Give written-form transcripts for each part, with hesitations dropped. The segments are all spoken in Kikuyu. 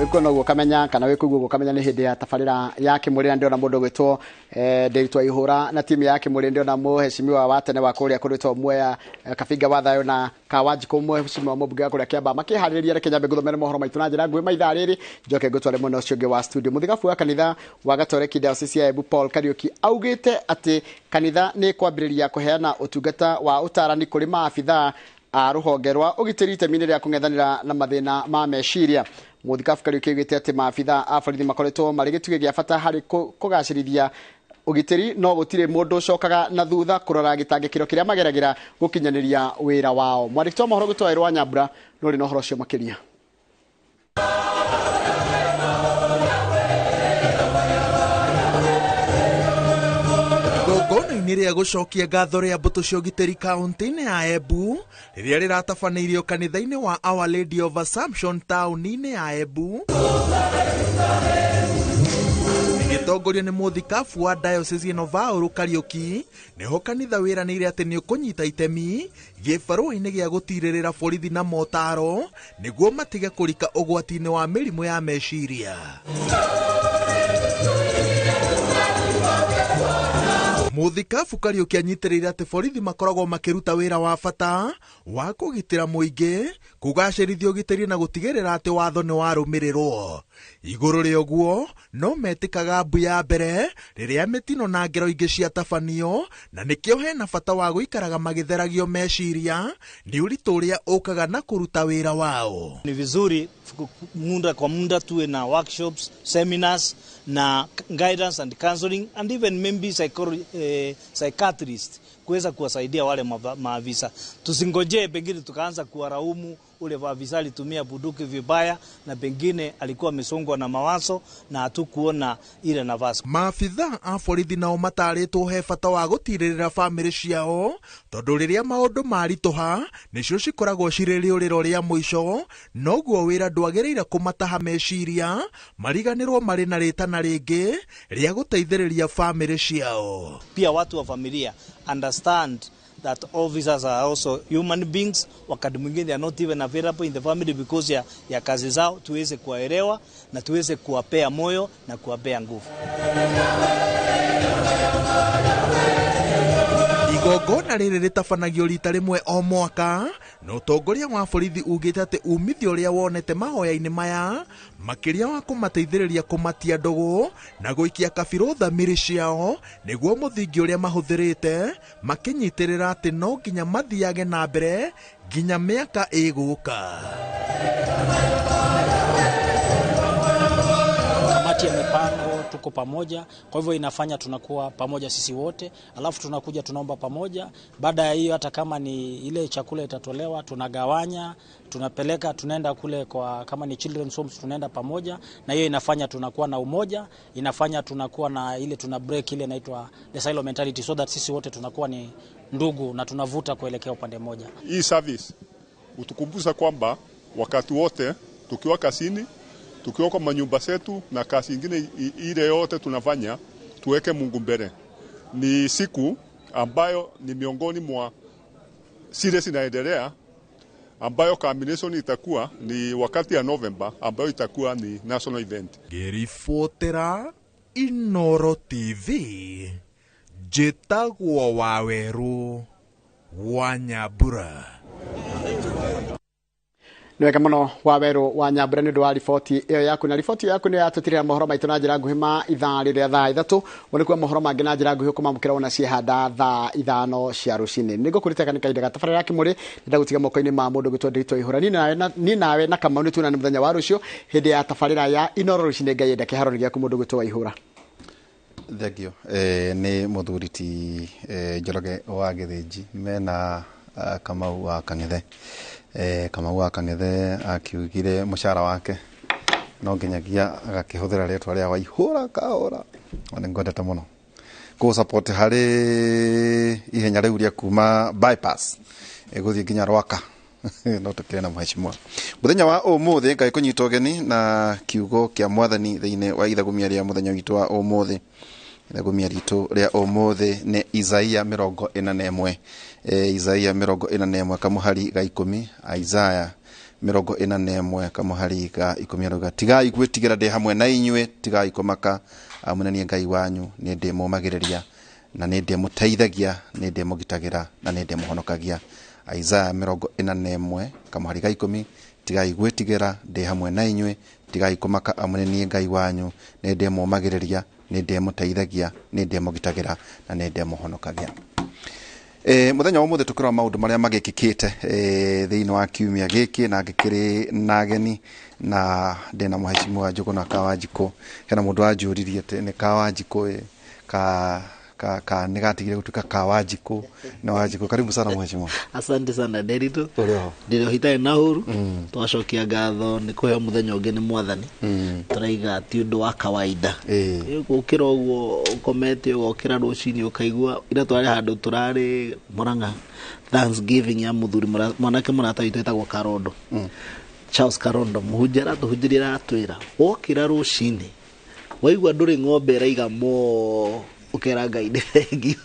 Wĩkuona ũguo ũkamenya kana wĩkũigua ũguo ũkamenya nĩ hĩndĩ ya tabarĩra ya Kĩmũrĩ, na ndĩrona mũndũ ũgwĩtwo Ndĩritũ Ihũra na timu ya Kĩmũrĩ. Ndĩrona mũhecimiwa wa tene wa kũrĩa kũrĩtwo Mwea, Kabinga wa Thayũ na Kawanjikũ, mũhecimiwa mũmbunge wa kũrĩa Kĩambaa, makĩharĩrĩria. Reke nyambe ngũthomere mohoro maitũ na njĩra nguhĩ maithaa rĩrĩ, njoke ngũtware mwena ũcio ũngĩ wa studio. Mũthikabu wa kanitha wa Gatoreki Diocese ya Embu Paul Kariuki augĩte atĩ kanitha nĩ kwambĩrĩria kũheana ũtungata wa ũtarani kũrĩ maabithaa a rũhonge rwa ũgitĩri itemi-inĩ rĩa kũng'ethanĩra na mathĩna ma meciria. Mũthikabu Kariuki augĩte atĩ maabithaa a borithi makoretwo marĩ gĩtugĩ gĩa bata harĩ kũgacĩrithia ũgitĩri, no gũtirĩ mũndũ ũcokaga na thutha kũrora gĩtangĩkĩro kĩrĩa mageragĩra gũkinyanĩria wĩra wao. Mwandĩki wa mohoro gwĩtwo Wairũ wa Nyambura no ũrĩ na ũhoro ũcio makĩria. Igongona-inĩ rĩa gũcokia ngatho rĩa mbũtũ cia ũgitĩri kaunti-inĩ ya Embu rĩrĩa rĩratabanĩirio kanitha-inĩ wa Our Lady of Assumption taũni-inĩ ya Embu, rĩgĩtongorio nĩ mũthikabu wa diocese ĩno Vaũrũ Kariũki, nĩho kanitha wĩranĩire atĩ nĩ ũkũnyita itemi gĩbarũa-inĩ gĩa gũtirĩrĩra borithi na motaro nĩguo matige kũrika ũgwati-inĩ wa mĩrimũ ya meciria. Mũthikabu Kariũki anyitĩrĩire atĩ borithi makoragwo makĩruta wĩra wa bata wa kũgitĩra mũingĩ, kũgacĩrithia ũgitĩri na gũtigĩrĩra atĩ watho nĩ warũmĩrĩrwo. Igũrũ rĩa ũguo, no metĩkaga mbu ya mbere rĩrĩa mĩtino na ngero ingĩ ciatabanio, na nĩkĩo hena bata wa gũikaraga magĩtheragio meciria nĩ ũritũ ũrĩa ũkaga na kũruta wĩra wao. Ni vizuri muda kwa muda tuwe na workshops, seminars na guidance and counseling and even maybe psychiatrist kuweza kuwasaidia wale maafisa. Tusingojee pengine tukaanza kuwaraumu ule afisa alitumia bunduki vibaya na pengine alikuwa amesongwa na mawazo na hatukuona ile nafasi. Maafitha a borithi nao matarĩtwo he bata wa gũtirĩrĩra bamĩrĩ ciao tondũ rĩrĩa maũndũ maritũha nĩcio cikoragwo cirĩ rĩũrĩro rĩa mũico, noguo wĩra ndwagĩrĩire kũmataha meciria mariganĩrwo marĩ na rĩtana rĩngĩ rĩa gũteithĩrĩria bamĩrĩ ciao. Pia watu wa familia understand that officers are also human beings. Wakati mwingine they are not even available in the family because ya kazi zao. Tuweze kuwaelewa na tuweze kuwapea moyo na kuwapea nguvu. Igongona rĩrĩ rĩtabanagio rita rĩmwe o mwaka, na ũtongoria wa borithi ugĩte atĩ umithio ũrĩa wonete mahoya-inĩ maya makĩria wa kũmateithĩrĩria kũmatia ndũgũ na gũikia kabirũ thamiri ciao nĩguo mũthingi ũrĩa mahũthĩrĩte makĩnyitĩrĩra atĩ no nginya mathiage na mbere nginya mĩaka ĩgũka. Kamati ya mipango tuko pamoja, kwa hivyo inafanya tunakuwa pamoja sisi wote, alafu tunakuja tunaomba pamoja. Baada ya hiyo hata kama ni ile chakula itatolewa tunagawanya, tunapeleka, tunaenda kule kwa kama ni children's homes tunaenda pamoja, na hiyo inafanya tunakuwa na umoja, inafanya tunakuwa na ile tuna break ile inaitwa the silo mentality, so that sisi wote tunakuwa ni ndugu na tunavuta kuelekea upande mmoja. Hii service utukumbusha kwamba wakati wote tukiwa kazini, tukiwa kwa manyumba zetu na kazi ingine ile yote tunafanya, tuweke Mungu mbele. Ni siku ambayo ni miongoni mwa zile zinaendelea, ambayo culmination itakuwa ni wakati ya November, ambayo itakuwa ni national event. Ngĩribotera Inoro TV, njĩtagwo Wawerũ wa Nyambura. Nĩ wega mũno Wawerũ wa Nyambura nĩ ũndũ wa riboti ĩyo yaku, na riboti ĩyo yaku nĩ yatũtirĩra mohoro maitũ na njĩra nguhĩ ma ithaa rĩrĩa thaa 3. Wone kuwa mohoro mangĩ na njĩra nguhĩ ũkũmamũkĩra wona ciehanda thaa 5 cia rũcinĩ. Nĩ ngũkũrĩte kana kahinda ga tabarĩra ya Kĩmũrĩ, ndagũtiga moko-inĩ ma mũndũ ũgwĩtwo Ndĩritũ Ihũra. Niĩ nawe na Kamau nĩ tuonane mũthenya wa rũciũ hĩndĩ ya tabarĩra ya Inoro rũcinĩ. Ngai enda kĩharo nĩ gĩaku mũndũ ũgwĩtwo Waihũra. Thank you. Nĩ mũthuri ti Njoroge wa Gĩthĩnji mena Kamau wa Kang'ethe. Kamau wa Kang'ethe akiugire mũcara wake no nginyagia agakĩhũthĩra rĩtwa rĩa Waihũra kahũra. Nĩ ngwendete mũno kũ support harĩ ihenya rĩu rĩa kuma bypass gũthiĩ nginya Rwaka. No tũkĩrĩ na mheshimiwa mũthenya wa ũmũthĩ. Ngai kũnyita ũgeni na kiugo kĩa mwathani thĩinĩ wa ithagumia rĩa mũthenya witũ wa ũmũthĩ. Ithagumia ritũ rĩa ũmũthĩ nĩ Isaia 41. Isaia 41 kamũhari ga 10. Isaya 41 kamũhari ga 10 arauga tigai gwĩtigĩra ndĩ hamwe na inyuĩ, tigai kũmaka amu nĩ niĩ Ngai wanyu, nĩ ndĩmũmagĩrĩria na nĩ ndĩmũteithagia, nĩ ndĩmũgitagĩra na nĩ ndĩmũhonokagia. Isaya 41 kamũhari ga 10 tigai gwĩtigĩra ndĩ hamwe na inyuĩ, tigai kũmaka amu nĩ niĩ Ngai wanyu, nĩ ndĩmũmagĩrĩria, nĩ ndĩmũteithagia, nĩ ndĩmũgitagĩra na nĩ ndĩmũhonokagia. Mũthenya wa ũmũthĩ tũkĩrora maũndũ marĩa magĩkĩkĩte thĩinĩ wa kiumia gĩkĩ, na ngĩkĩrĩ na ageni na ndĩna mũhecimiwa Njũgũna Kawanjikũ. Hena mũndũ wanjũririe atĩ nĩ Kawanjikũ ka ka ka nĩ gatigire gũtuĩka Kawanjikũ na Wanjikũ. Karibu sana mheshimiwa. Asante sana Nderitu. Ũrĩ ho? Ndĩrĩ hitarĩ na ũru. Twacokia ngatho nĩ kũheo mũthenya ũngĩ nĩ mwathani. Tũraiga ti ũndũ wa kawaida. Gũkĩra ũguo ũkomete ũgokĩra rũcinĩ ũkaigua ira twarĩ handũ tũrarĩ Murang'a Thanksgiving ya mũthuri mwanake mũrata witũ etagwo Karondo. Charles Karondo mũhunjia aratũhunjĩria aratwĩra wokĩra rũcinĩ waigua ndũrĩ ng'ombe ĩraiga moo ũkera Ngai nĩ thengiũ.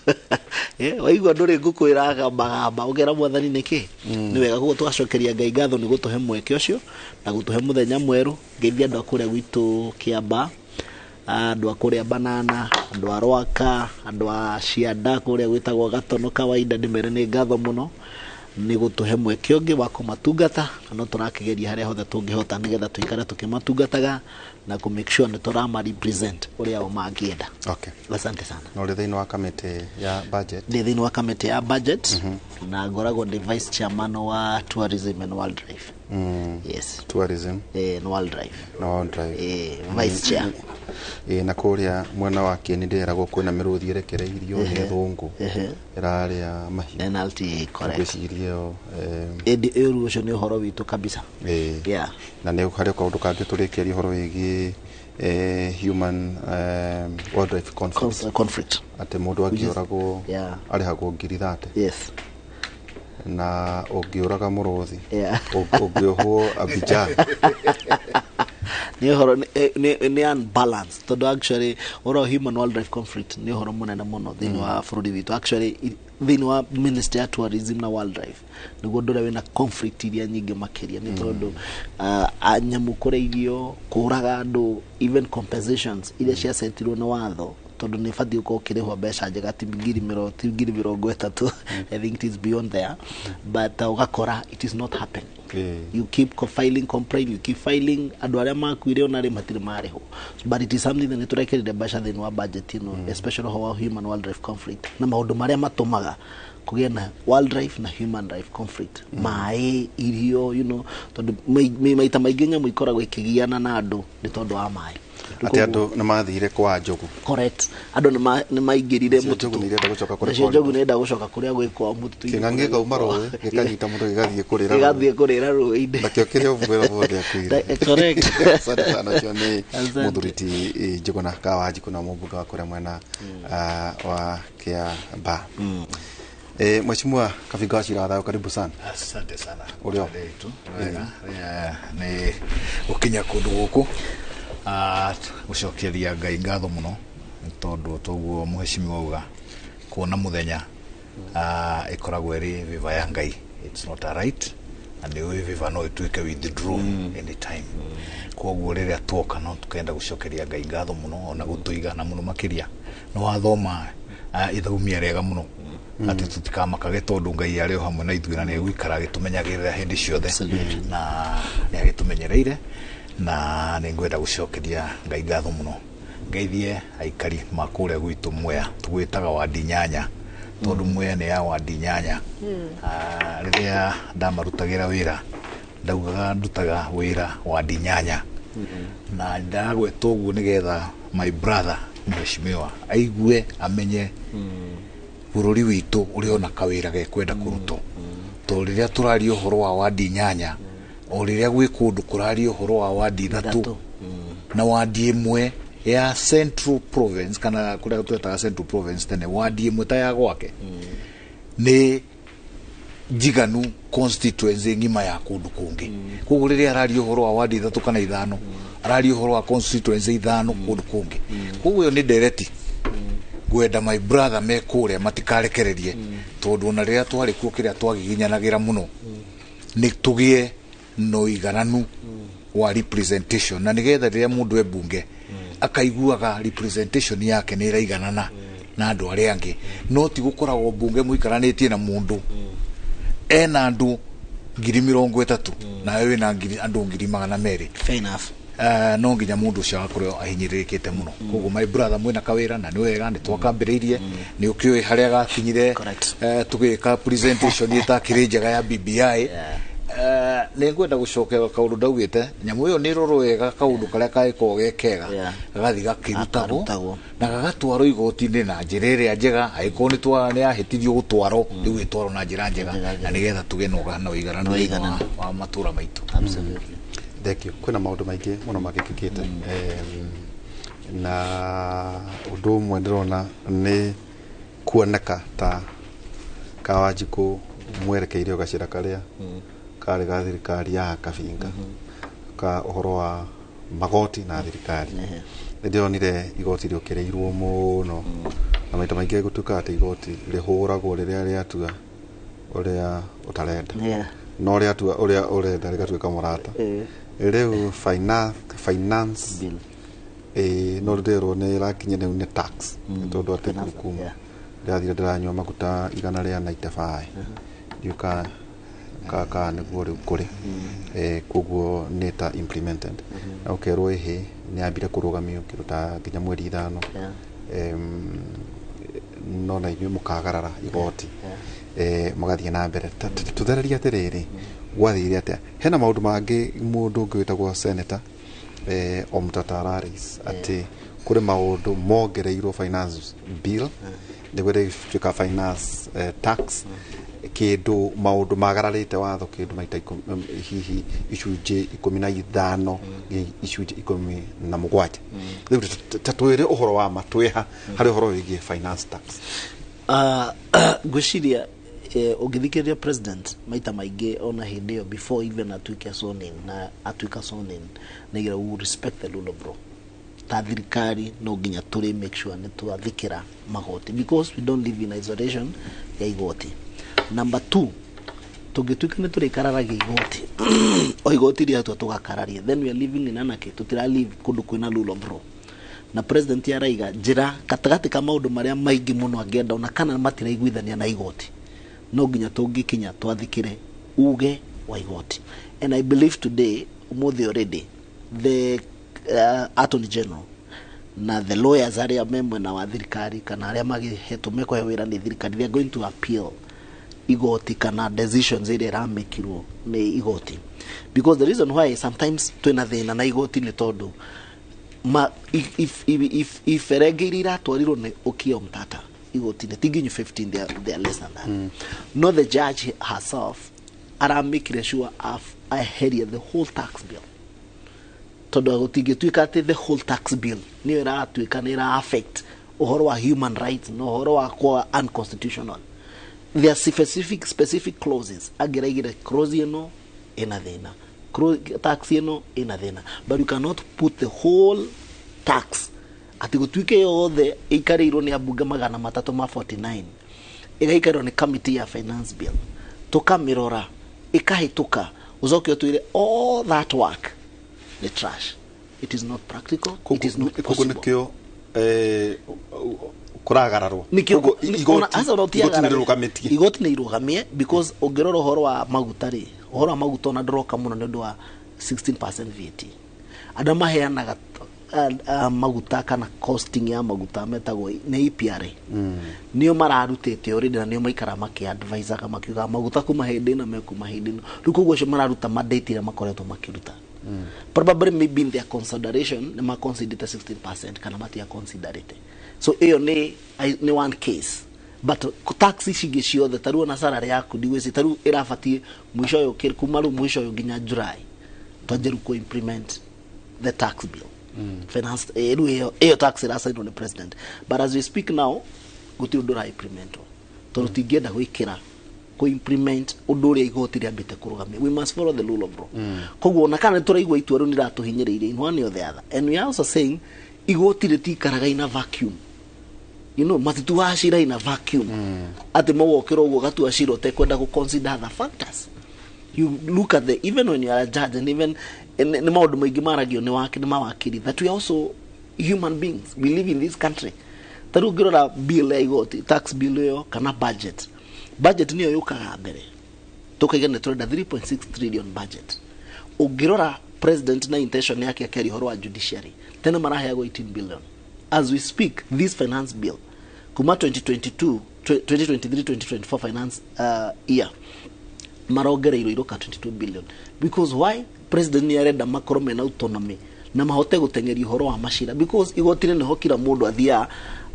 Waigua ndũrĩ ngũkũ ĩragambagamba ũkera mwathani nĩkĩ nĩ wega. Koguo tũgacokeria Ngai ngatho nĩ gũtũhe mweke ũcio na gũtũhe mũthenya mwerũ. Ngeithia andũ a kũrĩa gwitũ Kĩamba, andũ a kũrĩa Banana, andũ a Rwaka, andũ a Cianda kũrĩa gwĩtagwo Gatono kawaida, ndĩmere nĩ ngatho mũno nĩ gũtũhe mweke ũngĩ wa kũmatungata, na no tũrakĩgeria harĩa hothe tũngĩhota nĩgetha tũikare tũkĩmatungataga na kũ make sure nĩ tũrama represent ũrĩa o mangĩenda. Okay. Asante sana. Na ũrĩ thĩinĩ wa kamĩtĩ ya budget? Ndĩ thĩinĩ wa kamĩtĩ ya budget na ngoragwo ndĩ vice chairman wa tourism and wildlife. Yes. Tourism and wildlife. Na wildlife. Vice chair. Na kũrĩa mwena wa Kieni ndĩreragwo kwĩna mĩrũthi ĩrekereirio nĩ thũngũ ĩrarĩa mahiũ. Penalty, correct. Ngwĩciria ĩyo Ĩndĩ ĩru ũcio nĩ ũhoro witũ kabisa. Yeah. Na nĩ harĩ kaũndũ kangĩ tũrĩkĩria ũhoro wĩgiĩ human wildlife conflict. Conflict. Atĩ mũndũ angĩũragwo arĩhagwo 30,000. Yes. Na ũngĩũraga mũrũthi ũngĩohwo Abidjan. Nĩ ũhoro nĩ unbalanced tondũ actually ũhoro wa human wildlife conflict nĩ ũhoro mũnene mũno thĩinĩ wa bũrũri witũ. Actually thĩinĩ wa ministry ya tourism na wildlife nĩguo ũndũ ũrĩa wĩna conflict iria nyingĩ makĩria, nĩ tondũ nyamũ kũrĩithio, kũũraga andũ, even compensations iria ciacetirwo nĩ watho tondũ nĩ batiĩ gũkorwo ũkĩrĩhwo mbeca njega, ti 30,000. I think it is beyond there, but ũgakora it is not happening. You keep filing complaint, you keep filing, andũ arĩa makuire ona rĩ matirĩ marĩhwo, but it is something that nĩtũrekĩrire mbeca thĩinĩ wa budget ĩno, especially ũhoro wa human wildlife conflict na maũndũ marĩa matũmaga kũgĩe na wildlife na human life conflict, maĩ, irio, you know, tondũ maita maingĩ nyamũ ikoragwo ikĩgiana na andũ nĩ tondũ wa maĩ. Atĩ andũ nĩ mathire kwa njogu. Correct. Andũ nĩ maingĩrire mũtitũ. Njogu nĩ irenda gũcoka kũrĩa. Nacio njogu nĩ irenda gũcoka kũrĩa gwĩ kwao mũtitũ-inĩ. Kĩng'ang'i gĩkauma rũĩ gĩkanyita mũndũ gĩgathiĩ kũrĩra. Gĩgathiĩ kũrĩra rũĩ-inĩ. Nakĩo kĩrĩa ũguo wothe akuire. Correct. Asante sana. Ũcio nĩ mũthuri ti Njũgũna Kawanjikũ na mũmbunge wa kũrĩa mwena wa Kĩamba. Mheshimiwa Kabinga wa Cira wa Thayũ, karibu sana. Asante sana. Ũrĩ ho? Wega. Nĩ gũkinya kũndũ gũkũ gũcokeria Ngai ngatho mũno nĩ tondũ toguo mũhecimiwa auga kuona mũthenya ĩkoragwo ĩrĩ favor ya Ngai. It's not a right, na nĩ ũĩ favor no ĩtuĩke withdraw anytime. Koguo rĩrĩa tuoka no tukenda gũcokeria Ngai ngatho mũno ona gũtũiga na mũno makĩria nĩ wathoma ithaumia rĩega mũno atĩ tũtikamakage tondũ Ngai arĩ o hamwe na ithuĩ na nĩ egũikara agĩtũmenyagĩrĩra hĩndĩ ciothe na nĩ agĩtũmenyereire na nĩ ngwenda gũcokeria Ngai ngatho mũno. Ngeithie aikari ma kũrĩa gwitũ Mwea, tũgwĩtaga wandi 8 tondũ Mwea nĩ ya wandi 8. Rĩrĩa ndamarutagĩra wĩra ndaugaga ndutaga wĩra wandi 8 na ndagweta ũguo nĩgetha my brother mheshimiwa aigue amenye bũrũri witũ ũrĩ ona kawĩra gekwenda kũrutwo, tondũ rĩrĩa tũraria ũhoro wa wandi 8 o rĩrĩa gwĩ kũndũ kũraria ũhoro wa wandi 3 na wandi 1 ya Central Province kana kũrĩa twetaga Central Province tene, wandi 1 ta ya gwake nĩ njiganu constituency ng'ima ya kũndũ kũngĩ. Koguo rĩrĩa araria ũhoro wa wandi 3 kana 5 araria ũhoro wa constituency 5 kũndũ kũngĩ. Koguo ĩyo nĩ ndereti ngwenda my brother me kũrĩa matikarekererie, tondũ ona rĩrĩa twarĩ kuo kĩrĩa twagiginyanagĩra mũno nĩ tũgĩe na ũigananu wa representation, na nĩgetha rĩrĩa mũndũ e bunge akaiguaga representation yake nĩ ĩraiganana na andũ arĩa angĩ. No ti gũkoragwo bunge mũikaranĩtie na mũndũ ena andũ 30,000 nawe wĩna andũ 200,000. Fair enough. No nginya mũndũ ũcio agakorwo ahinyĩrĩrĩkĩte mũno. Koguo my brother, mwĩna kawĩra na nĩ wega nĩ twakambĩrĩirie, nĩ ũkĩũĩ harĩa gakinyire. Tũgĩka presentation ĩtakĩrĩ njega ya BBI. Nĩ ngwenda gũcokera kaũndũ ndaugĩte, nyamũ ĩyo nĩ ĩrorwo wega, kaũndũ karĩa kangĩkorwo ge kega gagathiĩ gakĩrutagwo na gagatwarwo igoti-inĩ na njĩra ĩrĩa njega. Angĩkorwo nĩ yahĩtirio gũtwarwo, rĩu ĩtwarwo na njĩra njega, na nĩgetha tũgĩe na ũigananu thĩinĩ wa matũra maitũ. Absolutely. Thank you. Kwĩna maũndũ maingĩ mũno magĩkĩkĩte, na ũndũ ũmwe ndĩrona nĩ kuoneka ta Kawanjikũ mwerekeire gacĩra karĩa karĩ ga thirikari ya Kabinga ka ũhoro wa magoti na thirikari. Nĩ ndĩronire igoti rĩũkĩrĩirwo mũno, na maita maingĩ gũtuĩkaga atĩ igoti rĩhũragwo rĩrĩa rĩatua ũrĩa ũtarenda, no rĩatua ũrĩa ũrenda rĩgatuĩka mũrata. Rĩu finance bill no ndĩrwo nĩ ĩrakinya rĩu nĩ tax, tondũ atĩ kuma ndĩrathire ndĩranyua maguta 195 ndiũka ka nĩguo rĩu kũrĩ, koguo nĩ ta implemented, na ũkerwo ĩhĩ nĩ yambire kũrũgamio kĩndũ ta nginya mweri 5, no na inyuĩ mũkagarara igoti mũgathiĩ na mbere. Tũthererie atĩrĩrĩ, gwathire atĩa? Hena maũndũ mangĩ mũndũ ũngĩ wĩtagwo senator Omtatah Araris atĩ kũrĩ maũndũ mongereirwo finance bill nĩguo ĩgĩtuĩka finance tax, kĩndũ maũndũ magararĩte watho kĩndũ maita hihi icunjĩ 15 nginya icunjĩ 17. Rĩu ta twĩre ũhoro wa ma twĩha harĩ ũhoro wĩgiĩ finance tax. Ngwĩciria ũngĩthikĩrĩria president maita maingĩ, ona hĩndĩ ĩyo before even atuĩke sworn in, na atuĩka sworn in, nĩgira we respect the rule of law. Ta thirikari no nginya tũrĩ make sure nĩ twathĩkĩra magoti, because we don't live in isolation ya igoti. Number 2, tũngĩtuĩka nĩ tũrĩkararagia igoti, o igoti rĩatua tũgakararia, then we are living in anarchy. Tũtira live kũndũ kwĩna rule of law. Na president araiga njĩra gatagatĩ ka maũndũ marĩa maingĩ mũno angĩenda, ona kana matiraiguithania na igoti, no nginya tũngĩkinya twathĩkĩre uge wa igoti. And I believe today, ũmũthĩ already, the attorney general na the lawyers arĩa me mwena wa thirikari kana arĩa magĩhetwo mekũhe wĩra nĩ thirikari, they are going to appeal igoti kana decisions iria iramĩkirwo nĩ igoti. Because the reason why sometimes twĩna thĩna na igoti nĩ tondũ iberenge iria iratwarirwo nĩ Okiya Omtatah igoti-inĩ ti nginyu 15, they are less than that. No, the judge herself aramĩkire sure aheria the whole tax bill, tondũ gũtingĩtuĩka atĩ the whole tax bill nĩyo ĩratuĩka nĩ ĩra affect ũhoro wa human rights na ũhoro wa kwa unconstitutional. There are specific clauses angĩraigire clause ĩno ĩna thĩna, tax ĩno ĩna thĩna, but you cannot put the whole tax atĩ gũtuĩke yothe ĩikarĩirwo nĩ ambunge 349, ĩgaikarĩrwo nĩ committee ya finance bill, tũkamĩrora ĩkahĩtũka, ũcoke ũtwĩre all that work nĩ trash. It is not practical, it is not Koguo possible. nĩkĩo kũragararwo. Nĩkĩo Koguo igoti nĩ rĩrũgamĩtie. Igoti nĩ irũgamie, because ũngĩrora ũhoro wa maguta rĩ, ũhoro wa maguta ona ndũroka mũno nĩ ũndũ wa 16% VAT. Andũ maheanaga maguta kana costing ya maguta metagwo nĩ EPRA, nĩo mararutĩte already, na nĩo maikara makĩadvisaga makiugaga maguta kuma hĩndĩ ĩno mekuma hĩndĩ ĩno. Rĩu koguo acio mararuta mandate ĩrĩa makoretwo makĩruta, probably maybe in their consideration nĩ maconsiderate 16% kana matia considerate. So ĩyo nĩ one case, but tax ici ingĩ ciothe, ta rĩu ona salary yaku ndigwĩciria ta rĩu ĩrabatiĩ mũico ũyũ, kuma rĩu mũico ũyũ nginya July twanjie rĩu implement the tax bill finance. Rĩu ĩyo tax ĩracainwo nĩ president, but as we speak now gũtirĩ ũndũ ũra implementwo, tondũ tingĩenda gwĩkĩra kũ implement ũndũ ũrĩa igoti rĩambĩte kũrũgamia. We must follow the rule of law. Koguo ona kana nĩtũraigua itua rĩu nĩratũhinyĩrĩirie in one or the other, and we are also saying igoti rĩtikaraga in a vacuum. Matituaga cira in a vacuum, atĩ mawokĩra ũguo gatua cira ũtekwenda gũ consider other factors. You look at the, even when you are a judge, and even nĩ maũndũ maingĩ maragio nĩ wake nĩ mawakiri, that we are also human beings, we live in this country. Ta rĩu ũngĩrora bill ya igoti, tax bill ĩyo kana budget, budget nĩyo yũkaga mbere, tukaiga nĩ tũrenda 3.6 trillion budget. Ũngĩrora president na intention yake akĩaria ũhoro wa judiciary, tene maraheagwo 18 billion. As we speak, this finance bill kuma 2022, 2023, 2024 finance year, marongereirwo iroka 22 billion. Because why? President nĩ arenda makorwo mena autonomy na mahote gũteng'eria ũhoro wa macira, because igoti-inĩ nĩho kila mũndũ athiaga,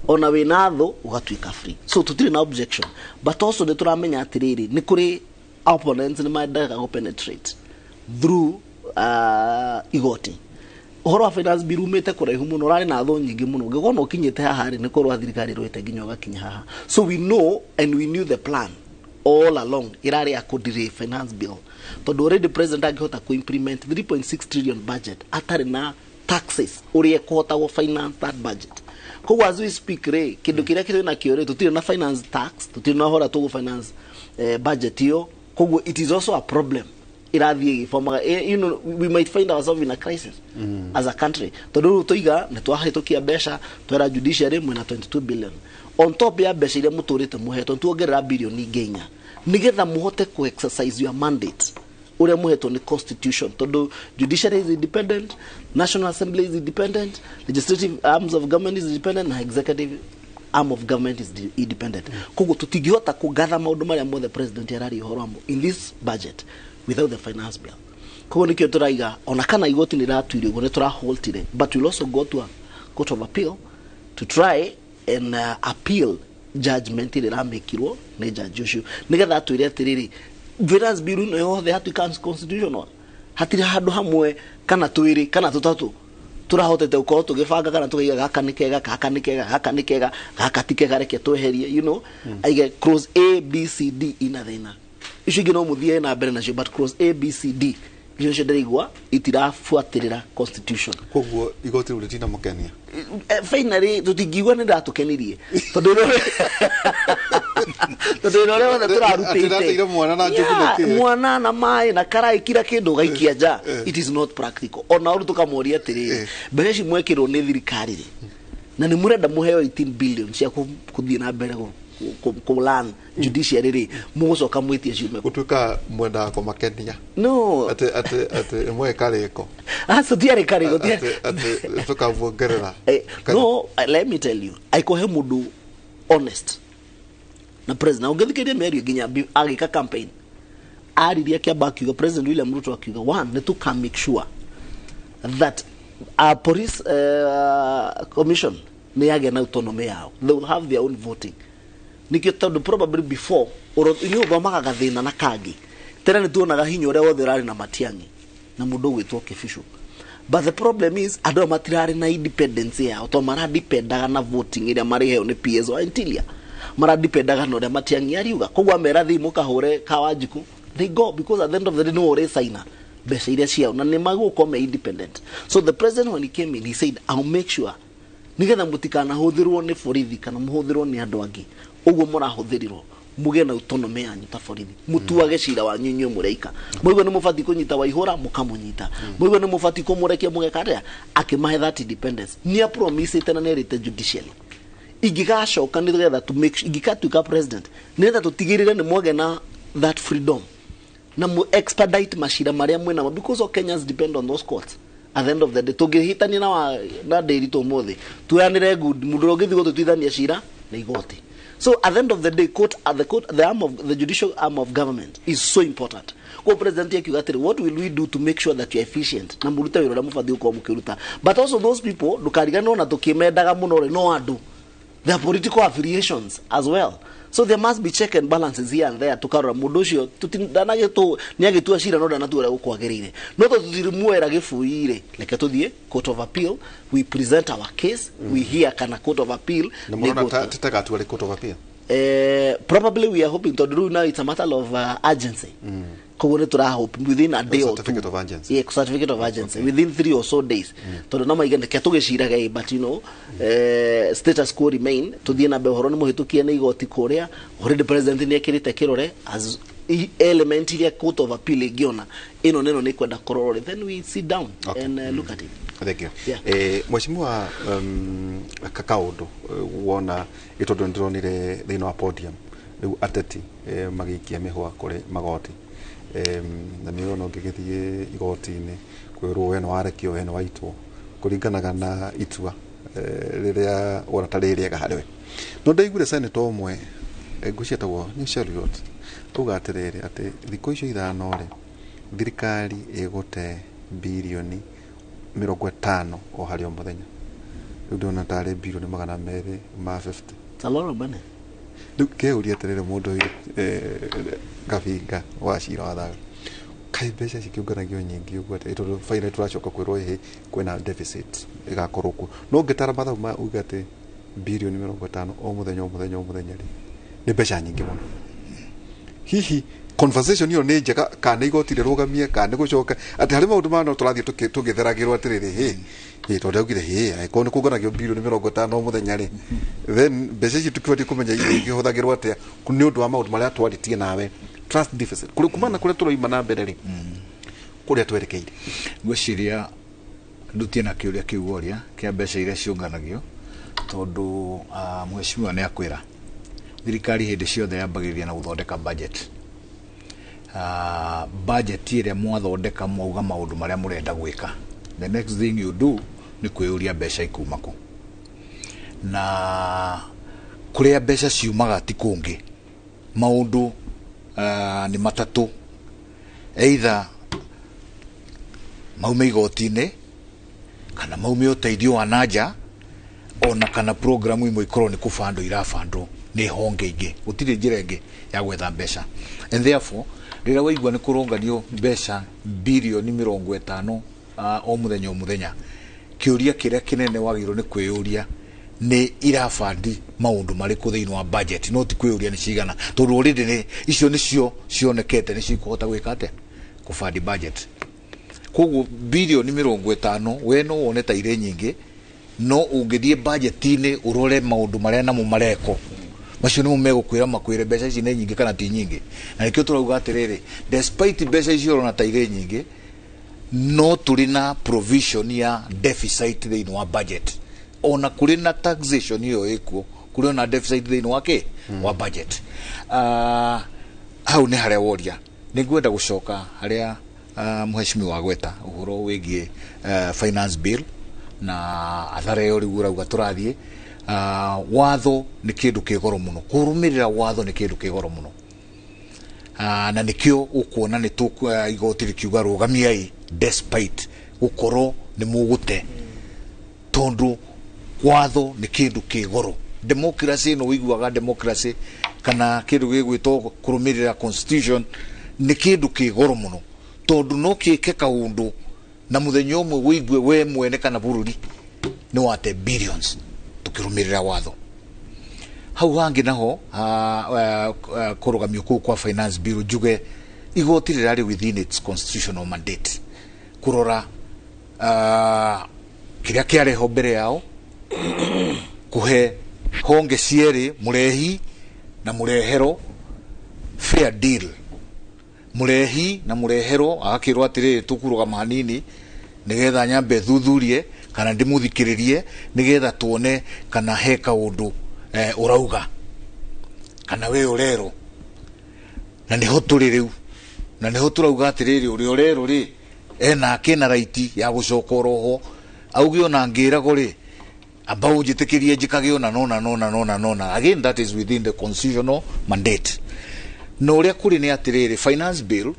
ona wĩna thũ ũgatuĩka free. So tũtirĩ na objection, but also nĩ tũramenya atĩrĩrĩ, nĩ kũrĩ opponents nĩ mendaga gũ penetrate through igoti. Ũhoro wa finance bill umĩte kũraihu mũno, ũrarĩ na thũ nyingĩ mũno. Ũngĩkorwo ũkinyĩte haha rĩ, nĩ korwo thirikari ĩrũĩte nginya ũgakinya haha. So we know and we knew the plan all along ĩrarĩ ya kũ-delay finance bill, tondũ already president angĩhota kũ-implement 3.6 trillion budget atarĩ na taxes ũrĩa ekũhota gũ finance that budget. Koguo as we speak rĩ, kĩndũ kĩrĩa kĩrĩ nakĩo rĩ, tũtirĩ na finance tax, tũtirĩ na ũhoro tũgũ finance budget ĩyo. Koguo it is also a problem irathiĩ ĩgĩbomaga. We might find ourselves in a crisis as a country, tondũ rĩu tũiga nĩ twahĩtũkia mbeca, twera judiciary mwena 22 billion on top ya mbeca iria mũtũrĩte mũhetwo, tuongerera bilioni ingĩ inya nĩgetha mũhote ku exercise your mandate ũrĩa mũhetwo nĩ constitution, tondũ judiciary is independent, National Assembly is independent, legislative arms of government is independent, na executive arm of government is independent. Koguo tũtingĩhota kũgatha maũndũ marĩa mothe president araria ũhoro wamo in this budget without the finance bill. Koguo nĩkĩo tũraiga ona kana igoti nĩ ratuire ũguo, nĩ tũraholtire, but we'll also go to a court of appeal to try and appeal judgment ĩrĩa ĩramĩkirwo nĩ judge ũcio, nĩgetha atwĩre atĩrĩrĩ, finance bill ĩno yothe yatuĩka constitutional, hatirĩ handũ hamwe kana twĩrĩ kana tũtatũ turahotete gukorwo tugibanga kana tukaiga gaka nĩ kega, gaka nĩ kega, gaka nĩ kega, gaka ti kega, reke tweherie, aige clause A, B, C, D ina thĩna, icio ingĩ no mũthiĩ na mbere nacio, but clause A, B, C, D icio nĩcio ndĩraigua itirabuatĩrĩra constitution. Koguo igoti rĩu rĩtinamũkenia? Finally tũtingiuga nĩ ndatũkenirie, tondũ wĩra ũrĩa wothe tũrarutĩte Atĩ mwana na njugu na kĩ? Mwana na maĩ na karai, kila kĩndũ ũgaikia nja, it is not practical. Ona ũrũ tũkamoria atĩrĩrĩ, mbeca ici mwekĩrwo nĩ thirikari rĩ, na nĩ mũrenda mũheo 18 billion cia kũthiĩ na mbere kũ run judiciary rĩ, mũgũcoka mwĩtie ciume kũ? Gũtuĩka mwendaga kũmakenia. No. Atĩ mweka rĩko. Aco tiarĩ karĩko. Atĩ tũkamuongerera. No, let me tell you, aikohe mũndũ honest na president ũngĩthikĩrĩria mĩario nginya agĩka campaign, aririe akĩamba akiuga, President William Ruto akiuga, one, nĩ tũka make sure that our police commission nĩ yagĩa na autonomy yao, they will have their own voting. Nikio tondũ probably before inyuĩ ũthomaga gathĩna na kangĩ, tene nĩ tuonaga hinya ũrĩa wothe ũrarĩ na Matiang'i na mũndũ ũgwĩtwo Kĩbicũ, but the problem is andũ aya matirarĩ na independence yao, tondũ maradipendaga na voting ĩrĩa marĩheo nĩ PS wa Interior, maradipendaga na ũrĩa Matiang'i ariuga. Koguo amera thiĩ mũkahũre Kawanjiku, they go, because at the end of the day nĩwe ũrĩcaina mbeca iria ciao na nĩ magũkorwo me independent. So the president, when he came in, he said, "I'll make sure nigetha mũtikanahũthĩrwo nĩ borithi kana mũhũthĩrwo nĩ andũ angĩ ũguo mũrahũthĩrirwo, mũgĩe na autonomy yanyu ta borithi, mũtuage cira wanyu inyuĩ mũreika, mũigue nĩ mũbatiĩ kũnyita Waihũra mũkamũnyita, mũigue nĩ mũbatiĩ kũmũrekia mũgeka atĩa." Akĩmahe that independence. Nĩ apromisĩte na nĩ erĩte judicially, ingĩgacoka nĩgetha to make ingĩgatuĩka president, nĩgetha tũtigĩrĩre nĩ mwagĩa na that freedom na mu expedite macira marĩa mwĩnamo, because all Kenyans depend on those courts. At the end of the day, tũngĩhĩtania na wa na ndĩri ũmũthĩ tuoyanĩre ngundi, mũndũ ũrĩa ũngĩthiĩ gũtũtuithania cira nĩ igoti. So at the end of the day, court at the court the arm of the judicial arm of government is so important. Kwa president akiuga atĩrĩ, what will we do to make sure that you are efficient na mũrute wĩra ũrĩa mũbatiĩ gũkorwo mũkĩruta? But also those people, ndũkariganĩrwo na tũkĩmendaga mũno rĩ, no andũ, there are political affiliations as well, so there must be check and balances here and there. Tukarora mundu ucio ndanagĩtũ nĩ agĩtua cira no ndanatua ũrĩa gũkwagĩrĩire, no tondũ tũtimuoera gĩbui rĩ, reke tũthiĩ court of appeal, we present our case, we hear kana court of appeal na nĩ mũrona titagatua rĩ court of appeal? Probably we are hoping, tondũ rĩu now it's a matter of urgency, koguo nĩ tũra hope within a day or two. Certificate of urgency. Yeah, certificate of urgency within 3 or so days, tondũ no maige reke tũgĩciraga ĩ, but status quo remain, tũthiĩ na mbere. Ũhoro nĩ mũhĩtũkie nĩ igoti kũrĩa already, president nĩ ekĩrĩte kĩrore as Element iria court of appeal ĩngĩona ĩno nĩno nĩ kwenda kũrorwo, then we sit down and look at it. Thank you. Yeah. Mheshimiwa Kakaundu, wona ĩtondũ nĩndĩronire thĩinĩ wa podium rĩu ateti magĩikia mĩhwa kũrĩ magoti, na nĩ ũrona ũngĩgĩthiĩ igoti-inĩ kwĩrwo we nĩ warekio, we nĩ waitwo, kũringanaga na itua rĩrĩa wona ta rĩ rĩega harĩ we. No ndaiguire senator ũmwe, ngwĩciria nĩ Cheruiyot, auga atĩrĩrĩ, atĩ thikũ icio 5 rĩ, thirikari ĩgũte 50 birioni o harĩ o mũthenya. Rĩu ndĩrona tarĩ 250 birioni. It's a lot of money. Rĩu kĩũria atĩrĩrĩ, mũndũ ũyũ Gabinga wa cira wa thayũ, kaĩ mbeca cikĩũnganagio nyingĩ ũguo atĩ tondũ finally tũracoka kwĩrwo ĩhĩ kwĩna deficit ĩgakorwo kuo, no ũngĩtara mathabu ma uge atĩ 50 birioni o mũthenya o mũthenya o mũthenya rĩ, nĩ mbeca nyingĩ mũno. Hihi conversation ĩyo nĩ njega, kana nĩ igoti rĩrũgamie, kana nĩ gũcoka atĩ harĩ maũndũ maya no tũrathiĩ tũgĩtheragĩrwo atĩrĩrĩ, hĩ hĩ, tondũ augire hĩ, angĩkorwo nĩ kũnganagio 50 birioni o mũthenya rĩ, then mbeca ici tũkĩbatiĩ kũmenya ingĩhũthagĩrwo atĩa nĩ ũndũ wa maũndũ marĩa twarĩtie nawe, trust deficit kũrĩ kumana kũrĩa tũroima na mbere rĩ, kũrĩa twerekeire. Ngwĩciria ndutie na kĩũria kĩu woria kĩa mbeca iria ciũnganagio, tondũ mheshimiwa nĩ akwĩra thirikari hĩndĩ ciothe yambagĩrĩria na gũthondeka budget. Budget ĩrĩa mwathondeka, mwauga maũndũ marĩa mũrenda gwĩka, the next thing you do nĩ kwĩyũria mbeca ikuma kũ, na kũrĩa mbeca ciumaga ti kũngĩ, maũndũ nĩ matatũ: either maume igoti-inĩ, kana maume ũteithio wa nanja, ona kana programu imwe ikorwo nĩ kũbandwo irabandwo nĩ honge ingĩ. Gũtirĩ njĩra ĩngĩ ya gwetha mbeca, and therefore rĩrĩa waigua nĩ kũronganio mbeca 50 birioni o mũthenya o mũthenya, kĩũria kĩrĩa kĩnene wagĩrĩirwo nĩ kwĩyũria nĩ irabandi maũndũ marĩkũ thĩinĩ wa budget, no ti kwĩyũria nĩ cigana, tondũ already nĩ icio nĩcio cionekete nĩcio ikũhota gwĩka atĩa, kũbandi budget. Koguo 50 birioni we no wone ta irĩ nyingĩ, no ũngĩthiĩ budget-inĩ ũrore maũndũ marĩa namo marekwo, macio nĩmo megũkwĩra makwĩre mbeca ici nĩ nyingĩ kana ti nyingĩ. Na nĩkĩo tũrauga atĩrĩrĩ, despite mbeca icio ũrona ta irĩ nyingĩ, no tũrĩ na provision ya deficit thĩinĩ wa budget. Ona kũrĩ na taxation ĩyo ĩkuo, kũrĩ ona deficit thĩinĩ wa kĩ wa budget. Hau nĩ harĩa woria. Nĩ ngwenda gũcoka harĩa mheshimiwa gweta ũhoro wĩgiĩ finance bill na athara ĩyo rĩu ũrauga tũrathiĩ. Watho nĩ kĩndũ kĩ goro mũno, kũrũmĩrĩra watho nĩ kĩndũ kĩ goro mũno, na nĩkĩo ũkuona nĩ igoti rĩkiuga rũgamiai despite gũkorwo nĩ mũgũte, tondũ watho nĩ kĩndũ kĩ goro. Democracy ĩno ũiguaga democracy kana kĩndũ gĩgwĩtwo kũrũmĩrĩra constitution nĩ kĩndũ kĩ goro mũno, tondũ no kĩke kaũndũ na mũthenya ũmwe wĩigue we mwene kana bũrũri nĩ wate billions tũkĩrũmĩrĩra watho. Hau hangĩ naho kũrũgamio kũu kwa finance bill, njuge igoti rĩrarĩ within its constitutional mandate kũrora kĩrĩa kĩareho mbere yao, kũhe honge cierĩ, mũrehi na mũrehero, fair deal. Mũrehi na mũreherwo agakĩrwo atĩrĩrĩ, tũkũrũgama hanini nĩgetha nyambe thuthurie kana ndĩmũthikĩrĩrie nĩgetha tuone kana he kaũndũ ũrauga kana we ũrerwo. Na nĩho tũrĩ rĩu, na nĩho tũrauga atĩrĩrĩ, ũrĩa ũrerwo rĩ, enake na right ya gũcoka oroho auge ona ngĩragwo rĩ, amba ũnjĩtĩkĩrie njĩkage ona nona nona nona nona. Again, that is within the constitutional mandate. Na ũrĩa kũrĩ nĩ atĩrĩrĩ, finance bill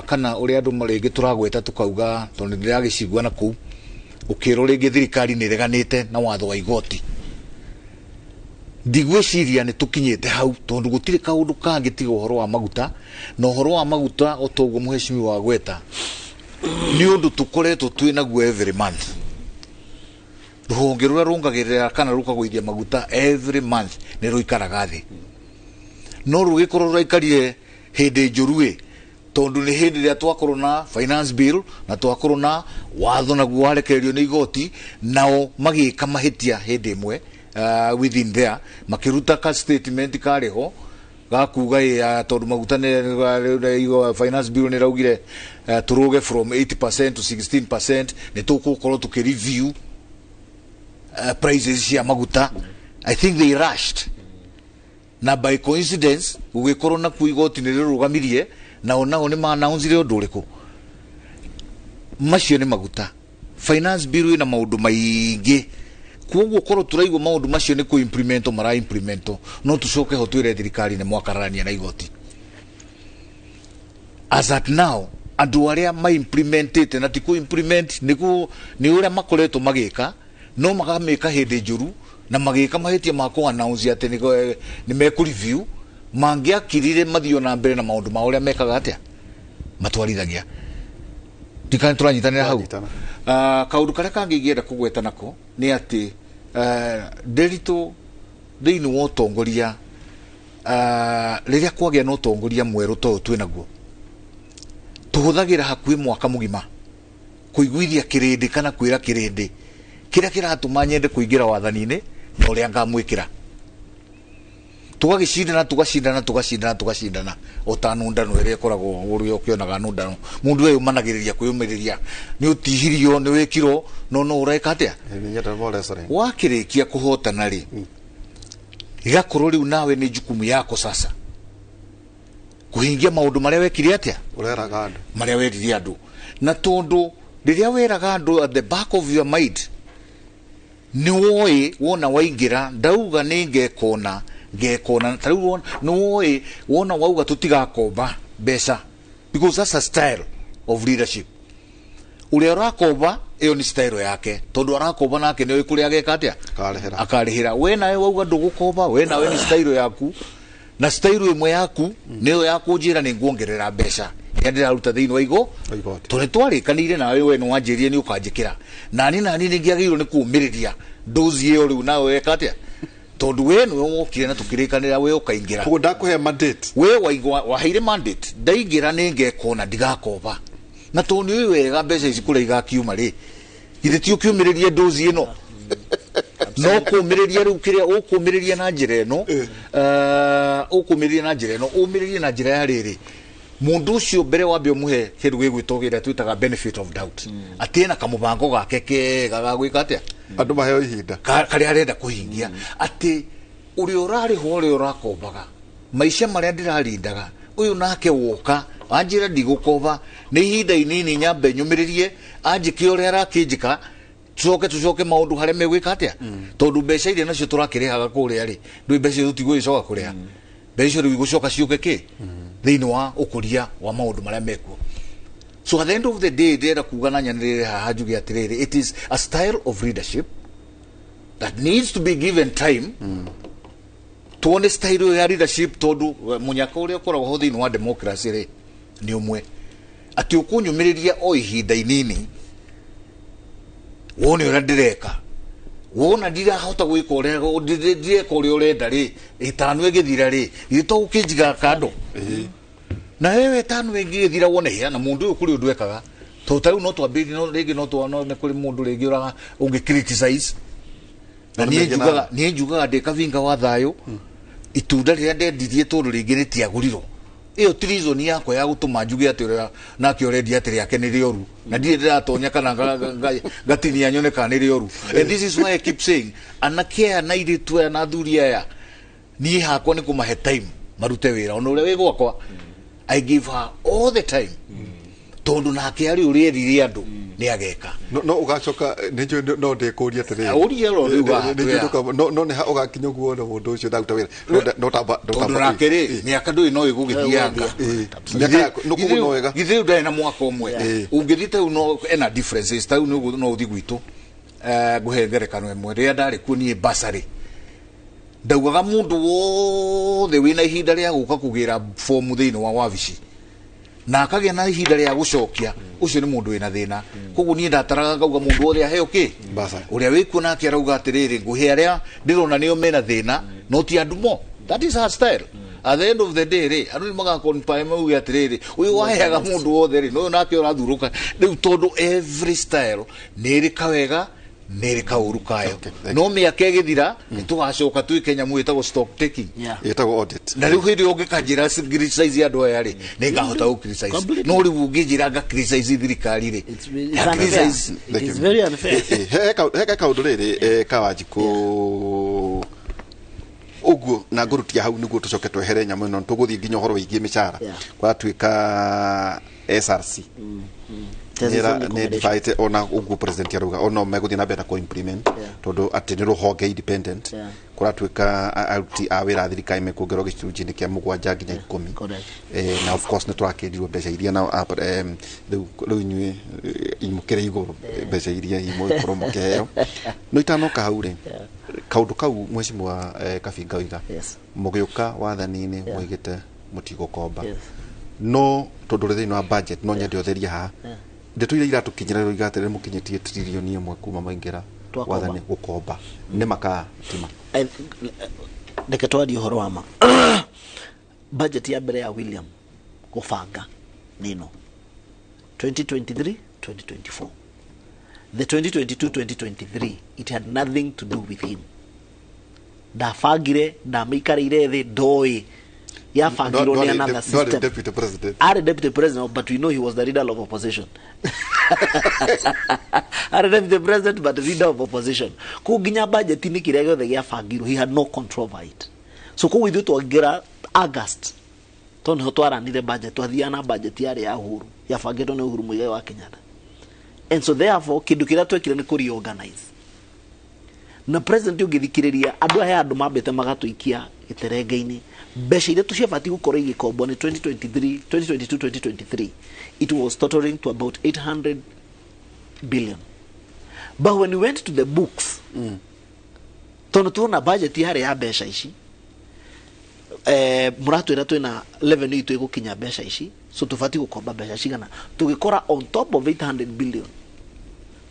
kana ũrĩa andũ rĩngĩ tũragweta tũkauga, tondũ ndĩragĩcigua na kũu ũkĩrwo rĩngĩ thirikari nĩ ĩreganĩte na watho wa igoti, ndigwĩciria nĩ tũkinyĩte hau, tondũ gũtirĩ kaũndũ kangĩ tiga ũhoro wa maguta. Na ũhoro wa maguta, o ta ũguo mheshimiwa wagweta, nĩ ũndũ tũkoretwo twĩ naguo every month. Rũhonge rũrĩa rũngagĩrĩra kana rũkagũithia maguta every month nĩ rũikaraga thĩ, no rũgĩkorwo rũraikarire hĩndĩ njũru ĩ, tondũ nĩ hĩndĩ ĩrĩa twakorwo na finance bill na twakorwo na watho naguo warekererio nĩ igoti, nao magĩka mahĩtia hĩndĩ ĩmwe within there makĩruta ka statement karĩ ho. Gakuga ya tondu maguta nĩ finance bill nĩ raugire tũrũge from 80% to 16%, nĩ tũgũkorwo tũkĩ review prices cia maguta. I think they rushed, na by coincidence gũgĩkorwo na kuo igoti nĩ rĩrũgamirie, nao nao nĩ ma-announcire ũndũ ũrĩkũ. Macio nĩ maguta. Finance bill ĩna maũndũ maingĩ, koguo korwo tũraigua maũndũ macio nĩ kũ-implement mara implement, no tũcoke ho twĩre thirikari nĩ mwakararania na igoti. As at now, andũ arĩa ma-implementĩte na ti kũ-implement, nĩ ũrĩa makoretwo magĩka, no makamĩka hĩndĩ njũru na magĩka mahĩtia ma kũ-announce atĩ nĩ mekũ-review. Mangĩakirire mathiĩ na mbere na maũndũ ma ũrĩa mekaga atĩa matwarithagia. Ndikana tũranyitanĩra hau. Kaũndũ karĩa kangĩ ingĩenda kũgweta nako nĩ atĩ Nderitu thĩinĩ wa ũtongoria, rĩrĩa kwagĩa na ũtongoria mwerũ ta ũyũ twĩ naguo, tũhũthagĩra hakuhĩ mwaka mũgima kũiguithia kĩrĩndĩ kana kwĩra kĩrĩndĩ kĩrĩa kĩratũma nyende kũingĩra wathani-inĩ na ũrĩa ngamwĩkĩra. Tũgagĩcindana, tũgacindana, tũgacindana, tũgacindana o ta nundano ĩrĩa ĩkoragwo ũrĩa ũkĩonaga nundano, mũndũ eyũmanagĩrĩria kwĩyũmĩrĩria, nĩ ũtihirio, nĩ wĩkirwo, no no ũreka atĩa. Wakĩrĩkia kũhotana rĩ, igakorwo rĩu nawe nĩ jukumu yako sasa kũhingia maũndũ marĩa wekire atĩa, ũreraga andũ, marĩa werire andũ. Na tondũ rĩrĩa weraga andũ, at the back of your mind nĩ woĩ wona waingĩra ndauga nĩ ngekona ngekona, ta rĩu nĩ woĩ wona wauga tũtigakomba mbeca, because that's a style of leadership. Ũrĩa ũrakomba ĩyo nĩ style yake, tondũ arakomba nake nĩ oĩ kũrĩa ageka atĩa, akarĩhĩra. We nawe wauga ndũgũkomba, we nawe nĩ style yaku, na style ĩmwe yaku nĩyo ya kũnjĩra nĩ nguongerera mbeca iria ndĩraruta thĩinĩ wa igo, tondũ nĩtwarĩkanĩire nawe, we nĩwanjĩrire nĩ ũkanjĩkĩra, nani nani nĩngĩagĩrĩirwo nĩ kũũmĩrĩria ndozi ĩyo rĩu nawe weka atĩa, tondũ we nĩwe wokire na tũkĩrĩkanĩra we ũkaingĩra. Koguo ndakũhe mandate, we waigua waheire mandate, ndaingĩra nĩ ngekona ndigakomba, na tondũ nĩ ũĩ wega mbeca ici kũrĩa igakiuma rĩ, githĩ ti ũkĩũmĩrĩrie ndozi ĩno? No kũũmĩrĩria rĩu kĩrĩa ũkũũmĩrĩria na njĩra ĩno, ũkũũmĩrĩria na njĩra ĩno, ũmĩrĩrie na njĩra ya rĩrĩ, mũndũ ũcio mbere wambe ũmũhe kĩndũ gĩgwĩtwo kĩrĩa twĩtaga benefit of doubt, atĩ ena kamũbango gake kega ga gwĩka atĩa, andũ maheo ihinda karĩa arenda kũhingia, atĩ ũrĩa ũrarĩhwo ũrĩa ũrakombaga maica marĩa ndĩrarindaga, ũyũ nake woka anjĩra ndigũkomba, nĩ ihinda inini nyambe nyũmĩrĩrie anjĩke ũrĩa arakĩnjĩka, tucoke tucoke maũndũ harĩa megwĩka atĩa, tondũ mbeca iria nacio tũrakĩrĩhaga kũrĩa rĩ, ndũĩ mbeca icio tũtigũgĩcoka kũrĩha, mbeca icio rĩu igũcoka ciũke kĩ thĩinĩ wa ũkũria wa maũndũ marĩa mekuo. So at the end of the day, ndĩrenda kuga na nyanĩrĩre haha njuge atĩrĩrĩ, it is a style of leadership that needs to be given time. Tuone style ĩyo ya leadership, tondũ mũnyaka ũrĩa ũkoragwo ho thĩinĩ wa democracy rĩ nĩ ũmwe, atĩ ũkũnyũmĩrĩria o ihinda inini wone ũrĩa ndĩreka, wona ndirahota gwĩka ũrĩa ndireka ũrĩa ũrenda rĩ, ĩtano ĩgĩthira rĩ, githĩ to gũkĩnjiga kando na wewe ĩtano ĩngĩ ĩgĩthira wone hĩa na mũndũ ũyũ kũrĩ ũndũ ekaga, tondũ ta rĩu no twambĩrĩrie, no rĩngĩ no tuona nĩ kũrĩ mũndũ rĩngĩ ũraga ũngĩ criticize, na niĩ njugaga ndĩ Kabinga wa thayũ, itunda rĩrĩa ndendirie tondũ rĩngĩ rĩtiagũrirwo, ĩyo ti reason yakwa ya gũtũma njuge atĩ ũrĩa nake ũrendia atĩ rĩake nĩ rĩoru, na ndirĩ ndĩratonya kana ngatinia nyone kana nĩ rĩoru. And this is why I keep saying, anake aya na airĩtu aya na athuri aya, niĩ hakwa nĩ kũmahe time marute wĩra, ona ũrĩa wĩ gwakwa I give her all the time, tondũ nake arĩ ũrĩa erire andũ nĩ ageka. No ũgacoka nĩ njũĩ no ndĩkũria atĩrĩrĩ, ũria ro rĩu haha, no nĩ ũgakinya ũguo na mũndũ ũcio ndaruta wĩra, tondũ nake rĩ mĩaka ndũĩ no ĩgũgĩthianga, githĩ rĩu ndarĩ na mwaka ũmwe, ũngĩthiĩ ta rĩu no ena differences, ta rĩu no ũthiĩ gwitũ, ngũhe ngerekano ĩmwe, rĩrĩa ndarĩ kuo niĩ bursary, ndaugaga mũndũ wothe wĩna ihinda rĩa gũka kũgĩra fomu thĩinĩ wa wabici na akagĩa na ihinda rĩa gũcokia, ũcio nĩ mũndũ wĩna thĩna. Koguo niĩ ndataraga ngauga mũndũ wothe aheo kĩ, ũrĩa wĩkuo nake arauga atĩrĩrĩ, ngũhe arĩa ndĩrona nĩo mena thĩna, no ti andũ mo. That is her style. At the end of the day rĩ, andũ nĩ magakonpa mauge atĩrĩrĩ, ũyũ waheaga mũndũ wothe rĩ, na ũyũ nake ũrathurũka rĩu, tondũ every style nĩ ĩrĩ kawega Nä rä kaå ru kayo no mä aka ä gä thira nä tå gacoka twä ke nyamå ä tagwo stock taking ĩtagwo audit. Na rä u hä ndä ä yo ngä kanjä ra criticize andå aya rä nä ngahota gå criticize, no rä u ngä njä ra nga criticize thirikari rä. It's unfair. It is very unfair. He kaũndũ rĩrĩ Kawanjikũ ũguo na ngũrutia hau nĩguo tũcoke twehere nyamũ ĩno tũgũthiĩ nginya ũhoro wĩgiĩ mĩcara kwaratuĩka SRC nĩ divide ona ũguo president arauga ona megũthiĩ na mbere na kũ-implement tondũ atĩ nĩ rũhonge independent kũratuĩka aruti a wĩra a thirikari mekuongererwo gĩcunjĩ-inĩ kĩa 7 nginya 10, na of course nĩ tũrakĩrirwo mbeca iria na rĩu inyuĩ imũkĩre igũrũ mbeca iria imũgĩkorwo mũkĩheo. No itanoka hau rĩ, kaũndũ kau mheshimiwa Kabinga oiga mũgĩũka wathani-inĩ mũigĩte mũtigũkomba, no tondũ ũrĩ thĩinĩ wa budget no nyende ũtherie haha ndeto iria iratũkinyĩra rĩu igatĩrĩ mũkinyĩtie tririoni 1 kuma maingĩra wathani gũkomba nĩ makaa tima. Reke twarie ũhoro wa ma. Budget ya mbere ya William gũbanga nĩ ĩno 2023 2024. The 2022 2023 it had nothing to do with him. Ndabangire, ndamĩikarĩire thĩ, ndoĩ yabangirwo nĩ another system. Deputy president. Ari deputy president, but we know he was the leader of opposition. Ari deputy president but leader of opposition. Kũu nginya budget nĩ kĩrĩa gĩothe gĩabangirwo, he had no control over it. So kũu ithuĩ twaingĩra August tondũ nĩho twaranire budget, twathiaga na budget yarĩ ya Uhuru, yabangĩtwo nĩ Uhuru Muigai wa Kenyatta. And so therefore kĩndũ kĩrĩa twekire nĩ kũ reorganize. Na president ũngĩthikĩrĩria andũ aya andũ mambĩte magatũikia gĩterenge-inĩ mbeca iria tũciabatiĩ gũkorwo igĩkombwo nĩ 2023 2022 2023 it was totaling to about 800 billion, but when we went to the books tondũ tuona budget yarĩ ya mbeca ici, mũratwĩra twĩna revenue itũ ĩgũkinya mbeca ici, so tũbatiĩ gũkomba mbeca cigana, tũgĩkora on top of 800 billion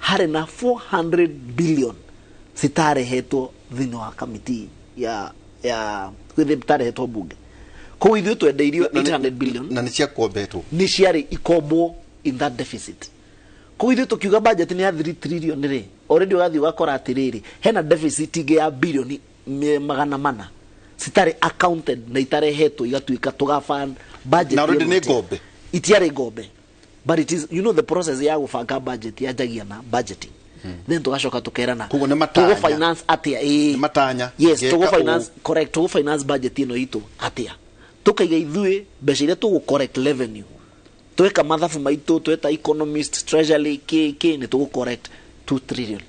harĩ na 400 billion citarehetwo thĩinĩ wa kamiti ya itarehetwo bunge. Koguo ithuĩ twendeirio 800 billion na nĩ ciakombetwo, nĩ ciarĩ ikombwo in that deficit. Koguo ithuĩ tũkiuga budget nĩ ya 3 trillion rĩ, already ũgathiĩ ũgakora atĩrĩrĩ hena deficit ĩngĩ ya bilioni 400 citarĩ accounted na itarehetwo igatuĩka tũgafund budget. Na already nĩ ngombe, itiarĩ ngombe, but it is, you know, the process ya gũbanga budget yanjagia na budgeting. Then tugacoka tukerana tugo finance atia, matanya. Yes, tugo finance, correct, tugo finance budget ino itu atia, tukaiga ithuĩ mbeca iria tugu correct revenue, tweka mathabu maitu, tweta economist, treasury, k ni tugu correct 2 trillion.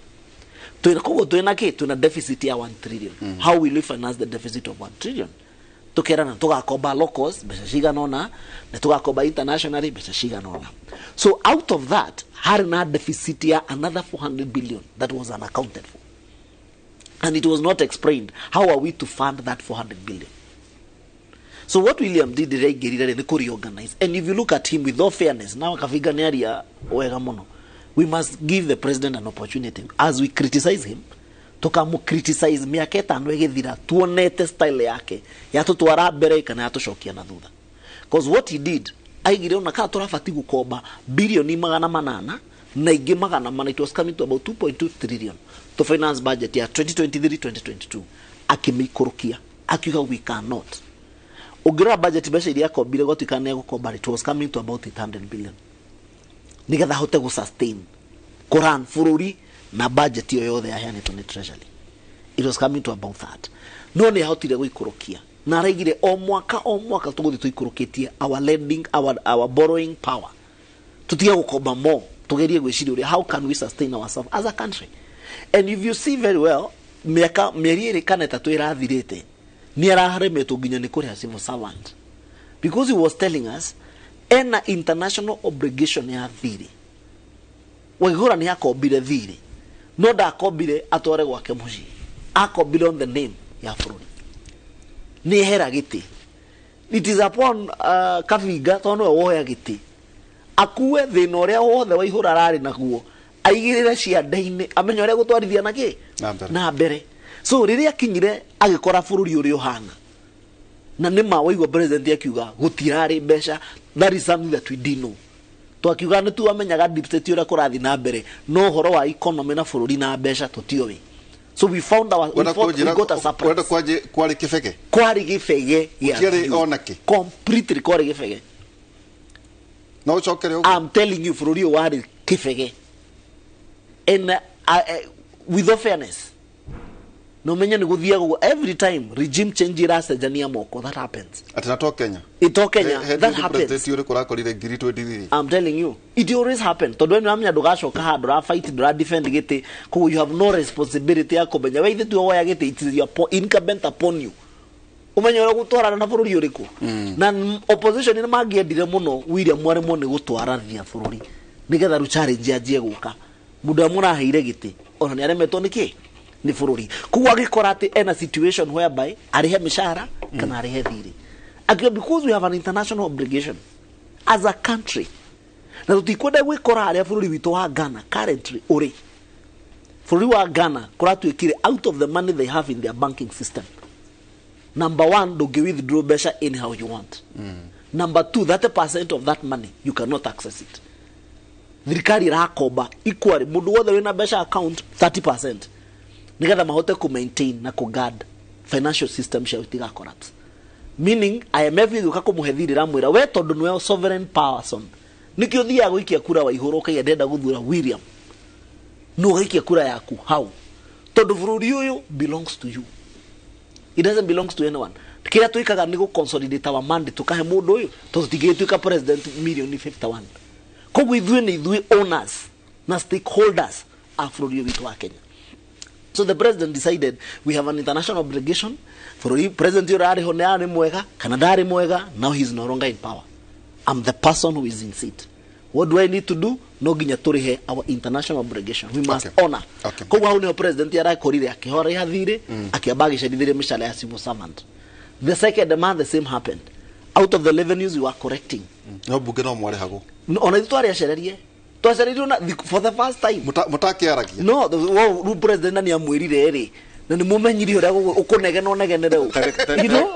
Twina koguo twina ki twina deficit ya 1 trillion. How will we finance the deficit of 1 trillion? Tukerana tugakomba locals mbeca cigana ũna na tugakomba internationally mbeca cigana ũna. So out of that harĩ na deficit ya another 400 billion that was unaccounted for, and it was not explained how are we to fund that 400 billion. So what William did rĩaingĩrire nĩ kũ reorganize, and if you look at him with all fairness now Kabiga nĩ aria wega mũno, we must give the president an opportunity as we criticize him, tukamu criticize mĩaka 5 ĩgĩthira tuonete style yake yatũtwara mbere kana yatũcokia na thutha. Because what he did aigire ona kana tũrabatiĩ gũkomba bilioni 800 na ingĩ 400, it was coming to about 2.2 trillion to finance budget ya 2023 2022, akĩmĩikũrũkia akiuga we cannot. Ũngĩrora budget mbeca iria akombire gwatuĩka nĩ egũkomba, it was coming to about 800 billion nĩgetha ahote gũ sustain kũrun bũrũri na budget iyo yothe yaheanĩtwo nĩ treasury. It was coming to about that. No nĩ ahotire gũikũrũkia na araigire o mwaka tũgũthiĩ tũikũrũkĩtie our lending, our borrowing power, tũtige gũkomba more, tũgerie gwĩciria ũrĩa how can we sustain ourselves as a country. And if you see very well mĩaka mĩeri 2 kana 3 ĩrathirĩte nĩ araremetwo nginya nĩ kũrĩha civil servant, because he was telling us ena international obligation ya thirĩ. Waihũra nĩ akombire thirĩ, no ndakombire atware gwake mũciĩ, akombire on the name ya bũrũri. Nĩ ehera gĩtĩ, it is upon Kabiga tondũ nĩwe woya gĩtĩ akue thĩna ũrĩa wothe Waihũra ararĩ naguo aigĩrĩre ciande-inĩ amenye ũrĩa gũtwarithia na kĩ na mbere. So rĩrĩa akinyire agĩkora bũrũri ũrĩa ũhana, na nĩ ma waigua president akiuga gũtirarĩ mbeca, that is something that we didn't know. Twakiuga nĩ tuamenyaga deep state ũrĩa kũrathiĩ na mbere, no ũhoro wa economy na bũrũri na mbeca tũtiũĩ. So we found our we, found, we got a surprise. Wenda kwaje kwari kibege? Kwari gibege. Gũtiarĩ ona kĩ? Completely kwari gibege. No ũcokere ũguo. I'm telling you, bũrũri ũyũ warĩ kibege. And with all fairness, no menye nĩ gũthiaga ũguo every time regime change iracenjania moko, that happens. Atĩ na to Kenya. Ito Kenya, that happens. President ũrĩkũ ũrakorire ngiri 23? I'm telling you, it always happen. Tondu we nĩũramenya ndũgacoka handũ ndũra fight, ndũra defend gĩtĩ, koguo you have no responsibility ya kũmenya we ithe tiwe woya gĩtĩ, it is your incumbent upon you umenye ũrĩa gũtwarana na bũrũri ũrĩkũ. Na opposition nĩ mangĩendire mũno William aremwo nĩ gũtwarania bũrũri nĩgetha rĩu challenge yanjie gũka. Mũndũ ũrĩa mũraheire gĩtĩ ona nĩ aremetwo nĩ kĩ? Nĩ bũrũri. Koguo agĩkora atĩ ena situation whereby arĩhe mĩcara kana arĩhe thirĩ. Akiuga because we have an international obligation as a country, na tũtikwenda gwĩkora harĩa bũrũri witũ wa Ghana currently ũrĩ. Bũrũri wa Ghana kũratuĩkire out of the money they have in their banking system, number one, ndũngĩ withdraw mbeca anyhow you want. Number two, 30% of that money you cannot access it. Thirikari ĩrakomba equally mũndũ wothe wĩna mbeca account 30% nĩgetha mahote kũ maintain na kũ guard financial system ciao itiga collapse. Meaning IMF ĩgĩũka kũmũhe thirĩ ĩramwĩra we tondũ nĩwe sovereign person, nĩkĩo ũthiaga gũikia kura Waihũra ũkaiga ndĩrenda gũthura William, no ũgaikia kura yaku hau tondũ bũrũri ũyũ belongs to you, it doesn't belong to anyone. Kĩrĩa twĩkaga nĩ gũ consolidate our mandate tũkahe mũndũ ũyũ tondũ tũtingĩgĩtuĩka president milioni 51. Koguo ithuĩ nĩ ithuĩ owners na stakeholders a bũrũri ũyũ witũ wa Kenya. So the president decided we have an international obligation. Bũrũri president ũrĩa arĩ ho nĩ arĩ mwega kana ndarĩ mwega, now he is no longer in power. I'm the person who is in seat. What do I need to do? No nginya tũrĩhe our international obligation. We must honor. Koguo hau nĩho president arakorire akĩhorĩha thirĩ, akĩamba agĩcerithĩria mĩcara ya civil servant. The second month the same happened. Out of the revenues we were collecting. No bunge no mwarĩhagwo. Ona ithuĩ twarĩ acererie. Twacererirwo na for the first time. Mũtakĩaragia. No, rĩu president nĩ amwĩrire rĩ, na nĩ mũmenyire ũrĩa ũkũnegena ũnegenere ũ. You know?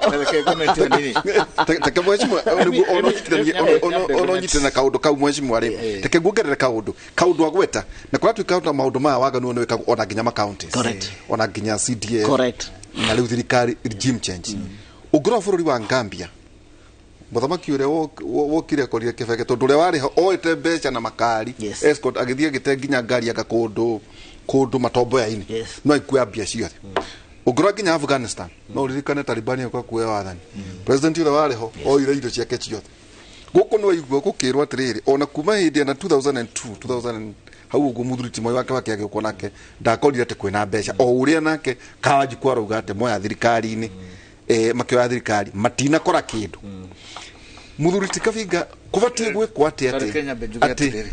Teke mheshimiwa, ono nyitire kaũndũ kau mheshimiwa rĩ, teke nguongerere kaũndũ agweta na kũratuĩka ta maũndũ maya waganu nĩ wĩkagwo ona nginya ma counties. Correct. Ona nginya CDF. Correct. Na rĩu thirikari regime change. Ũngĩrora bũrũri wa Gambia, mũthamaki ũrĩa wokire akorire kĩbeke tondũ ũrĩa warĩ ho oete mbeca na makari, escort agĩthiĩ agĩte nginya ngari anga kũndũ matomboya-inĩ, no aikuoya mbia ciothe. Ũngĩrora nginya Afghanistan, no ũririkane Taliban yoka kuoya wathani, president ũrĩa warĩ ho oire indo ciake ciothe. Gũkũ no waigua gũkĩrwo atĩrĩrĩ, ona kuma hĩndĩ ya 2002 2000 hau ũguo mũthuri ti Moi wake agĩũkwo nake ndakorire atĩ kwĩna mbeca o ũrĩa nake Kawanjikũ arauga atĩ moya thirikari-inĩ, makĩoya thirikari matinakora kĩndũ. Mũthuri ti Kabinga kũbatiĩ gwĩkwo atĩa atĩ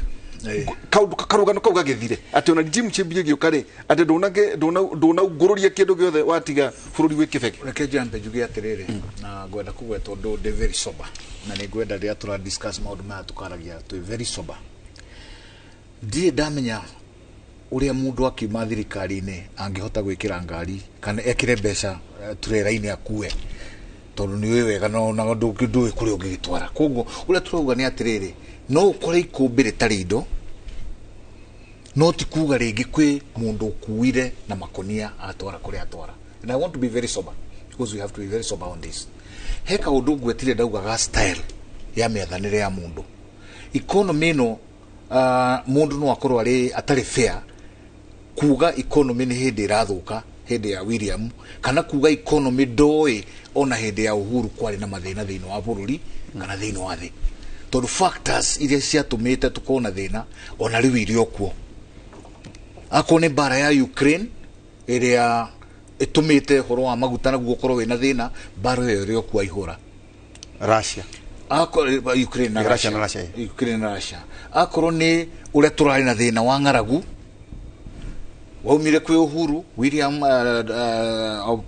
kaũndũ karũgano kau gagĩthire atĩ ona regime change ĩgĩũka rĩ, atĩ ndũnaungũrũria kĩndũ gĩothe watiga bũrũri wĩ kĩbeke. Reke njambe njuge atĩrĩrĩ, na ngwenda kũgweta ũndũ ndĩ very sober, na nĩ ngwenda rĩrĩa tũra discuss maũndũ maya tũkaragia twĩ very sober. Ndirĩ ndamenya ũrĩa mũndũ akiuma thirikari-inĩ angĩhota gwĩkĩra ngari kana ekĩre mbeca turera-inĩ akue, tondũ nĩ ũĩ wega na ndũĩ kũrĩa ũngĩgĩtwara. Koguo ũrĩa tũrauga nĩ atĩrĩrĩ, no ũkore ikũmbĩ rĩtarĩ indo, no ti kuga rĩngĩ kwĩ mũndũ ũkuire na makonia atwara kũrĩa atwara. And I want to be very sober because we have to be very sober on this. He kaũndũ ngwetire ndauga ga style ya mĩathanĩre ya mũndũ. Economy ĩno mũndũ no akorwo arĩ atarĩ fair kuga economy nĩ hĩndĩ ĩrathũka hĩndĩ ya William, kana kuga economy ndoĩ ona hĩndĩ ya Uhuru kwarĩ na mathĩna thĩinĩ wa bũrũri kana thĩinĩ wa thĩ, tondũ factors iria ciatũmĩte tũkorwo na thĩna ona rĩu irĩ o kuo. Akorwo nĩ mbara ya Ukraine ĩrĩa ĩtũmĩte ũhoro wa maguta naguo ũkorwo wĩna thĩna, mbara ĩyo ĩrĩ o kuo aihũra. Russia. Ukraine na Russia. Ukraine na Russia. Akorwo nĩ ũrĩa tũrarĩ na thĩna wa ng'aragu waumire kwĩ Uhuru William,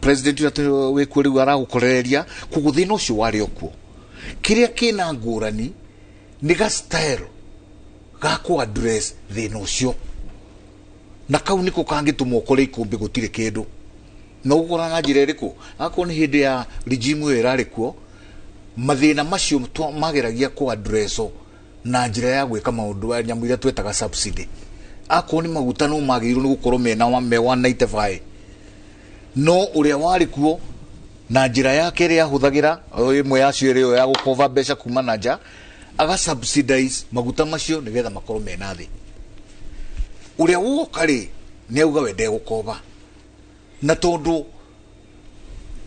president ũrĩa wĩkuo rĩu aragũkorereria, koguo thĩna ũcio warĩ o kuo. Kĩrĩa kĩna ngũrani nĩ ga style ga kũ address thĩna ũcio, na kau nĩko kangĩtũma ũkore ikũmbĩ gũtirĩ kĩndũ. No ũgũkora na njĩra ĩrĩkũ? Akorwo nĩ hĩndĩ ya regime ĩyo ĩrarĩ kuo, mathĩna macio mageragia kũ address na njĩra ya gwĩka maũndũ nyamũ iria twetaga subsidy. Akorwo nĩ maguta no magĩrĩirwo nĩ gũkorwo mena me 195, no ũrĩa warĩ kuo na njĩra yake ĩrĩa ahũthagĩra, ĩmwe yacio ĩrĩ ĩyo ya gũkova mbeca kuma na nja, aga subsidize maguta macio nĩgetha makorwo mena thĩ. Ũrĩa woka rĩ nĩ auga we ndegũkoba, na tondũ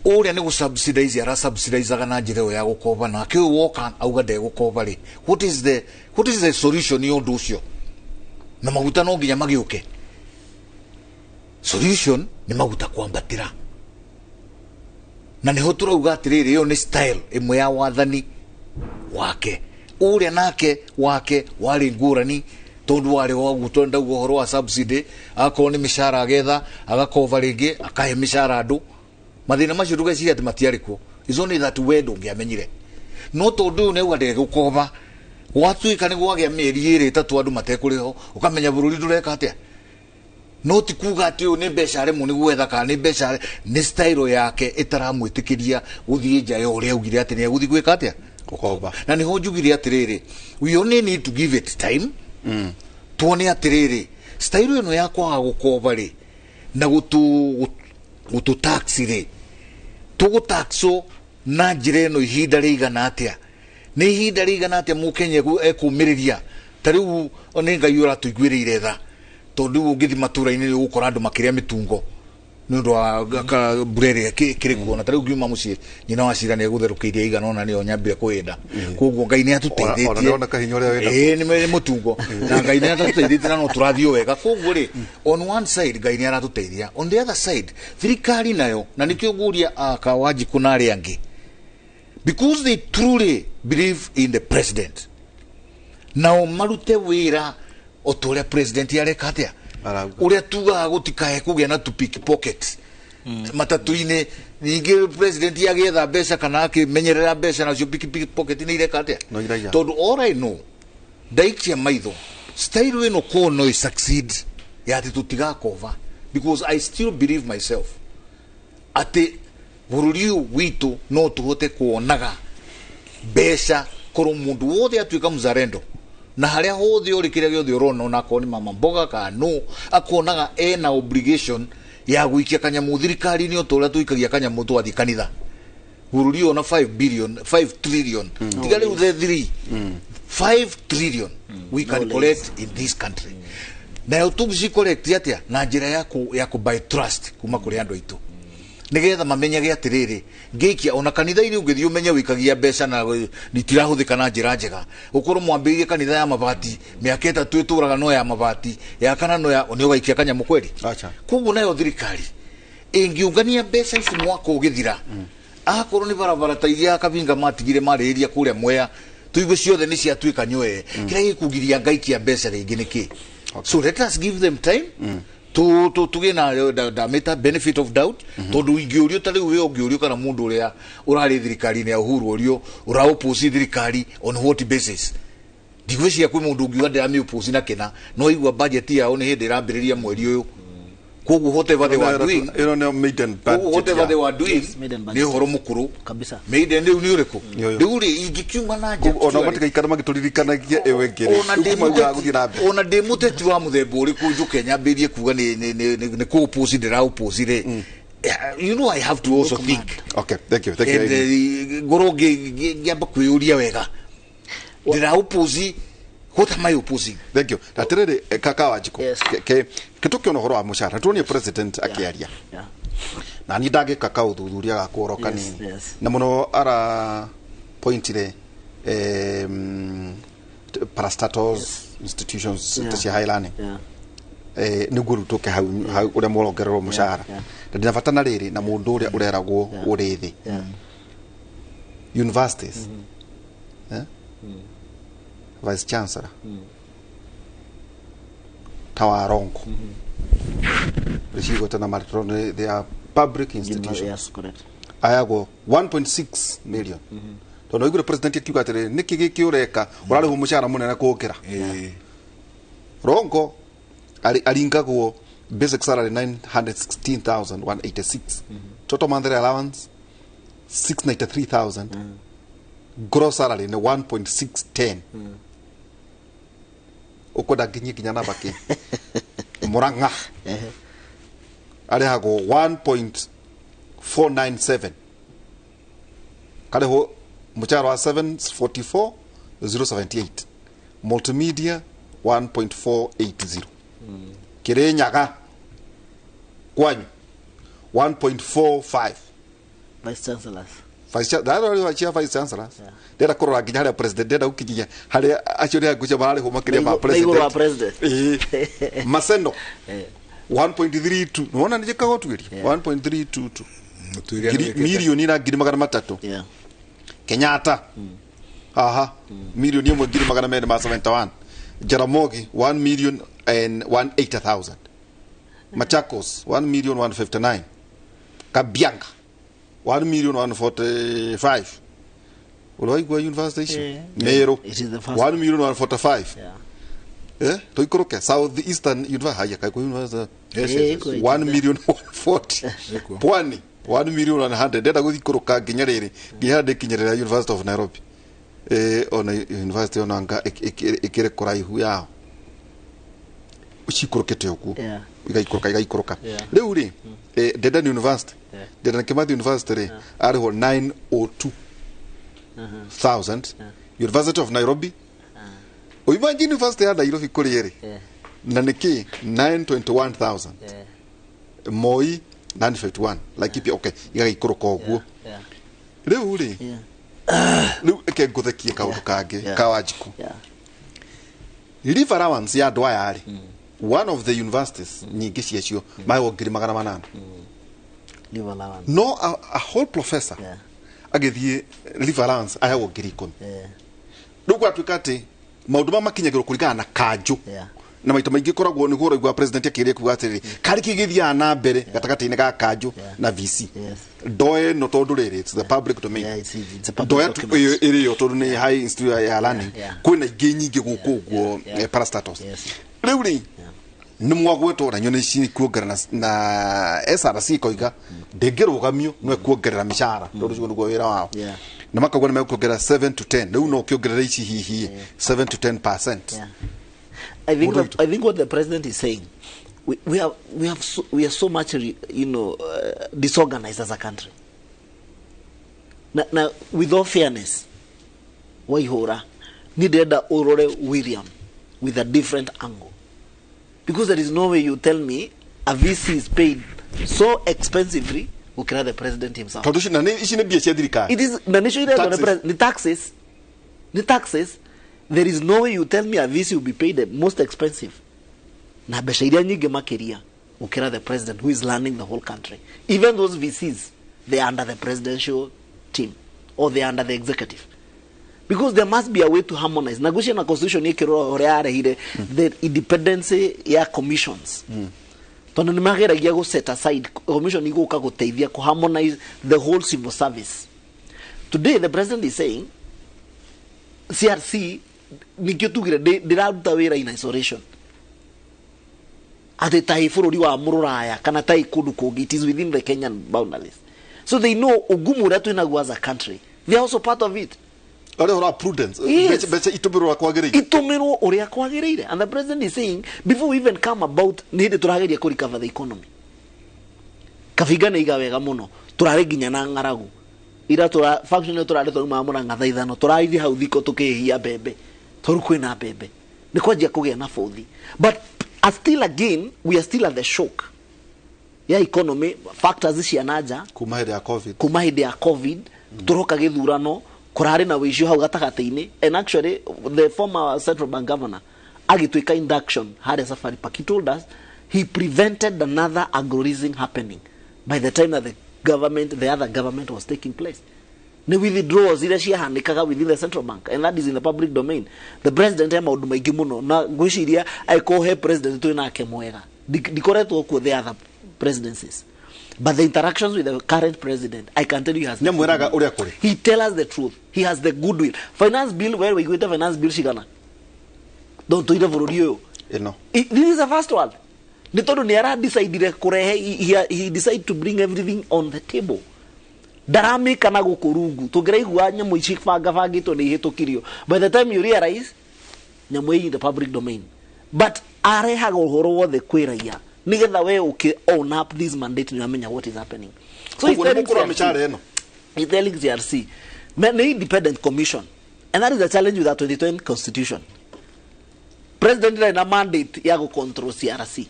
ũrĩa nĩ gũ-subsidize ara-subsidizaga na njĩra ĩyo ya gũkoba, nake ũyũ woka auga ndegũkoba rĩ, what is the solution ya ũndũ ũcio? Na maguta no nginya magĩũke. Solution nĩ maguta kwambatĩra, na nĩho tũrauga atĩrĩrĩ, ĩyo nĩ style ĩmwe ya wathani wake. Ũrĩa nake wake warĩ ngũrani, tondũ warĩ wa ndauga ũhoro wa subsidy, agakorwo nĩ mĩcara agetha agakova rĩngĩ akahe mĩcara andũ. Mathĩna macio ndũgeciria atĩ matiarĩ kuo, is only that we ndũngĩamenyire. No tondũ ũyũ nĩauga ndegũkoba, gwatuĩka nĩ gwagĩa mĩeri ĩrĩ ĩtatũ andũ matekũrĩhwo, ũkamenya bũrũri ndũreka atĩa. No ti kuga atĩ ũyũ nĩ mbeca aremwo nĩ gwetha kana nĩ mbeca, nĩ style yake ĩtaramwĩtĩkĩria gũthiĩ nja ya ũrĩa augire atĩ nĩ egũthiĩ gwĩka atĩa. Gũkomba. Na nĩho njugire atĩrĩrĩ, we only need to give it time, tuone atĩrĩrĩ, style ĩno ya kwaga gũkoba rĩ na gũtũ tax rĩ, tũgũtaxwo na njĩra ĩno ihinda rĩigana atĩa? Nĩ ihinda rĩigana atĩa mũkenya ekũmĩrĩria? Ta rĩu nĩ Ngai ũratũiguĩrĩire tha, tondũ rĩu ũngĩthiĩ matũra-inĩ nĩ ũgũkora andũ makĩrĩa mĩtungo nĩ ũndũ wa mbura ĩrĩa ĩkĩrĩ kuo. Na ta rĩu ngiuma mũciĩ, nyina wa cira nĩ egũtherũkĩirie igana ona nĩyo nyambire kũhĩnda. Koguo Ngai nĩ atũteithĩtie. Ona ndĩrona kahinya ũrĩa wĩnako. Ĩĩ, nĩ mũtungo, na Ngai nĩ atũteithĩtie na no tũrathiĩ o wega. Koguo rĩ, on one side Ngai nĩ aratũteithia, on the other side thirikari nayo, na nĩkĩo ngũria Kawanjikũ na arĩa angĩ, because they truly believe in the president, nao marute wĩra o ta ũrĩa president areka atĩa. Arauga. Ũrĩa tugaga gũtikae kũgĩa na tu pickpocket matatu-inĩ. Ningĩ president agĩetha mbeca kana akĩmenyerera mbeca, nacio pickpocket nĩ ireka atĩa? No iraiya. Tondũ all I know, ndaikia maitho style ĩno ko no succeed ya atĩ tũtigakova, because I still believe myself atĩ bũrũri ũyũ witũ no tũhote kuonaga mbeca korwo mũndũ wothe atuĩka mzalendo, na harĩa hothe ũrĩ, kĩrĩa gĩothe ũrona, onakorwo nĩ mama mboga kana no akonaga ena obligation ya gũikia kanyamũ thirikari-inĩ, o ta ũrĩa tũikagia kanyamũ twathiĩ kanitha. Bũrũri ũyũ ona 5 billion, 5 trillion, tiga rĩu the 3, 5 trillion we can No. collect in this country. Nayo tũgĩci collect atĩa? Na njĩra ya ku buy trust kuma kũrĩ andũ aitũ, nigetha mamenyage atĩrĩrĩ, ngĩikia ona kanitha-inĩ, ũngĩthiĩ ũmenye wĩikagia mbeca na itirahũthĩka na njĩra njega. Ũkorwo mwambĩrĩirie kanitha ya mabati, mĩaka 3 ĩtũraga no ya mabati, ya kana no ya nĩ ũgaikia kanyamũ kweri. Acha. Koguo nayo thirikari ĩngĩũngania mbeca ici mwaka ũgĩthira, akorwo nĩ barabara ta iria Kabinga matigire marĩrĩria kũrĩa Mwea, tuigue ciothe nĩ ciatuĩka nywee, kĩrĩa gĩkũgiria ngaikia mbeca rĩngĩ nĩ kĩ? So let us give them time, tu tu tugĩe na ndamĩta benefit of doubt, tondũ ingĩũrio ta rĩu we ũngĩũrio kana mũndũ ũrĩa ũrarĩ thirikari-inĩ ya Uhuru ũrio ũra oppose thirikari on what basis, ndigwĩciria kwĩ mũndũ ũngiuga ndĩramĩ oppose na kĩna. No igua budget yao nĩ hĩndĩ ĩrambĩrĩria mweri ũyũ, koguo whatever they were doing, Ĩno nĩyo maiden koguo budget whatever they were doing Yes, maiden budget. nĩ ũhoro mũkũrũ. Kabisa. Maiden rĩu nĩ ũrĩkũ? Nĩ ũyũ. Rĩu rĩ ingĩkiuma na nja Ona matigaikara magĩtũririkanagia ĩyo ĩngĩ rĩ. Ona Rĩu ndĩ maugaga gũthiĩ na mbere. Ona ndĩ mũteti wa mũthemba ũrĩkũ, njũke nyambĩrie kuga nĩ kũ oppose ndĩra oppose rĩ, I have to also think. Okay, thank you, thank you. And ngorwo ngĩamba kwĩyũria wega, ndĩra oppose, what am I opposing? Thank you. Atirĩrĩ, kaka Wanjikũ, Yes. ke tũkĩona ũhoro wa mũcara, tuonie president akĩaria, na niĩ ndangĩka kaũthuthuria gakwa oro kanini, na mũno ara pointire parastatals institutions ta cia high learning, nĩguo rĩu tũke hau hau ũrĩa mũrongererwo mũcara, na ndĩna bata na rĩrĩ na mũndũ ũrĩa ũreragwo ũrĩ thĩ. Universities, eh? Vice chancellor ta wa Rongo rĩcigweta na marĩtwo nĩ they are public institutions, Yes, correct. ayagwo 1.6 million, tondũ aiguire president akiuga atĩrĩrĩ, nĩkĩ gĩkĩ ũreka ũrarĩhwo mũcara mũnene kũngĩra Rongo aringagwo basic salary 916,186, total monthly allowance 693,000, gross salary ni 1.610. Ukwenda nginyie nginya namba ki Murang'a arĩhagwo 1.497, karĩhwo mũcara wa 744 078, Multimedia 1.480, Kirinyaga kwanyu 1.45. Vice chancellors. Vice chancellors. Ndĩrenda kũrora nginya harĩa president, ndĩrenda gũkinyia harĩa acio nĩ ngũcia mararĩhwo makĩria ma president. Ĩĩ, Maseno 1.32, nĩwona nĩ njĩkaga ũtuĩria, 1.322 milioni na ngiri magana matatũ. Kenyatta aha 1,271,000. Jaramogi 1,180,000. Machakos 1,159,000. Kabianga 1,145,000. Ũraigua university icio? Meru 1,145,000. Eh, tuikũrũke South Eastern University, haya kaikũ university. Yes, yes, yes. 1,140,000. Pwani 1,100,000. Ndĩrenda gũthikũrũka nginya rĩrĩ, nginya ndĩkinyĩrĩra University of Nairobi. Ona university ona anga ĩkĩrĩ kũraihu yao, cikũrũkĩte ũguo, igaikũrũka igaikũrũka. Rĩu rĩ, Dedan University, Dedan Kimathi University rĩ, arĩhwo 902,000. University of Nairobi, imagine University ya Nairobi kũrĩ ĩrĩ na nĩkĩ 921,000. Moi 951, Laikipia, okay, igagĩikũrũka ũguo. Rĩu rĩ, rĩu eke ngũthekie kaũndũ kangĩ ka Wanjikũ. Leave allowance ya andũ aya rĩ, one of the universities nyingĩ ciacio maheo 800,000. Leave allowance. No a whole professor agĩthiĩ leave allowance aheagwo 10,000. Rĩu gwatuĩka atĩ maũndũ maya makinyagĩrwo kũringana na kanjũ, na maita maingĩ koragwo nĩguo ũraigua president akĩria kuga atĩrĩrĩ, karĩ kĩ gĩthiaga na mbere gatagatĩ-inĩ ga kanjũ na VC ndoe no tondũ rĩrĩ, it's the public domain. Ndoya ĩrĩyo tondũ nĩ high institute ya learning, kwĩna ingĩ nyingĩ gũkũ ũguo parastatals. Rĩu rĩ, nĩ mwagwetwo na nyoni ici kuongerera na SRC ikoiga ndĩngĩrũgamio no ĩkuongerera mĩcara tondũ ũcio nĩguo wĩra wao, na makauga nĩ mekuongerera 7 to 10. Rĩu no ũkĩongerera ici hihi 7 to 10%. I think what the president is saying, we are so much, you know, disorganized as a country. Now, with all fairness, Waihora needed Aurore William with a different angle, because there is no way you tell me a VC is paid so expensively. Ukira the president himself. It is the taxes. There is no way you tell me a VC will be paid the most expensive. Na mbeca iria nyingĩ makĩria gũkĩra the president who is running the whole country. Even those VCs, they are under the presidential team or they are under the executive. Because there must be a way to harmonize. Na gucia na constitution ĩkĩrora ũrĩa yarehire the independence ya commissions. Tondũ nĩ mageragia gũ set aside commission igũka gũteithia kũ harmonize the whole civil service. Today the president is saying CRC nikio tugire ndiraruta wĩra in isolation, atĩ tai bũrũri wa mũrũraya kana tai kũndũ kũngĩ, it is within the Kenyan boundaries. So they know ugumu ũrĩa twĩnaguo as a country, they are also part of it. Prudence. Mbeca itũmĩrwo kwagĩrĩire, itũmĩrwo ũrĩa kwagĩrĩire. And the president is saying before we even come about nĩ hĩndĩ tũrageria kũ recover the economy. Kabiga nĩ iga wega mũno, tũrarĩ nginya na ng'aragu ira tura function turare twauma Murang'a thaa ithano turaithi hau thiko tukihia mbembe tondu kwina mbembe ni kwanjia kugia na bothi. But still again we are still at the shock ya economy factors cia nanja kuma hindi ya covid, kuma hindi ya covid turoka githurano kurari na wicio hau gatagati-ini. And actually the former central bank governor agituika induction haria Safari Park, he told us he prevented another agrorism happening by the time that the government, the other government was taking place. Ni withdrawals iria ciahanĩkaga within the central bank, and that is in the public domain. The president e maũndũ maingĩ mũno na ngwĩciria angĩkorwo he president twĩ nake mwega ndikoretwo kuo the other presidencies, but the interactions with the current president, I can tell you he has nĩamwĩraga ũrĩa kũrĩ. He tell us the truth. He has the goodwill. Finance bill, where we go finance bill cigana ndũtũire bũrũri ũyũ ĩno, this is the first one. Nĩ tondũ nĩ aradecidire kũrehe, he decided to bring everything on the table. Ndaramĩka na gũkũ rungu tũngĩraigua nyamũ ici bangabangĩtwo nĩ ihĩtũkirio, by the time you realize nyamũ ĩ in the public domain. But arehaga ũhoro wothe kwĩ raia nigetha we ũkĩ own up this mandate nĩ wamenya what is happening. So he's telling CRC, he's telling CRC nĩ independent commission, and that is the challenge with our 2020 constitution. President ndarĩ na mandate ya gũ control CRC,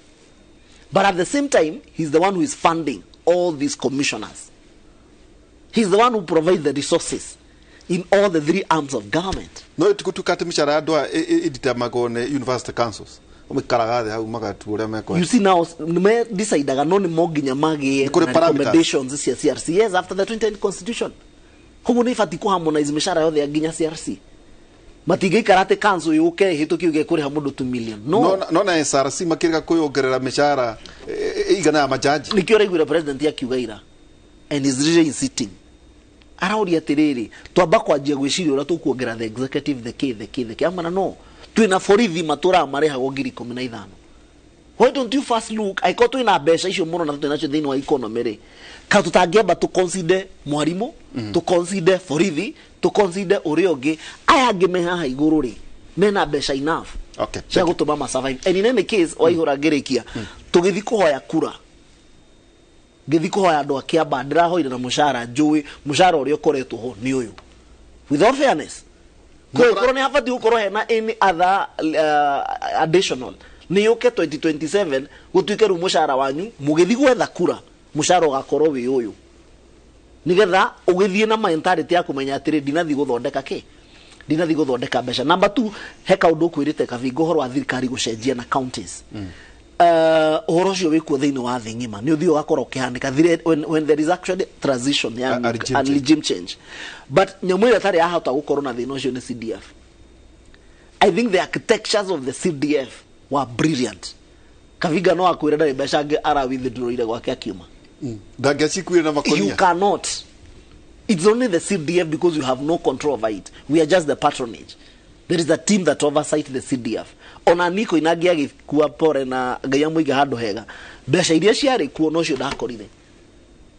but at the same time he's the one who is funding all these commissioners. He's the one who provides the resources in all the three arms of government. No ĩtigũtuĩka atĩ mĩcara ya andũ aya ĩditamagwo nĩ university councils. You see now, me decidaga no nĩ mo nginya magĩe na recommendations cia CRC. Yes, after the 2010 constitution. Koguo nĩ ibatiĩ kũ harmonize mĩcara yothe ya nginya CRC. Matingĩikara atĩ council yũke ĩhĩtũkie yuge kũrĩha mũndũ 2 million. No. No na SRC makĩrega kwĩyongerera mĩcara igana ya majaji. Nĩkĩo ũraiguire president akiuga ira, and is really insisting. Arauria atĩrĩrĩ, twamba kwanjia gwĩciria ũrĩa tũkuongerera the executive, the K, the K, the K. Amana no. Twina borithi matũraga marĩhagwo 15,000. Why don't you first look aiko twina mbeca icio mũno na twĩ nacio thĩinĩ wa economy rĩ, ka tũtangĩamba tũ consider mwarimũ, tũ consider borithi, tũ consider ũrĩa ũngĩ, aya angĩ me haha igũrũ rĩ mena mbeca enough cia gũtũma ma survive. And in any case waihũra ngĩrĩkia, tũgĩthiĩ kũhoya kura, ngĩthiĩ kũhoya andũ a Kĩambaa, ndĩrahoire na mũcara njũĩ mũcara ũrĩa ũkoretwo ho nĩ ũyũ. With all fairness, korwo nĩ habatiĩ gũkorwo hena any other additional nĩ yũke 2027 gũtuĩke rĩu mũcara wanyu mũgĩthiĩ gwetha kura mũcara ũgakorwo wĩ ũyũ, nĩgetha ũgĩthiĩ na mentality ya kũmenya atĩrĩ ndinathiĩ gũthondeka kĩ, ndinathiĩ gũthondeka mbeca. Number 2, he kaũndũ ũkwĩrĩte Kabingo ũhoro wa thirikari gũcenjia na counties. Ũhoro ũcio wĩkuo thĩinĩ wa thĩ ng'ima nĩ ũthiĩ ũgakorwo ũkĩhanĩka when there is actually transition ya and regime change. But nyamũ ĩrĩa ĩtarĩ yahota gũkorwo na thĩna ũcio nĩ CDF. I think the architectures of the CDF were brilliant. Kavinga no akwĩre ndarĩ mbeca angĩ ara withdrawire gwake akiuma. Ndangĩacikuire na makonia. You cannot. It's only the CDF because you have no control over it. We are just the patronage. There is a team that oversight the CDF. Ona niko inagi agĩkua pore na Ngai amũige handũ hega, mbeca iria ciarĩ kuo nocio ndakorire.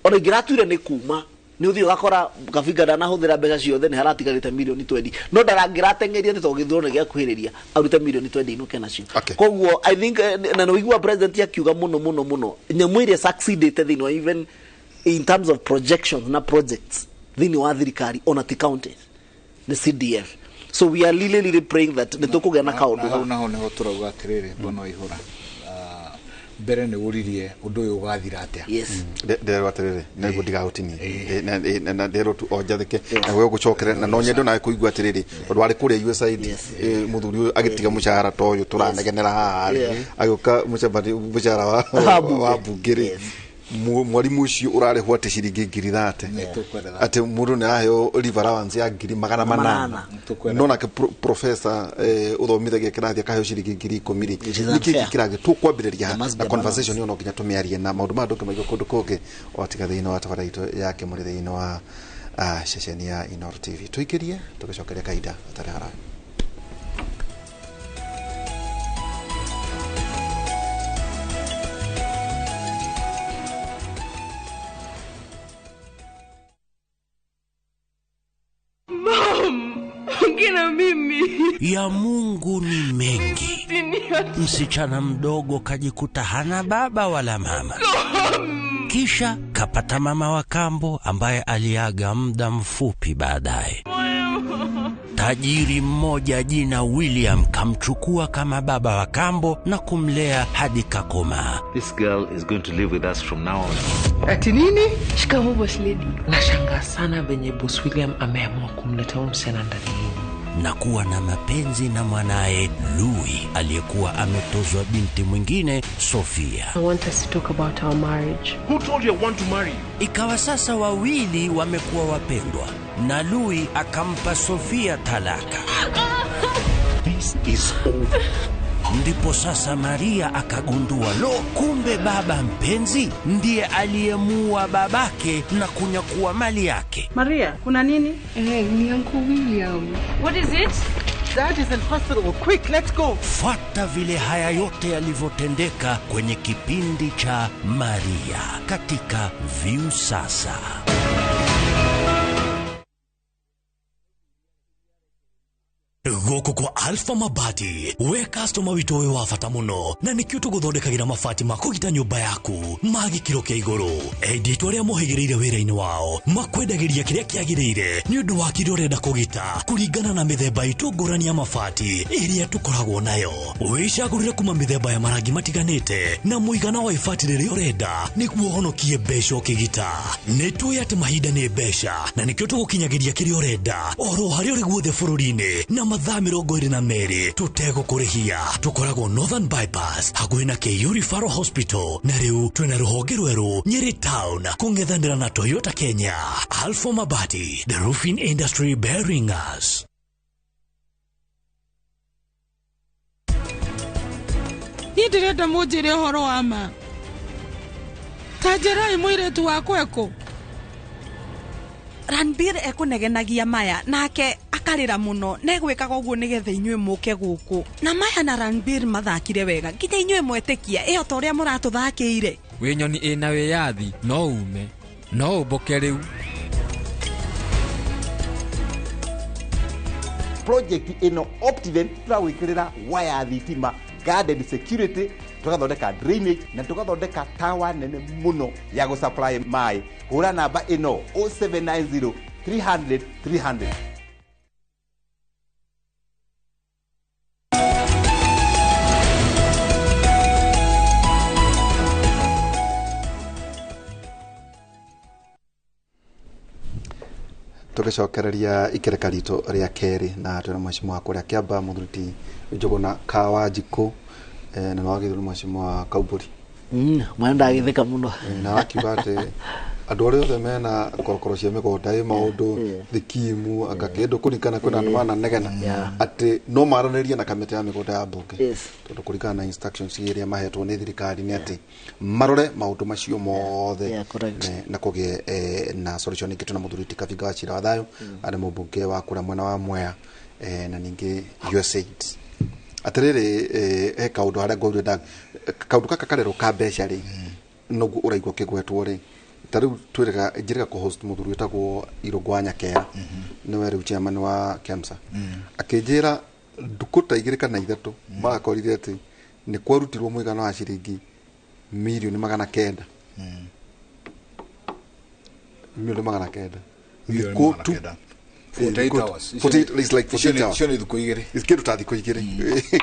Ona ingĩratuire nĩ kuma nĩ ũthiĩ ũgakora Kabinga ndanahũthĩra mbeca ciothe, nĩ haratigarĩte milioni 20, no ndarangĩrateng'eria nĩ tondũ gĩthurano nĩ gĩakuhĩrĩria arute milioni 20 inũke nacio. Koguo I think na nĩ ũigua president akiuga mũno mũno mũno nyamũ ĩrĩa succeedĩte thĩinĩ wa even in terms of projections na projects thĩinĩ wa thirikari ona ti counties nĩ CDF. So we are really, really praying that nĩ tũkũgĩa na kaũndũ hau. Naho nĩho tũrauga atĩrĩrĩ, bwana Waihũra, mbere nĩ ũririe ũndũ ũyũ ũgathira atĩa. Yes. Nderwo atĩrĩrĩ, nĩguo ndigagũtinie, na nderwo tu o njathĩke na we ũgũcokere, na no nyende nawe kũigua atĩrĩrĩ, tondũ warĩ kũrĩa USAID mũthuri ũyũ agĩtiga mũcara ta ũyũ tũranegenera haha rĩ, agĩũka mũcara wa mbunge rĩ, mwarimu ũcio ũrarĩhwo atĩ ciringi 30,000, atĩ mũndũ nĩ araheo leave allowance ya 800,000, no nake professor ũthomithagia kĩrathi akaheo ciringi 10,000 rĩ, nĩkĩ kĩragĩ tũkwambĩrĩria na conversation ĩyo no nginya tũmĩarie, na maũndũ maya ndũngĩmaigua kũndũ kũngĩ o tiga thĩinĩ wa tabarĩra itũ ya Kĩmũrĩ thĩinĩ wa ceceni ya Inooro TV. Tũikĩrie tũgĩcokeria kahinda gatarĩ haraya. Ya Mungu ni mengi. Msichana mdogo kajikuta hana baba wala mama. Kisha kapata mama wa kambo ambaye aliaga muda mfupi baadaye. Tajiri mmoja jina William kamchukua kama baba wa kambo na kumlea hadi kakomaa. This girl is going to live with us from now on. Ati nini? Shikamoo boss lady. Nashangaa sana venye boss William ameamua kumleta huyu msichana ndani na kuwa na mapenzi na mwanae Louis aliyekuwa ametozwa binti mwingine Sofia. I want us to talk about our marriage. Who told you I want to marry you? Ikawa sasa wawili wamekuwa wapendwa na Louis akampa Sofia talaka. This is over. Ndipo sasa Maria akagundua, lo, kumbe baba mpenzi ndiye aliyemuua babake na kunyakua mali yake. Maria, kuna nini? Ni Uncle William. What is it? Dad is in hospital. Quick, let's go. Fuata vile haya yote yalivyotendeka kwenye kipindi cha Maria katika Viusasa. Gũkũ kwa Alpha Mabati, we customer witũ wĩ wa bata mũno, na nĩkĩo tũgũthondekagĩra mabati ma kũgita nyũmba yaku ma gĩkĩro kĩa igũrũ. Endia aitũ arĩa mohĩgĩrĩire wĩra-inĩ wao makwendagĩria kĩrĩa kĩagĩrĩire nĩ ũndũ wa kĩrĩa ũrenda kũgita kũringana na mĩthemba itũ ngũrani ya mabati ĩrĩa tũkoragwo nayo. Wĩcagũrĩre kuma mĩthemba ya marangi matiganĩte na mũigana wa ibati rĩrĩa ũrenda nĩguo ũhonokie mbeca ũkĩgita. Nĩ tũĩ atĩ mahinda nĩ mbeca na nĩkĩo tũgũkinyagĩria kĩrĩa ũrenda oro harĩa ũrĩ guothe bũrũri-inĩ na mathaa 22 tũtegũkũrĩhia. Tũkoragwo Northern Bypass hakuhĩ na KU Referral Hospital, na rĩu twĩna rũhonge rwerũ Nyeri Town kũng'ethanĩra na Toyota Kenya. Alpha Mabati, the roofing industry bearing us. Niĩ ndĩrenda mũnjĩre ũhoro wa ma. Ta njĩrai mũirĩtu wakwa ekũ. Ranbir ekunegenagia Maya nake akarĩra mũno na egwĩkaga ũguo nĩgetha inyuĩ mũke gũkũ. Na Maya na Ranbir mathakire wega nginya inyuĩ mwetĩkia ĩyo ta ũrĩa mũratũthakĩire. Wĩ nyoni ĩna wĩyathi no ume no ũmbũke rĩu. Project ĩno Optiven tũragwĩkĩrĩra waya thitima, garden security, tũgathondeka drainage na tũgathondeka tower nene mũno ya gũsupply maĩ. Hũra namba ĩno 0790 300 300. Tũgĩcokereria ikereka ritũ rĩa kerĩ na twĩna mheshimiwa kũrĩa Kĩamba Mũthuri Njũgũna Kawanjikũ, na nĩwagĩrĩirwo nĩ mheshimiwa Kaumbũri. Mwana ndagĩtheka mũno. Na akiuga atĩ andũ arĩa othe mena korokoro cia mĩgũnda ĩ maũndũ thikimu anga kĩndũ kũringana kwĩna andũ mananegena atĩ no maranĩrie na kamĩtĩ ya mĩgũnda ya mbunge, tondũ kũringana na instructions iria mahetwo nĩ thirikari nĩ atĩ marore maũndũ macio mothe na kũgĩe na solution. Ĩngĩ twĩna Mũthuri Kabinga wa Cira wa Thayũ, arĩ mũmbunge wa kũrĩa mwena wa Mwea, na ningĩ USAID. Atĩrĩrĩ, he kaũndũ harĩa ngũria nda kaũndũ gaka karerwo ka mbeca rĩ, noguo ũraigua kĩgwetwo rĩ, ta rĩu twĩrĩga njĩrĩga kũ-host mũthuri wĩtagwo Irũngũ wa Nyakea, nĩwe rĩu chairman wa KEMSA, akĩnjĩra ndukũ ta 2 kana 3 marakorire atĩ nĩ kwarutirwo mũigana wa ciringi mirioni 900. Mirioni 900. Thikũ tu 48 hours. 48 is like 48 hours. Icio nĩ thikũ igĩrĩ. Kĩndũ ta thikũ igĩrĩ.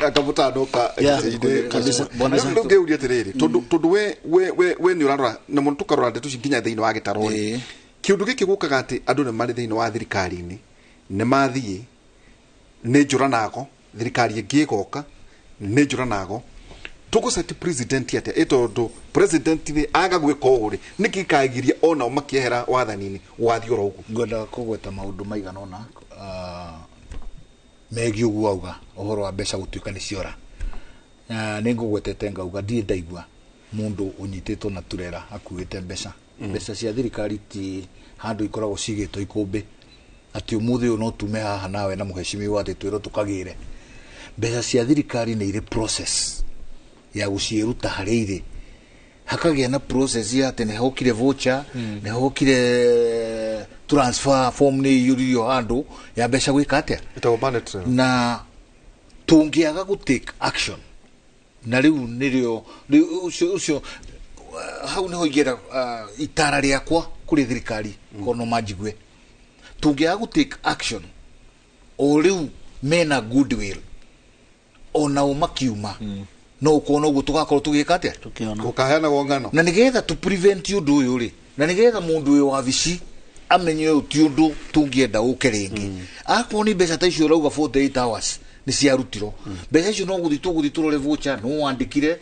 Akamũtanoka rĩu ngĩũria atĩrĩrĩ, tondũ we nĩ ũrarora na mũno tũkarora ndeto ici nginya thĩinĩ wa gĩtarũ rĩ, kĩũndũ gĩkĩ gũkaga atĩ andũ nĩ marĩ thĩinĩ wa thirikari-inĩ, nĩ mathiĩ nĩ njũra nago, thirikari ĩngĩ ĩgoka nĩ njũra nago. Tũgũceti president atĩa ĩ tondũ president rĩ aga gwĩka ũũ rĩ, nĩkĩ kagiria onao makĩehera wathani-inĩ wathiĩ oro ũguo? Ngwenda kũgweta maũndũ maigana ũna megiĩ ũguo auga ũhoro wa mbeca gũtuĩka nĩ ciora. Nĩ ngũgwetete ngauga ndirĩ ndaigua mũndũ ũnyitĩtwo na turera akuĩte mbeca. Mbeca cia thirikari ti handũ ikoragwo cigĩtwo ikũmbĩ atĩ ũmũthĩ ũyũ no tume haha nawe na mũhecimiwa atĩ twĩrwo tũkagĩre. Mbeca cia thirikari nĩ irĩ process ya gũciĩruta harĩa irĩ, hakagĩa na process ya atĩ nĩ hokire voucher, nĩ hokire transfer form nĩ iyũririo handũ ya mbeca gwĩka atĩa, na tũngĩaga gũ take action na rĩu nĩrĩo ũcio hau nĩho ingĩenda itara rĩakwa kũrĩ thirikari kono manjigue. Tũngĩaga gũ take action o rĩu mena goodwill onao makiuma no ũkona ũguo tũgakorwo tũgĩka atĩa, gũkaheanagwo ng'ano, na nĩgetha tũ prevent ũndũ ũyũ rĩ, na nĩgetha mũndũ ũyũ wabici amenye ũyũ ti ũndũ tũngĩenda ũke rĩngĩ. Akorwo nĩ mbeca ta icio ũrauga 48 hours nĩ ciarutirwo, mbeca icio no gũthiĩ tũgũthiĩ tũrore voucher no wandĩkire,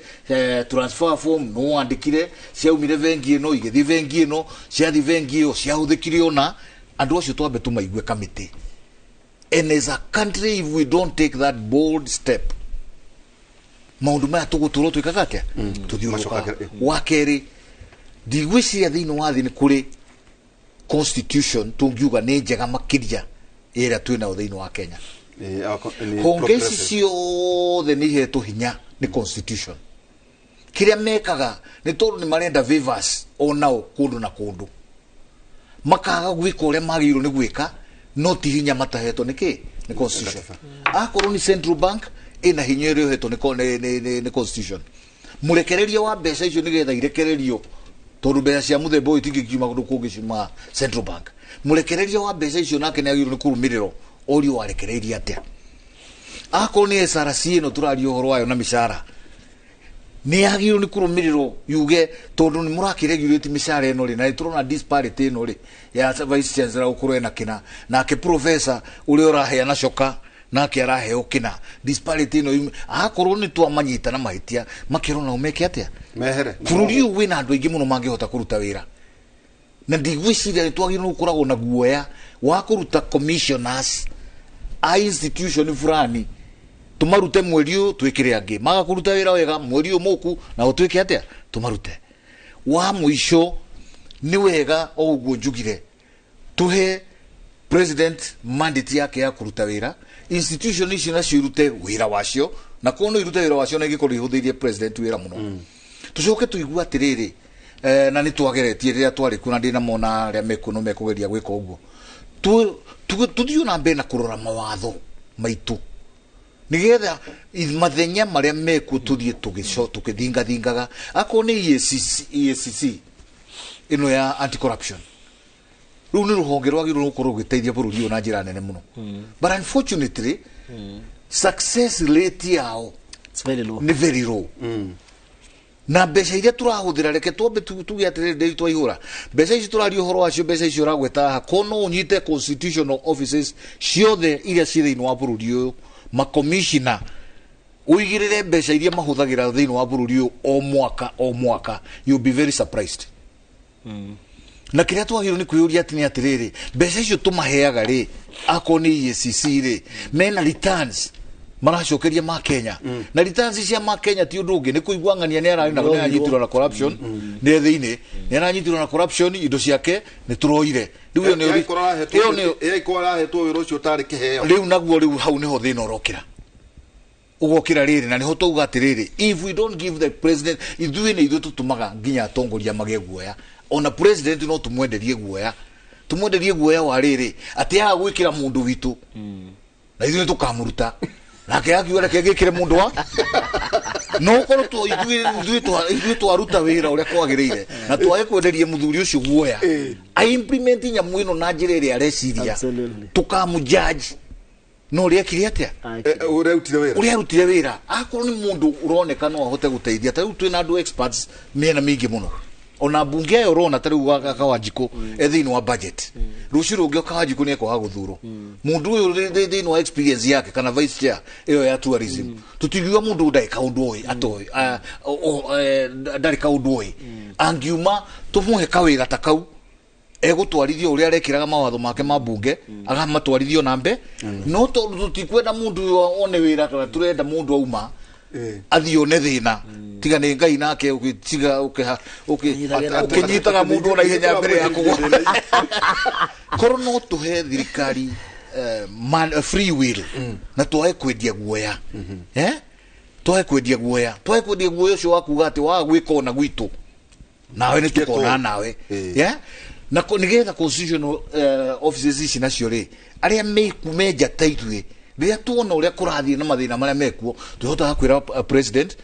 transfer form no wandĩkire, ciaumire bengi ĩno igĩthiĩ bengi ĩno, ciathiĩ bengi ĩyo ciahũthĩkire ũna. Andũ acio twambe tũmaigue kamĩtĩ. And as a country if we don't take that bold step, maũndũ maya tũgũtũrwo twĩkaga atĩa, tũthiũrũrũkaga. Wa kerĩ, ndigwĩciria thĩinĩ wa thĩ nĩ kũrĩ constitution tũngiuga nĩ njega makĩria ĩrĩa twĩnayo thĩinĩ wa Kenya. Honge ici ciothe nĩ ihetwo hinya nĩ constitution. Kĩrĩa mekaga nĩ tondũ nĩ marenda favors onao kũndũ na kũndũ, makaga gwĩka ũrĩa magĩrĩirwo nĩ gwĩka, no ti hinya matahetwo nĩ kĩ Nĩ constitution. Akorwo nĩ central bank ĩna hinya ĩrĩa ĩhetwo nĩ constitution, mũrekereria wa mbeca icio nĩgetha irekererio, tondũ mbeca cia mũthemba ũyũ itingĩkiuma kũndũ kũngĩ, ciumaga central bank. Mũrekereria wa mbeca icio nake nĩ agĩrĩirwo nĩ kũrũmĩrĩrwo orio warekereirie atĩa. Akorwo nĩ SRC ĩno tũraria ũhoro wayo na mĩcara, nĩ yagĩrĩirwo nĩ kũrũmĩrĩrwo yuge, tondũ nĩ mũrakĩregulate mĩcara ĩno rĩ, na nĩ tũrona disparity ĩno rĩ ya vice chancellor gũkorwo ena kĩna, nake professor ũrĩa ũraheana coka nake araheo kĩna. Disparity ĩno akorwo nĩ twamanyita na mahĩtia, makerwo nao meke atĩa? Mehere. Bũrũri ũyũ wĩna andũ aingĩ mũno mangĩhota kũruta wĩra, na ndigwĩciria nĩ twagĩrĩirwo gũkoragwo na guoya wa kũruta commissioners a institution fulani, tumarute mweri ũyũ twĩkĩre angĩ maga kũruta wĩra wega, mweri ũyũ mũku na ũtwĩke atĩa, tumarute. Wa mũico, nĩ wega o ũguo njugire, tuhe president mandate yake ya kũruta wĩra, institution icio nacio irute wĩra wacio, na korwo no irute wĩra wacio na ingĩkorwo ihũthĩirie president wĩra mũno. Tucoke tũigue atĩrĩrĩ, na nĩ twageretie rĩrĩa twarĩ kuo, na ndĩna mona arĩa mekuo no mekũgeria gwĩka ũguo. Tũthiĩ na mbere na kũrora mawatho maitũ nigetha mathenya marĩa mekuo tũthiĩ tũgĩthingathingaga. Akorwo nĩ EACC, EACC ĩno ya anti corruption, rĩu nĩ rũhonge rwagĩrĩirwo gũkorwo rũgĩteithia bũrũri ũyũ na njĩra nene mũno, but unfortunately success rate yao It's very low. Nĩ very low. Na mbeca iria tũrahũthĩra, reke twambe tuge atĩrĩrĩ, ndĩri twaihũra mbeca ici tũraria ũhoro wacio, mbeca icio ũragweta haha, ko no ũnyite constitutional offices ciothe iria ciĩ thĩinĩ wa bũrũri ũyũ, makomishina, ũigĩrĩre mbeca iria mahũthagĩra thĩinĩ wa bũrũri ũyũ o mwaka o mwaka, you'll be very surprised. Na kĩrĩa twagĩrĩirwo nĩ kwĩyũria atĩ nĩ atĩrĩrĩ, mbeca icio tũmaheaga rĩ, akorwo nĩ EACC rĩ, mena returns maracokeria ma Kenya? Na returns cia ma Kenya ti ũndũ ũngĩ, nĩ kũigua ng'ania nĩ ararĩ na nĩ aranyitirwo na corruption, nĩ thĩinĩ nĩ aranyitirwo na corruption, indo ciake nĩ tũroire. Rĩu ĩyo nĩ ĩyo nĩ Ĩyo arahetwo wĩra ũcio ũtarĩ kĩheo. Rĩu naguo, rĩu hau nĩho thĩna ũrokĩra, ũgokĩra rĩrĩ, na nĩho twauga atĩrĩrĩ, if we don't give the president, ithuĩ nĩ ithuĩ tũtũmaga nginya atongoria magĩe guoya. Ona president no tũmwenderie guoya, tũmwenderie guoya wa rĩrĩ, atĩ aga gwĩkĩra mũndũ witũ na ithuĩ nĩ tũkamũruta, nake akiuga reke ngĩkĩre mũndũ wa no korwo ithuĩ twaruta wĩra ũrĩa kwagĩrĩire na twage kwenderia mũthuri ũcio guoya a implement nyamũ ĩno na njĩra ĩrĩa areciria, tũkamũjudge no ũrĩa ekire atĩa. Ũrĩa arutire wĩra. Ũrĩa arutire wĩra. Akorwo nĩ mũndũ ũroneka no ahote gũteithia, ta rĩu twĩna andũ experts mĩena mĩingĩ mũno, ona mbunge ĩyo ũrona ta rĩu Kawanjikũ e thĩinĩ wa budget, rũciũ rũngĩ Kawanjikũ nĩ ekwaga gũthurwo, mũndũ ũyũ thĩinĩ wa experience yake, kana vice chair ĩyo ya tourism, tũtingiuga mũndũ ndarĩ kaũndũ oĩ atoĩ, ndarĩ kaũndũ oĩ. Angiuma tũmũhe kawĩra ta kau, egũtwarithia ũrĩa arekĩraga mawatho make ma mbunge, akamatwarithio na mbe. No tondũ tũtikwenda mũndũ ũyũ one wĩra, kana tũrenda mũndũ auma athiĩ one thĩna, tiga nĩ Ngai nake ũgĩtiga ũkĩnyitaga mũndũ ona ihenya mbere ya kũgwa. Korwo no tũhe thirikari free will na twage kwendia guoya, eh? Twage kwendia guoya ũcio wa kuga atĩ waga gwĩka ona gwitũ nawe nĩ tũkona nawe, yeah? Na nĩgetha constitutional offices ici nacio rĩ, arĩa meku menja ta ithuĩ, rĩrĩa tuona ũrĩa kũrathiĩ na mathĩna marĩa mekuo, twĩhotaga kwĩra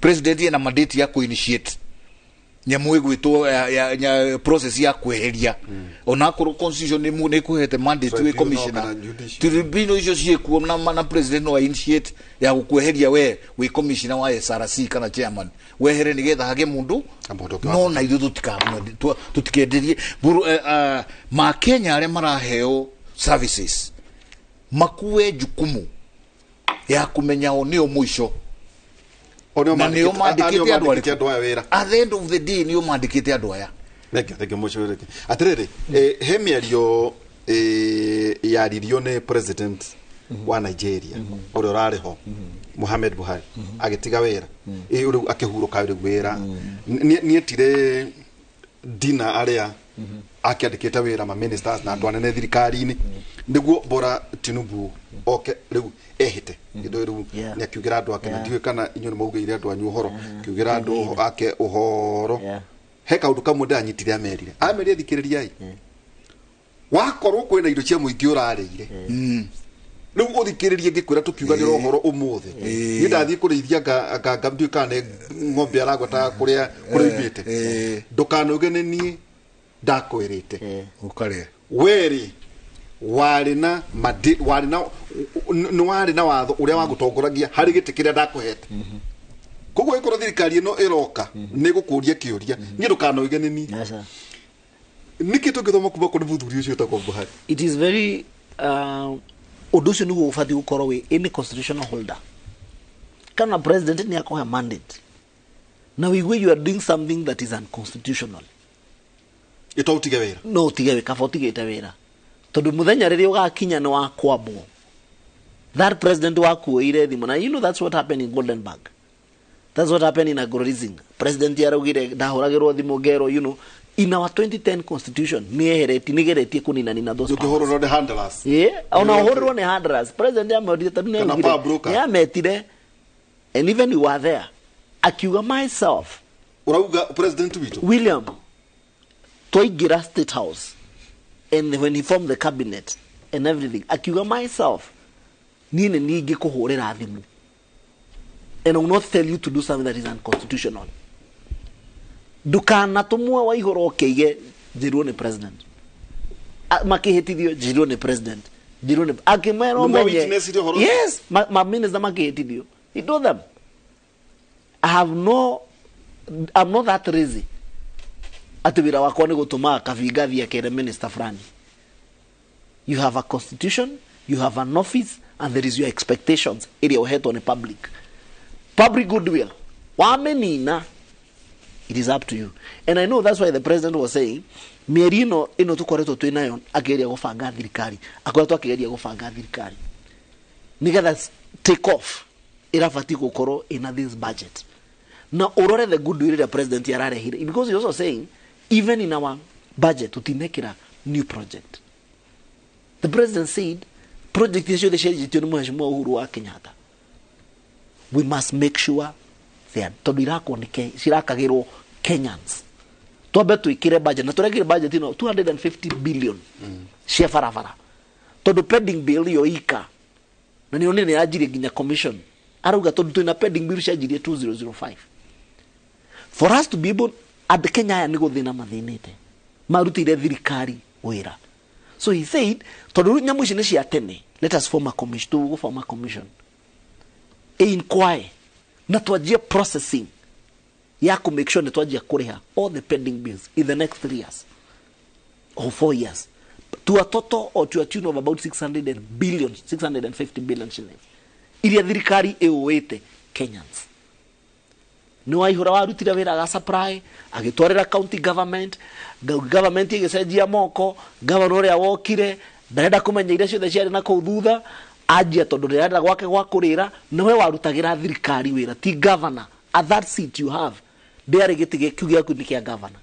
president ena mandate ya kũ-initiate nyamũ ĩgwĩtwo process ya kweheria, onakorwo constitution nĩ ĩkũhete mandate wĩ Tribunal commissioner kana judicial. Tribunal icio ciĩkuo na president no initiate ya gũkweheria we wĩ commissioner wa SRC kana chairman, wehere nĩgetha hage mũndũ. No na ithuĩ tũtikenderie makenya arĩa maraheo services makue jukumu ya kũmenya o nĩo mũico na nĩo mandĩkĩte andũ mandĩkĩte andũ arĩkũ aya wĩra. At the end of the day nĩo mandĩkĩte andũ aya. Thank you, thank you mũco. Atĩrĩrĩ, he mĩario yaririo nĩ president wa Nigeria ũrĩa ũrarĩ ho, Muhammad Buhari, agĩtiga wĩra. Rĩu akĩhurũka rĩu wĩra. Nĩetire dina arĩa akĩandĩkĩte wĩra, ma ministers na andũ anene thirikari-inĩ, nĩguo Bola Tinubu oke rĩu ehĩte kĩndũ rĩu. Nĩ akiugĩra andũ ake na ndiũĩ kana inyuĩ nĩ maugĩire andũ anyu ũhoro, akiugĩra andũ ake ũhoro. He kaũndũ kamwe ndĩranyitire amerire, thikĩrĩriai, wakorwo kwĩna indo cia mũingĩ ũrarĩire, Rĩu ũthikĩrĩrie ngĩkwĩra tũkiuganĩra ũhoro ũmũthĩ. Niĩ ndathiĩ kũrĩithia nganga ndiũĩ kana nĩ ng'ombe aragwetaga kũrĩa kũrĩa oimĩte. Ndũkanauge nĩ niĩ ndakwĩrĩte. Ũkarĩa. Werĩ warĩ na warĩ na nĩ warĩ na watho ũrĩa wagũtongoragia harĩ gĩtĩ kĩrĩa ndakũhete. Koguo ĩkorwo thirikari ĩno ĩroka nĩ gũkũria kĩũria niĩ ndũkanoige nĩ niĩ. Nĩkĩ tũngĩthoma kuma kũrĩ mũthuri ũcio wĩtagwo Buhari? It is very ũndũ ũcio nĩguo ũbatiĩ gũkorwo wĩ any constitutional holder. Kana president nĩ akũhe mandate na wĩigue you are doing something that is unconstitutional. Ĩto ũtige wĩra. No ũtige wĩra, kaba ũtigĩte wĩra. Tondũ mũthenya rĩrĩa ũgakinya nĩ wa kwambwo. That president wakuoire thimũ na you know that's what happened in Golden Bank. That's what happened in Agroleasing. President yaraugire ndahũragĩrwo thimũ ngerwo, you know, in our 2010 constitution nĩ eheretie nĩ geretie kũninanina those powers. Ũkĩhũrĩrwo nĩ handlers. Yeah, ona ũhũrĩrwo nĩ handlers. President yamerire tondũ Kana nĩ power broker. augire nĩ ametire and even we were there. Akiuga myself. Urauga president witũ William twaingĩra State House and when he formed the cabinet and everything akiuga myself niĩ nĩ niĩ ingĩkũhũrĩra thimũ and I will not tell you to do something that is unconstitutional. Ndũkanatũmwo Waihũra ũkĩige njĩrwo nĩ president. Makĩhĩtithio njĩrwo nĩ president. Njĩrwo nĩ akĩmera Nĩ ma ũmenye. witness iria ũhoro ũcio? Yes, ma minister makĩhĩtithio. He told them I have no I'm not that lazy. Atĩ wĩra wakwa nĩ gũtũmaga Kabinga athiĩ akere minister fulani. You have a constitution, you have an office, and there is your expectations ĩrĩa ũhetwo nĩ public. Public goodwill. Wamenina, it is up to you. And I know that's why the president was saying, mĩeri ĩno ĩno tũkoretwo twĩ nayo akĩgeria gũbanga thirikari, akoretwo akĩgeria gũbanga thirikari. Nĩgetha take off, ĩrabatiĩ gũkorwo ĩna this budget. Na ũrore the goodwill ĩrĩa president ararehire. Because he's also saying, even in our budget, tũtinekĩra new project. The president said, project icio ciothe cianjĩtio nĩ Mheshimiwa Uhuru wa Kenyatta. We must make sure they are, tondũ irakwo nĩ cirakagĩrwo Kenyans. Twambe twĩkĩre budget, na tũrekĩre budget ĩno 250 billion cia barabara. Tondũ pending bill yo ika, na nĩ onire nĩ yanjirie nginya commission. Arauga tondũ twĩna pending bill cianjirie 2005. For us to be able, andũ Kenya aya nĩ gũthĩna mathĩnĩte. Marutĩire thirikari wĩra. So he said, tondũ rĩu nyamũ ici nĩ cia tene, let us form a commission, tũgũ form a commission. Inquire na twanjie processing ya kũ make sure nĩ twanjia kũrĩha all the pending bills in the next 3 years or 4 years to a total or to a tune of about 600 billion, 650 billion shillings iria thirikari ĩũĩte Kenyans. Nĩ Waihũra warutire wĩra ga supply agĩtwarĩra county government, government ĩgĩcenjia moko, governor ũrĩa wokire ndarenda kũmenya iria ciothe ciarĩ na kũu thutha anjia tondũ ndĩrenda gwake gwa kũrĩra nĩwe warutagĩra thirikari wĩra ti governor. At that seat you have ndĩarĩ gĩtĩ kĩu gĩaku nĩ kĩa governor,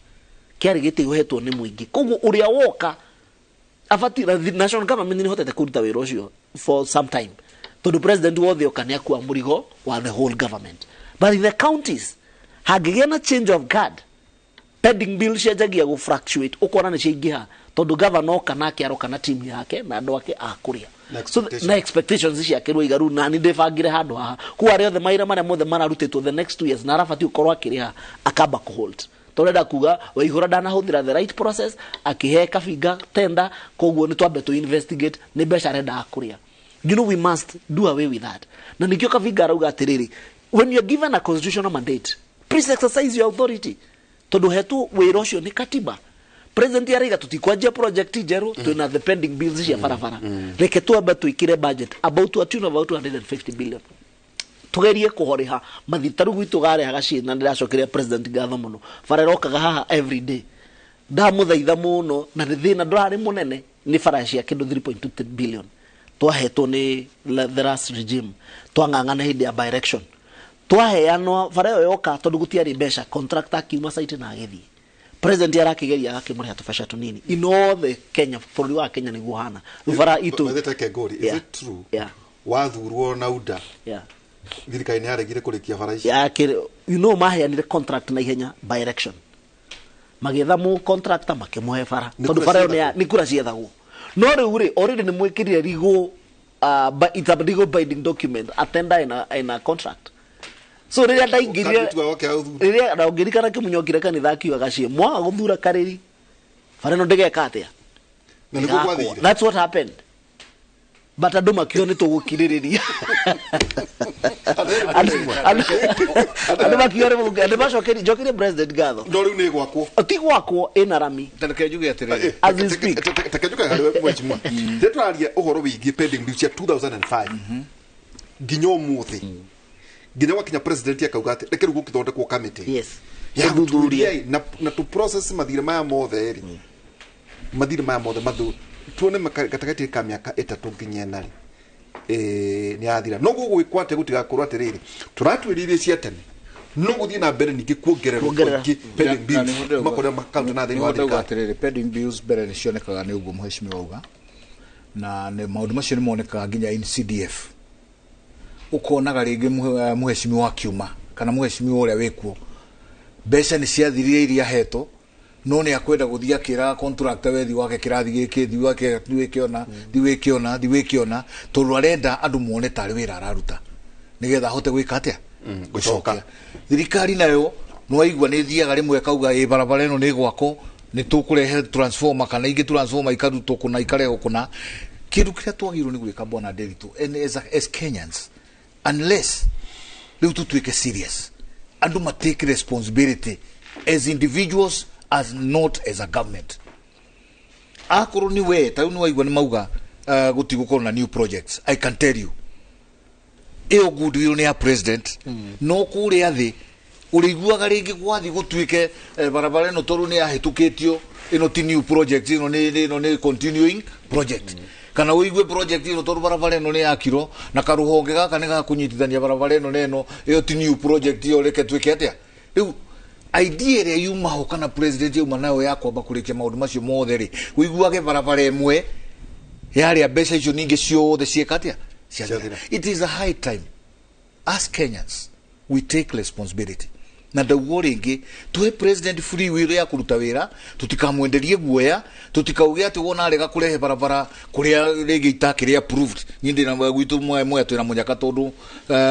kĩarĩ gĩtĩ ũhetwo nĩ mũingĩ. Koguo ũrĩa woka abatiĩ na national government nĩ hotete kũruta wĩra ũcio for some time tondũ president wothe oka nĩ akua mũrigo wa the whole government. But in the counties hangĩgĩa na change of guard, pending bill cianjagia gũ fluctuate ũkona nĩ ciaingĩha tondũ governor oka nake aroka na team yake na andũ ake a kũrĩa. So na expectations ciake rĩu aiga rĩu nani ndĩbangire handũ haha kũu arĩa othe mawĩra marĩa mothe mararutĩtwo the next 2 years na arabatiĩ gũkorwo akĩrĩha akamba kũhold. Tondũ kuga Waihũra ndanahũthĩra the right process akĩhe Kabinga tender, koguo nĩ twambe tũ investigate nĩ mbeca arendaga kũrĩa. You know we must do away with that. Na nĩkĩo Kabinga arauga atĩrĩrĩ, when you are given a constitutional mandate, please exercise your authority. Tondũ hetwo wĩra ũcio nĩ katiba. President araiga tũtikwanjia project njerũ, twĩna the pending bills cia barabara. Reke twambe twĩkĩre budget about to a tune of about 250 billion. Tugerie kũhorĩha mathi ta rĩu gwitũ garehaga ciĩ na ndĩracokeria president ngatho mũno. Bara ĩrokaga haha every day. Ndamũthaitha mũno na nĩ thĩna ndũrarĩ mũnene nĩ bara cia kĩndũ 3.2 billion. Twahetwo nĩ the last regime. Twang'ang'ana hĩndĩ ya by election. Twaheanwo bara ĩyo yoka tondũ gũtiarĩ mbeca, contractor akiuma site na agĩthiĩ. President arakĩgeria agakĩmũrĩha tũbeca tũnini. In all the Kenya, bũrũri wa Kenya nĩguo hana. Rĩu bara itũ. Is it true? Wathurwo na UDA. Thirikari nĩ yaregire kũrĩkia bara ici. You know maheanire contract na ihenya by election. Magĩetha mũ contractor makĩmũhe bara. Tondũ bara ĩyo nĩ kura ciethagwo. No rĩu rĩ, already nĩ mwĩkĩrire rigũ But it's a legal binding document, a tender in a contract. So rĩrĩa ndaingĩrire rĩrĩa na ũngĩririkana kĩmunyokire kanitha akiuga gacie mwaga gũthura Karĩri bara ĩno ndĩgeka atĩa. Na nĩguo gwathire. That's what happened. But andũ makiuga nĩ tũgũkirĩrĩria. Andũ makiuga nĩ macokerie njokerie president ngatho. No rĩu nĩ gwakwo. Ti gwakwo ĩna rami. Reke njuge atĩrĩrĩ. As we speak. Reke njuge harĩ mheshimiwa. Rĩrĩa tũraria ũhoro wĩgiĩ pending bill cia 2005 nginya ũmũthĩ nginya gwakinya president akauga atĩ reke rĩu gũkĩthondekwo committee. Yes. Ya gũthuthuria na tũ process mathirĩ maya mothe rĩ. Mathirĩ maya mothe mathu tuone gatagatĩ ka mĩaka 3 nginya 4 nĩ yathira. No gũgwĩkwo atĩ gũtigakorwo atĩrĩrĩ tũratuĩrĩirie cia tene no gũthiĩ na mbere ningĩ kuongererwo kũingĩ pending bills makorĩa makaunti na thĩinĩ wa thirikari. Atĩrĩrĩ, pending bills mbere nĩ cionekaga nĩ ũguo mheshimiwa auga, na maũndũ macio nĩ monekaga nginya in CDF. Ũkonaga rĩngĩ mheshimiwa akiuma kana mheshimiwa ũrĩa wĩkuo mbeca nĩ ciathirire iria ahetwo, no nĩ akwenda gũthiĩ akĩraga contractor wethi wake kĩrathi gĩkĩ thi wake thiĩ wĩkĩona thiĩ wĩkĩona tondũ arenda andũ mone tarĩ wĩra araruta nĩgetha ahote gwĩka atĩa gũcokia. Thirikari nayo nĩwaigua nĩ ĩthiaga rĩmwe ĩkauga ĩ barabara ĩno nĩ gwakwo nĩ tũkũrehe transformer kana ingĩ transformer ikarutwo kũna ikarehwo kũna. Kĩndũ kĩrĩa twagĩrĩirwo nĩ gwĩka bwana Nderitu and as Kenyans, unless rĩu tũtuĩke serious andũ ma take responsibility as individuals as not as a government. Akorwo ni we ta rĩu nĩwaigua nĩ mauga gũtigũkorwo na new projects. I can tell you ĩyo goodwill nĩ ya president. No kũrĩa thĩ ũrĩiguaga rĩngĩ gwathi gũtuĩke barabara ĩno tondũ nĩ yahĩtũkĩtio ĩno ti new project, ĩno nĩ continuing project. Kana ũigue project ĩno tondũ barabara ĩno nĩ yakirwo na karũhonge gaka nĩ gakũnyitithania barabara ĩno na ĩno, ĩyo ti new project, ĩyo reke twĩke atĩa. Rĩu idea ĩrĩa yumaho kana president yauma nayo ya kwamba kũrĩkia maũndũ macio mothe rĩ, ũiguage barabara ĩmwe yarĩa mbeca icio ningĩ ciothe ciĩka atĩa ciathira. It is a high time as Kenyans we take responsibility. Na ndaugo rĩngĩ tuhe president free will ya kũruta wĩra, tũtikamwenderie guoya, tũtikauge atĩ wona arega kũrehe barabara kũrĩa rĩngĩ itakĩrĩ approved. Niĩ ndĩna gwitũ Mwea twĩna mũnyaka tondũ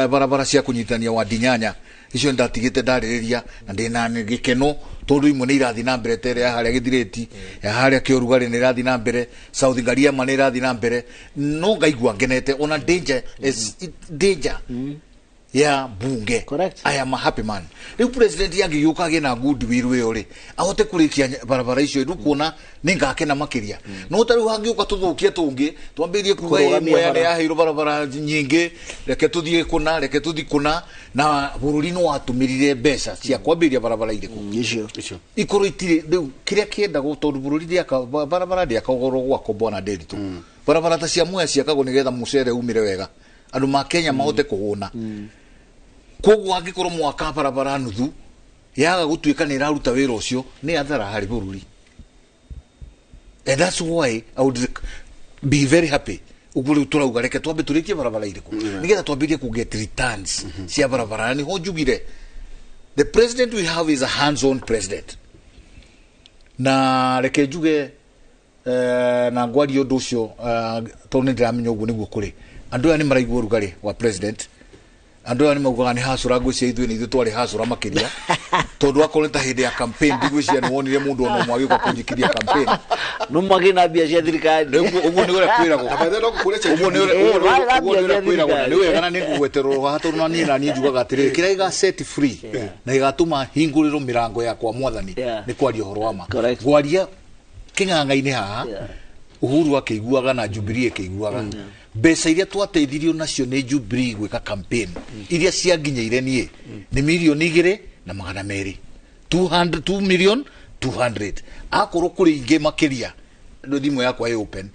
barabara cia kũnyitithania wa Ndinyanya icio ndatigĩte ndarĩrĩria na ndĩna gĩkeno tondũ imwe nĩ irathiĩ na mbere ta ĩrĩa ya harĩa Gĩthirĩti, ya harĩa Kĩũrugarĩ nĩ irathiĩ na mbere, South Ngariama nĩ irathiĩ na mbere, no ngaigua ngenete ona danger is danger ya bunge. Correct. I am a happy man. Rĩu president angĩgĩũka agĩe na goodwill ĩyo rĩ, ahote kũrĩkia barabara icio rĩu kuona nĩ ngakena makĩria. No ta rĩu hangĩũka tũthũkie tũngĩ twambĩrĩrie kuga ĩ Mwea nĩ yaheirwo barabara nyingĩ, reke tũthiĩ kũna, reke tũthiĩ kũna, na bũrũri nĩ watũmĩrire mbeca cia kwambĩrĩria barabara irĩkũ icio ikorwo itirĩ rĩu kĩrĩa kĩendagwo tondũ bũrũri ndĩaka barabara ndĩakagwo gwakwo bwana Nderitu. Barabara ta cia Mwea ciakagwo nĩgetha mũcere umĩre wega andũ ma Kenya mahote kũhũna. Koguo angĩkorwo mwaka barabara nuthu yaga gũtuĩka nĩ ĩraruta wĩra ũcio nĩ athara harĩ bũrũri. And that's why I would be very happy ũguo rĩu tũrauga reke twambe tũrĩkie barabara irĩkũ nĩgetha twambĩrĩrie kũ get returns cia barabara. Na nĩho njugire the president we have is a hands on president. Na reke njuge na ngwarie ũndũ ũcio tondũ nĩ ndĩramenya ũguo nĩguo kũrĩ. Andũ aya nĩ maraigua ũrugarĩ wa president. Andũ aya nĩ maugaga nĩ hacũra ngwĩciria ithuĩ nĩ ithuĩ twarĩ hacũra makĩria tondũ akorwo nĩ ta hĩndĩ ya campaign ndigwĩciria nĩ wonire mũndũ ona ũmwe agĩũka kũnjikĩria campaign. No mwagĩ na mbia cia thirikari. Ũguo nĩ ũrĩa kwĩragwo. Ũguo nĩ ũrĩa kwĩragwo. Nĩ wega na nĩ ngũgweterwo haha tondũ na niĩ na niĩ njugaga atĩrĩrĩ kĩrĩa gĩga set free na gĩgatũma hingũrĩrwo mĩrango yakwa mwathani nĩ kwaria ũhoro wa ma. Ngwaria kĩng'ang'a-inĩ haha Uhuru akĩiguaga na Jubilee ĩkĩiguaga. Mbeca iria twateithirio nacio nĩ Jubilee gwĩka campaign iria cianginyĩire niĩ nĩ mirioni 2,200, 2,200,000. Akorwo kũrĩ ingĩ makĩria thimũ yakwa ĩ open,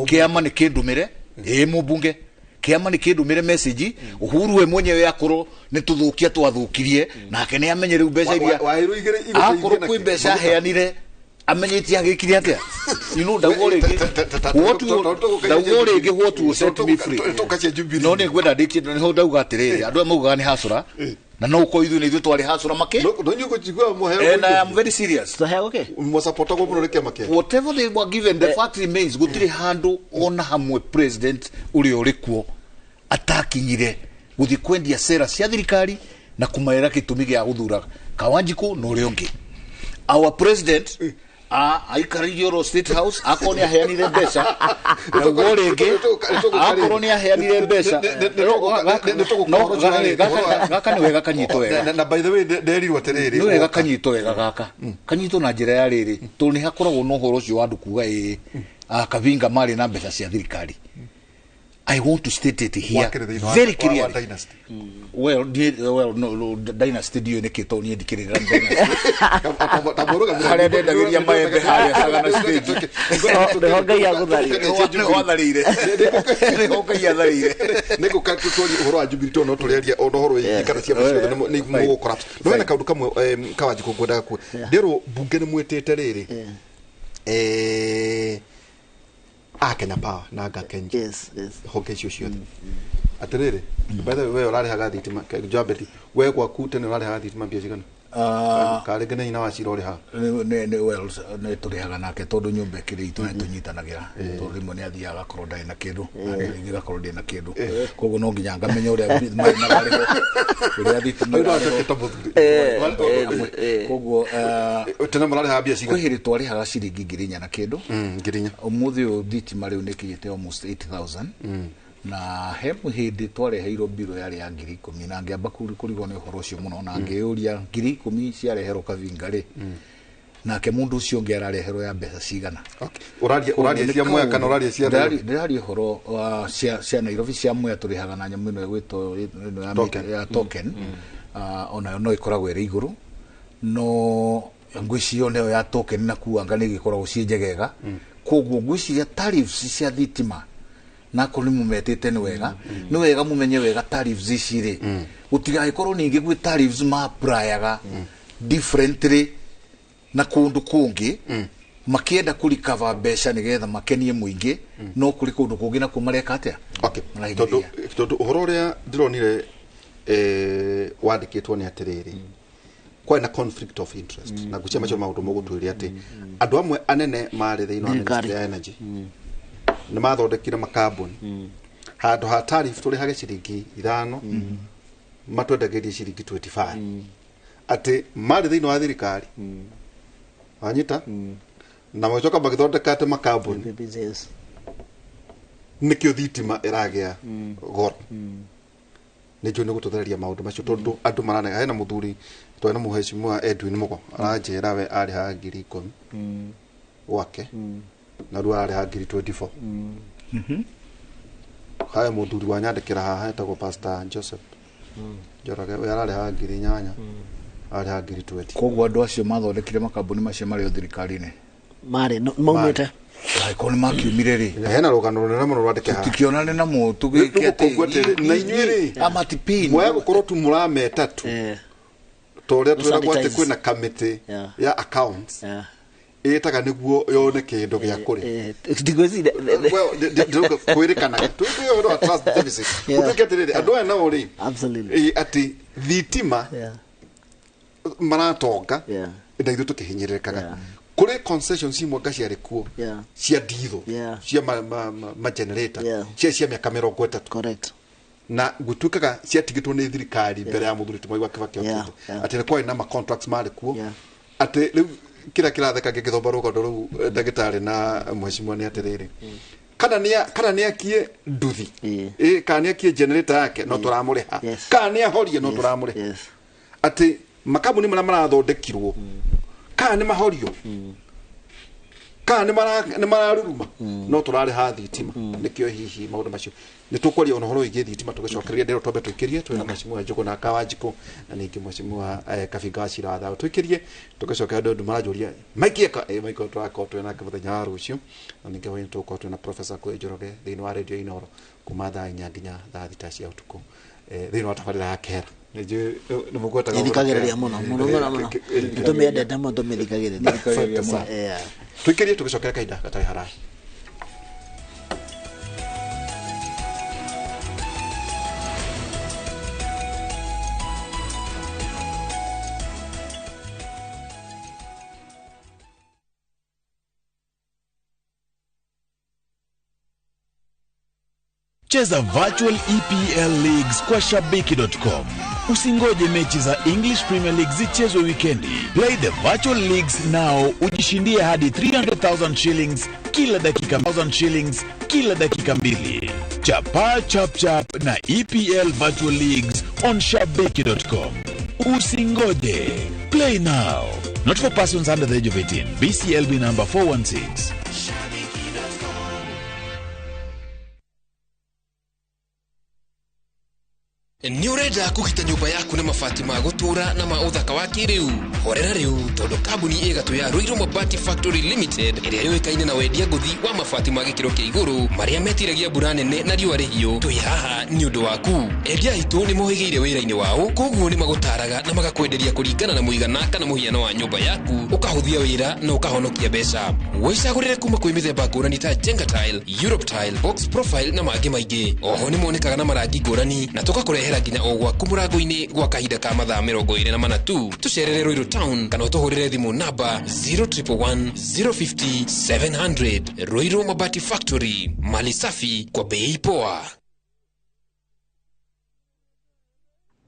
kĩama nĩ kĩndũmĩre ĩ mũmbunge, kĩama nĩ kĩndũmĩre message. Uhuru we mwenyewe akorwo nĩ tũthũkia twathũkirie nake nĩ amenye rĩu mbeca iria akorwo kwĩ mbeca aheanire amenyetie agĩkire atĩa. You know ndauga rĩngĩ what will set me free. No nĩ ngwenda ndĩkie nĩho ndauga atĩrĩrĩ andũ aya maugaga nĩ hacũra Na no uko ithuĩ nĩ ithuĩ twarĩ hacũra makĩ. No nyugo chigua muheo. And I am very serious. Tũheagwo kĩ? Mwasapotagwo mũno nĩ kĩama kĩa. Whatever they were given, the fact remains gũtirĩ handũ ona hamwe president ũrĩa ũrĩ kuo atakinyire gũthiĩ kwendia sera cia thirikari na kũmarĩra gĩtũmi gĩa gũthura Kawanjikũ na ũrĩa ũngĩ. Our president aikarire oro State House akorwo nĩ aheanire mbeca na ugo rĩngĩ akorwo nĩ aheanire mbeca gaka nĩ wega kanyitwo wega. Na by the way nderirwo atĩrĩrĩ, nĩ wega kanyitwo wega gaka kanyitwo na njĩra ya rĩrĩ tondũ nĩ hakoragwo na ũhoro ũcio wa andũ kuga ĩĩ Kavinga marĩ na mbeca cia thirikari. I want to state it here very clearly. Well, no, dynasty ndiũĩ nĩkĩ tondũ niĩ ndikĩrĩra dynasty. Harĩa ndendagĩria maembe harĩa Sagana stage. Nĩho Ngai agũtharĩire. Nĩho atharĩire. Nĩho Ngai atharĩire. Nĩngũka tũtwarie ũhoro wa Jubilee tondũ no tũrĩaria ona ũhoro wĩgiĩ kana ciama ciothe nĩ mũgũ corrupt. No hena kaũndũ kamwe Kawanjikũ ngwendaga kuo. Nderwo mbunge nĩ mwĩtĩte rĩrĩ. A Kenya Power na anga Kenya. Yes, yes. Honge icio ciothe. Atĩrĩrĩ, by the way we ũrarĩhaga thitima, Jabeti, we gwaku tene ũrarĩhaga thitima mbia cigana? Karĩ nginya nyina wa Cira ũrĩhaga? Nĩ well, nĩ tũrĩhaga nake tondũ nyũmba ĩkĩrĩ itũ nĩ tũnyitanagĩra. Tondũ rĩmwe nĩ athiaga agakorwo ndarĩ na kĩndũ, na rĩngĩ agakorwo ndĩ na kĩndũ. Koguo no nginya ngamenya ũrĩa maĩ mararĩhwo, ũrĩa thitima ĩrarĩhwo. Koguo tene mũrarĩhaga mbia cigana? Kwĩ hĩndĩ twarĩhaga ciringi 4,000 na kĩndũ. 4,000. Ũmũthĩ ũyũ thitima rĩu nĩ ĩkinyĩte almost 8,000. Na he hĩndĩ twareheirwo mbirũ yarĩ ya 10,000 na ngĩamba kũrigwo nĩ ũhoro ũcio mũno na ngĩyũria 10,000 ciareherwo Kavinga rĩ, nake mũndũ ũcio ũngĩ arareherwo ya mbeca cigana. Ũraria cia Mwea kana ũraria cia Nairobi? Ndĩraria ũhoro wa cia Nairobi. Cia Mwea tũrĩhaga na nyamũ ĩno ĩgwĩtwo ĩno ya token, onayo no ĩkoragwo ĩrĩ igũrũ, no ngwĩciria onayo ya token na kuanga nĩ ĩgĩkoragwo ciĩ njegega. Koguo ngwĩciria tariffs cia thitima nako nĩ mũmetĩte nĩ wega, nĩ wega mũmenye wega tariffs ici rĩ, gũtigagĩkorwo ningĩ gwĩ tariffs ma-applyaga differently na kũndũ kũngĩ makĩenda kũrikava mbeca nĩgetha makenie mũingĩ, no kũrĩ kũndũ kũngĩ nakuo mareka atĩa? Tondũ ũhoro ũrĩa ndĩronire wandĩkĩtwo nĩ atĩrĩrĩ, kwarĩ na conflict of interest na ngwĩciria macio maũndũ mũgũtwĩre atĩ andũ amwe anene marĩ thĩinĩ wa Ministry ya Energy nĩ mathondekire makambuni handũ ha tariff tũrĩhage ciringi 5 matwendagĩrie ciringi 25 atĩ marĩ thĩinĩ wa thirikari wanyita na magĩcoka magĩthondeka atĩ makambuni nĩkĩo thitima ĩragĩa goro. Nĩ njũĩ nĩ gũtũthereria maũndũ macio tondũ andũ maranega. Hena mũthuri twarĩ na mũheshimiwa Edwin Mugo aranjĩra we arĩhaga 10,000 gwake na rĩu ararĩha 24,000. Haya mũthuri wa nyandĩkĩra haha etagwo Pastor Joseph Njoroge we ararĩhaga 8,000 arĩhaga 20,000. Koguo andũ acio mathondekire makambuni macio marĩ o thirikari-inĩ marĩ maumĩte angĩkorwo nĩ makiumire rĩ, hena rũgano rũnene mũno rwandĩke haha tũtikĩonane na mũndũ tũgĩke atĩ na inyuĩ rĩ amatipini mwaya gũkorwo tu mũrameta tu ta ũrĩa twĩragwo atĩ kwĩna kamĩtĩ ya accounts ĩtaga nĩguo yone kĩndũ gĩa kũrĩa. Kwĩrĩkanaga twĩke ũhoro wa trust deficit gũtuĩke atĩrĩrĩ andũ aya nao rĩ atĩ thitima maratonga na ithuĩ tũkĩhinyĩrĩrĩkaga. Kũrĩ concessions imwe nga ciarĩ kuo cia nditho cia ma generator cia mĩaka 30 na gũtuĩkaga ciatigĩtwo nĩ thirikari mbere ya mũthuri Mwai wa Kibaki okĩte atĩ nĩ kwarĩ na ma contracts marĩ kuo atĩ rĩu kĩrĩa kĩratheka ngĩgĩthoma rũgano rũu ndagĩtarĩ na mheshimiwa nĩ atĩrĩrĩ, kana nĩ akie nduthi kana nĩ akie generator yake no tũramũrĩha, kana nĩ ahorie no tũramũrĩha, atĩ makambuni marĩa marathondekirwo kana nĩ mahorio kana nĩ mararuruma no tũrarĩha thitima. Nĩkĩo hihi maũndũ macio nĩ tũkwaria ona ũhoro wĩgiĩ thitima tũgĩcokereria ndĩro twambe tũikĩrie twĩna mheshimiwa Njũgũ na Kawanjikũ na ningĩ mheshimiwa Kabinga wa Cira wa Thayũ tũikĩrie tũgĩcokera andũ andũ maranjũria Mike eka Mike tũrakorwo twĩ nake mũthenya wa rũciũ na ningĩ hwaĩ-inĩ tũgũkorwo twĩna Professor Kũĩ Njoroge thĩinĩ wa Radio Inooro kuma thaa 4 nginya thaa 6 cia ũtukũ thĩinĩ wa tabarĩra ya Kehera. Nĩ mũgwetaga Nĩthikagĩrĩria mũno mũno mũno mũno nĩtũmĩendete mũno tũmĩthikagĩrĩria. Tũikĩrie tũgĩcokera kahinda gatarĩ haraya. Cheza virtual EPL leagues kwa shabiki.com. Usingoje mechi za English Premier League zichezwe wikendi. Play the virtual leagues now, ujishindie hadi 300,000 shillings kila dakika, 1,000 shillings kila dakika mbili. Chapa chap chap na EPL virtual leagues on shabiki.com. Usingoje. Play now. Not for persons under the age of 18. BCLB number 416. Nĩ ũrenda kũgita nyũmba yaku na mabati ma gũtũũra na ma ũthaka wa kĩrĩu? Horera rĩu, tondũ kambuni ĩgatũ ya Ruiru Mabati Factory Limited, ĩrĩa yũĩkaine na wendia ngũthi wa mabati ma gĩkĩro kĩa igũrũ marĩa metiragia mbura nene na riũa rĩhiũ, twĩ haha nĩ ũndũ waku. Endia aitũ nĩ mohĩgĩire wĩra-inĩ wao, koguo nĩ magũtaraga na magakwenderia kũringana na mũigana kana mũhiano wa nyũmba yaku, ũkahũthia wĩra na ũkahonokia mbeca. Wĩcagũrĩre kuma kwĩ mĩthemba ngũrani ta Jenga Tile, Europe Tile, Box Profile na mangĩ maingĩ. Oho nĩ monekaga na marangi ngũrani na tũgakũrehera nginya o gwaku mũrango-inĩ gwa kahinda ka mathaa 24 tu. Tũcerere Ruiru Town kana ũtũhũrĩre thimũ namba 0111 050 700. Ruiru Mabati Factory, mali safi kwa bei poa.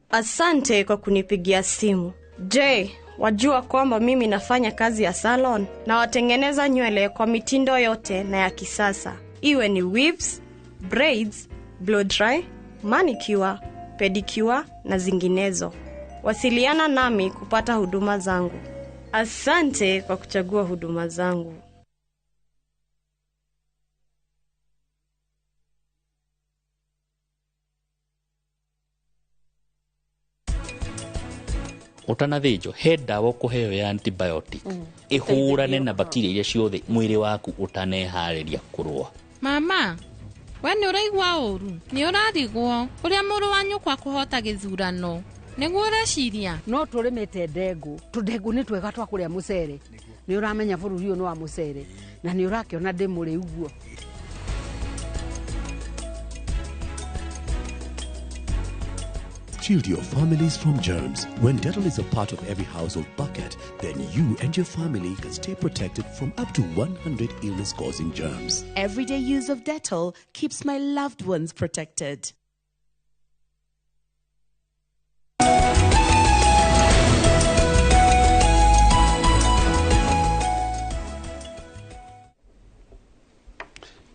Asante kwa kunipigia simu. Je, wajua kwamba mimi nafanya kazi ya salon na watengeneza nywele kwa mitindo yote na ya kisasa? Iwe ni weaves, braids, blow dry, manicure, pedicure na zinginezo. Wasiliana nami kupata huduma zangu. Asante kwa kuchagua huduma zangu. Ũtanathĩnjwo he ndawa ũkũheo ya antibiotic ĩhũrane na bacteria iria ciothe mwĩrĩ waku ũtaneharĩria kũrũa. Mama, we nĩ ũraigua ũru? Nĩ ũrarigwo ũrĩa mũrũ wa nyũkwa kũhota gĩthurano? Nĩguo ũreciria? No tũrĩmĩte ndengũ. Tũndengũ nĩ twega twa kũrĩa mũcere. Nĩ ũramenya bũrũri ũyũ nĩ wa mũcere na nĩ ũrakĩona ndĩ mũrĩu guo. Shield your families from germs. When Dettol is a part of every household bucket, then you and your family can stay protected from up to 100 illness-causing germs. Everyday use of Dettol keeps my loved ones protected.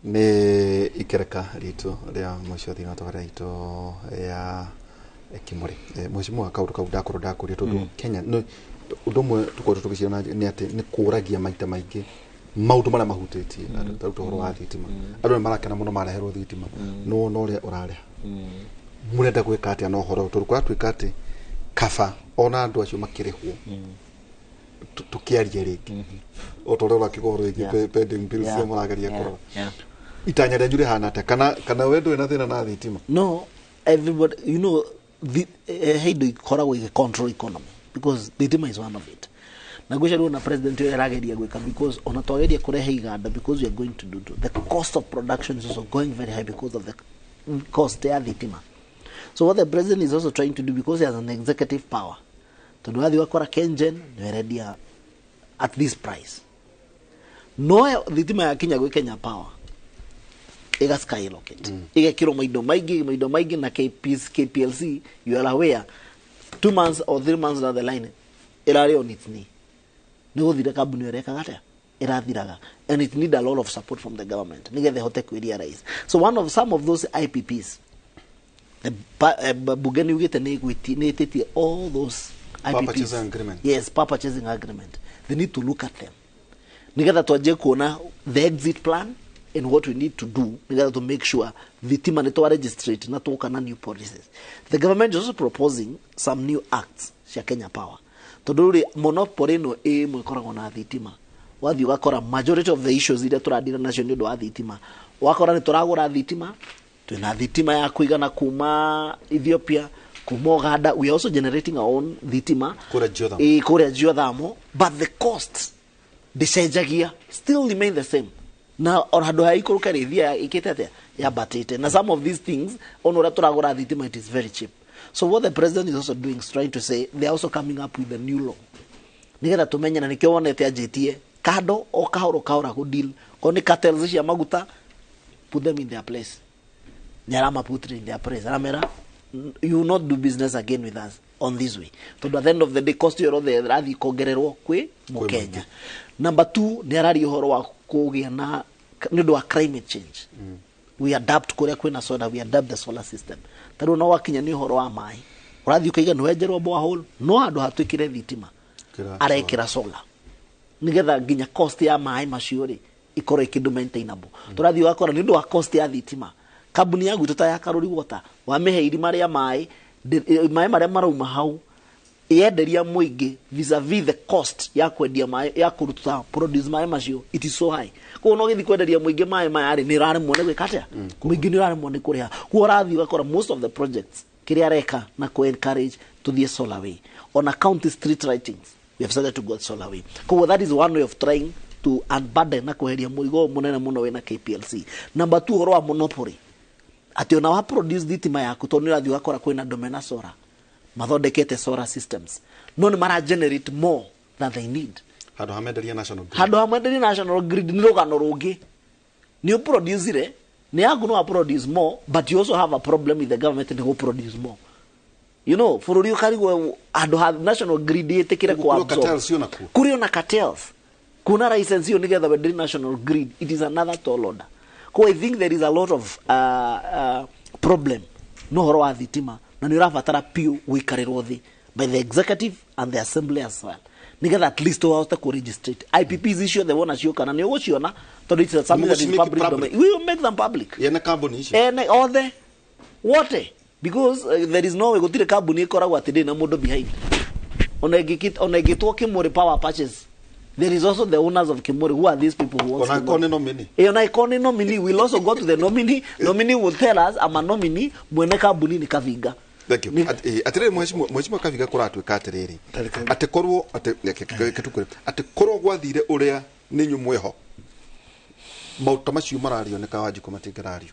Nĩ ikereka ritũ rĩa mũico thĩinĩ wa tabarĩra itũ ya Kimuri. Mheshimiwa, kaũndũ kau ndakorwo ndakũria tondũ Kenya nĩ ũndũ ũmwe tũkoretwo tũgĩciona nĩ atĩ nĩ kũragia maita maingĩ maũndũ marĩa mahutĩtie andũ, ta rĩu ũhoro wa thitima. Andũ nĩ marakena mũno mareherwo thitima, no wona ũrĩa ũrarĩha. Mũrenda gwĩka atĩa na ũhoro ũyũ? Tondũ kũratuĩka atĩ kaba ona andũ acio makĩrĩhwo tũkĩarie rĩngĩ o ta ũrĩa ũrakiuga ũhoro wĩgiĩ pending bills iria mũrageria kũrora. Itanya rĩanyu rĩhana atĩa? Kana we ndũrĩ na thĩna na thitima? No, everybody, you know, the indo ikoragwo igĩ control economy because thitima is one of it. Na ngwĩciria rĩu ona president ũyũ arageria gwĩka, because ona twageria kũrehe iganda, because we are going to do to, the cost of production is also going very high because of the cost ya thitima. So what the president is also trying to do, because he has an executive power, tondũ wathiĩ wakora KenGen nĩ erendia at this price, no thitima yakinya gwĩ Kenya Power iga skyrocket, igekirwo maindo maingĩ na KPLC, you are aware, 2 months or 3 months down the line irari on its knee. Nĩ gũthira kambuni ĩrekaga atĩa? Ĩrathiraga, and it need a lot of support from the government nĩgetha ĩhote kwĩrealize. So one of some of those IPPs, the bunge nĩ ugĩte nĩ ĩtĩtie all those IPPs. Purchasing agreement. Yes, power purchasing agreement. They need to look at them nĩgetha twanjie kuona the exit plan and what we need to do nĩgetha to make sure thitima nĩ twa-registrate na twoka na new policies. The government is also proposing some new acts cia Kenya Power, tondũ rĩ monopoly ĩno ĩmwe ĩkoragwo na thitima, wathiĩ ũgakora majority of the issues iria tũradira nacio nĩ ũndũ wa thitima. Wakora nĩ tũragũra thitima, twĩna thitima ya kũigana kuma Ethiopia, kuma Uganda, we are also generating our own thitima kũrĩa geothermal, but the cost ndĩcenjagia, still remain the same. Na ona handũ ha ikũrũka rĩ thia ĩkĩte atĩa? Yambatĩte. Na some of these things ona ũrĩa tũragũra thitima, it is very cheap. So what the president is also doing is trying to say they are also coming up with a new law nĩgetha tũmenye, na nĩkĩo wonete anjĩtie kando o kahora kahora kũ deal ko nĩ cartels cia maguta, put them in their place. Nĩ arama put in their place, aramera you will not do business again with us on this way, tondũ at the end of the day cost ĩyo yothe ĩrathiĩ kongererwo kwĩ mũkenya. Number two, nĩ araria ũhoro wa kũgĩa na nĩ ũndũ wa climate change, we adapt kũrĩa kwĩna solar, we adapt the solar system. Ta rĩu no wakinya nĩ ũhoro wa maĩ, ũrathiĩ ũkaiga nĩ wenjerwo borehole, no handũ hatwĩkĩre thitima arekĩra solar nigetha nginya cost ya maĩ macio rĩ ikorwo ikĩndũ maintainable. Tũrathiĩ ũgakora nĩ ũndũ wa cost ya thitima, kambuni ya gwitũ ta ya Karori Water, wamĩhe irima rĩa maĩ, maĩ marĩa marauma hau yenderia mũingĩ vis-a-vis the cost ya kwendia maĩ, ya kũruta produce maĩ macio, it is so high. Koguo no gĩthiĩ kwenderia mũingĩ maĩ maya rĩ, nĩ ũraremwo nĩ gwĩka atĩa, mũingĩ nĩ ũraremwo nĩ kũrĩha. Koguo ũrathiĩ ũgakora most of the projects kĩrĩa areka na kũ encourage tũthiĩ solar way. Ona county street lightings, we have started to go solar way. Koguo that is one way of trying to unburden na kweheria mũrigo ũyũ mũnene mũno wĩna KPLC. Number two, ũhoro wa monopoly, atĩ ona wa produce thitima yaku, tondũ nĩ ũrathiĩ ũgakora kwĩna andũ mena solar, mathondekete solar systems, no nĩ mara generate more than they need. Handũ hamenderia national grid. Handũ hamwenderia national grid nĩ rũgano rũngĩ. Nĩ ũproducire, nĩ yaku, no produce more, but you also have a problem with the government nĩ produce more. Bũrũri ũkarigwo handũ ha national grid ĩtĩkĩre Kũrĩ ku absorb. Cartels onakuo. Kũrĩ ona cartels kuna license iyo nigetha wenderie national grid, it is another tall order. Ko I think there is a lot of problem no horo wa thitima, na nĩ ũrabatara piũ gũikarĩrwo thĩ by the executive and the assembly as well, nigetha at least wahote kũ registrate IPPs icio othe wona ciũka, na nĩ ũgũciona tondũ it's something that is Mũgũcimake public public. domain. We will make them public. Ene kambuni icio. Ene othe wote, because there is no way, gũtirĩ kambuni ĩkoragwo atĩ ndĩrĩ na mũndũ behind. Ona ĩngĩtwo Kimori Power Purchase, there is also the owners of Kimori. Who are these people who owns Ona Kimori? korwo nĩ nominee. Ona ikorwo nĩ nominee, we'll also go to the nominee. Nominee will tell us, I'm a nominee, mwene kambuni nĩ Kavinga. Thank you. Atĩrĩrĩ, mheshimiwa Kavinga, kũratuĩka atĩrĩrĩ, atĩ korwo atĩ reke tũkwĩre atĩ korwo gwathire ũrĩa nĩ inyuĩ mwĩho, maũndũ ta macio marario nĩ Kawanjikũ matingĩrario,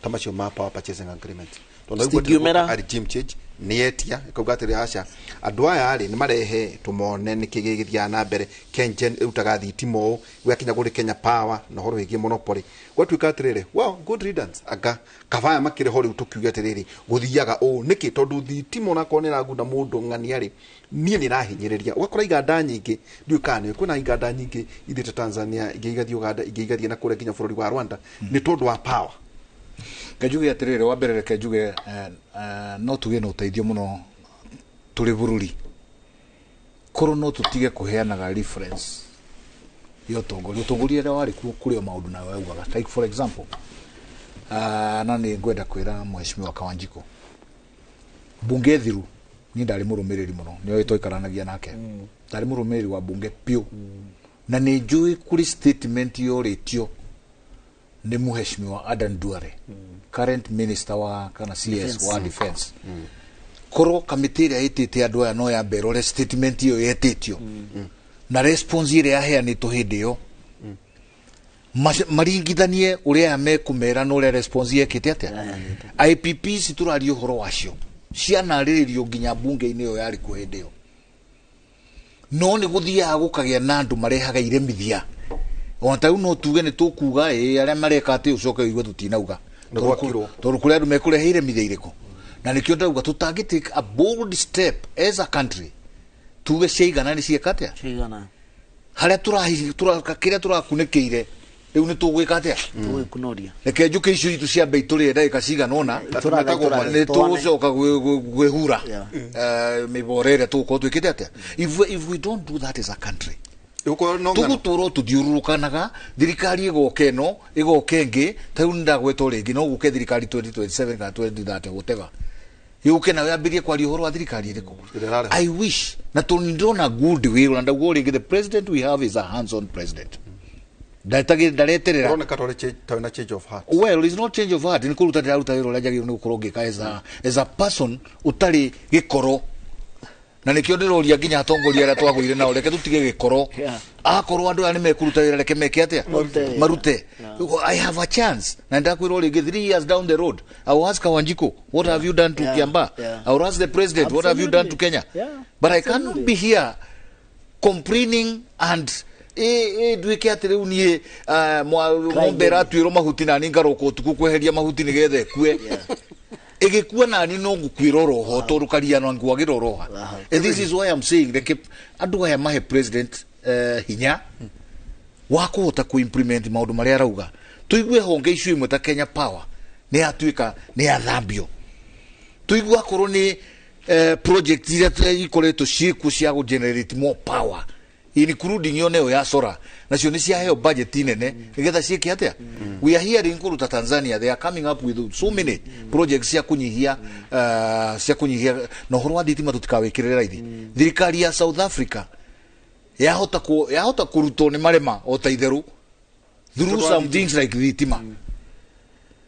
ta macio ma power purchasing agreement. Tondũ rĩu Citingiumĩra. gũka regime change nĩ yetia ĩkauga atĩrĩ, aca, andũ aya rĩ nĩ marehe tũmone nĩkĩ gĩgĩthiaga na mbere. KenGen ĩrutaga thitima ũũ, gwakinya kũrĩ Kenya Power na ũhoro wĩgiĩ monopoly, gwatuĩka atĩrĩrĩ, well, good riddance, anga kabaya makĩrĩ ho. Rĩu tũkiuge atĩrĩrĩ, gũthiaga ũũ nĩkĩ? Tondũ thitima onakorwo nĩ ĩraguna mũndũ ng'ania rĩ, niĩ nĩ ĩrahinyĩrĩria, ũgakora iganda nyingĩ, ndiũĩ kana nĩ kwĩna iganda nyingĩ ithiĩte Tanzania, ingĩ igathiĩ Uganda, ingĩ igathiĩ na kũrĩa nginya bũrũri wa Rwanda nĩ tondũ wa power. Njuge atĩrĩrĩ, wa mbere reke njuge no tũgĩe na ũteithio mũno tũrĩ bũrũri korwo no tũtige kũheanaga reference ya ũtongoria, ũtongoria ũrĩa warĩ kuo kũrĩ o maũndũ nayo yaugaga. Like for example, na nĩ ngwenda kwĩra mheshimiwa Kawanjiko, bunge thiru niĩ ndarĩ mũrũmĩrĩri mũno, nĩoĩ twaikaranagia nake, ndarĩ mũrũmĩrĩri wa bunge piũ, na nĩ njũĩ kũrĩ statement yorĩtio nĩ mheshimiwa Adan Duale, current minister wa kana CS Defense. Wa defense. Korwo kamĩtĩ ĩrĩa ĩtĩte andũ aya no yambe ĩrore statement ĩyo yetĩtio na response ĩrĩa yaheanĩtwo hĩndĩ ĩyo, maringithanie ũrĩa aya mekũmera na ũrĩa response yekĩte atĩa. IPPs tũraria ũhoro wacio cianarĩrĩrio nginya bunge-inĩ ĩyo yarĩ kuo hĩndĩ ĩyo, no nĩ gũthiaga gũkagĩa na andũ marehaga iremithia. Ona ta rĩu no tuge nĩ tũkuga ĩ arĩa mareka atĩ ũcoke ũigue tũtinauga. Nĩ gwakirwo. Tondũ kũrĩ andũ mekũrehe iremithia irĩkũ, na nĩkĩo ndauga tũtangĩ take a bold step as a country tuge ciaigana nĩ cieka atĩa. Ciaigana. Harĩa tũrahi kĩrĩa tũrakunĩkĩire rĩu nĩ tũgwĩka atĩa? Tũgwĩkunoria. Reke njũkĩ icio itũ ciambe itũrĩe ndagĩka cigana ũna, nĩ tũgũcoka gwĩhura mĩbora ĩrĩa tũgũkorwo twĩkĩte atĩa. If we don't do that as a country, tũgũtũrwo tũthiũrũrũkanaga, thirikari ĩgoka ĩno, ĩgoka ĩngĩ. Ta rĩu nĩndagwetwo rĩngĩ no gũke thirikari 2027 kana 2030, whatever, yũke nayo yambĩrie kwaria ũhoro wa thirikari ĩrĩkũ. I wish na tondũ nĩndĩrona good will, na ndauga rĩngĩ, the president we have is a hands on president. Ndareterera. Ũroneka ta wĩna change of heart. Well, it's not change of heart, nĩ kũruta ndĩraruta wĩra ũrĩa njagĩrĩirwo nĩ gũkorwo ngĩka as a person ũtarĩ gĩkoro, na nĩkĩo ndĩroria nginya atongoria arĩa twagũire nao, reke tũtige gĩkoro. Akorwo andũ aya nĩ mekũruta wĩra, reke meke atĩa? Marute. Marute. I have a chance na ndakwĩrwo rĩngĩ 3 years down the road, I will ask Kawanjiko, "What have you done to Kiambaa?" I will ask the president, "What have you done to Kenya?" But I cannot be here complaining and Ĩ nduĩke atĩ rĩu niĩ ng'ombe ĩratuĩrwo mahuti nani ngaroka ũtukũ kweheria mahuti nĩgetha ĩkue. Ĩgĩkua nani no ngũkuĩra oroho tondũ karia no ngwagĩra oroha. And this is why I'm saying reke andũ aya mahe president hinya wa kũhota kũ-implement maũndũ marĩa arauga. Tũigue honge icio imwe ta Kenya Power nĩ yatuĩka nĩ yathambio. Tũigue akorwo nĩ project iria ikoretwo ciĩkuo cia gũ generate more power, including yo neo ya sora, nacio nĩ ciaheo budget nene nĩgetha ciĩke atĩa. We are hearing kũruta Tanzania, they are coming up with so many projects cia kũnyihia cia kũnyihia na ũhoro wa thitima. Tũtikawĩkĩrĩre raithi. Thirikari ya South Africa yahota kũrutwo nĩ marema o ta itherũ through some things like thitima,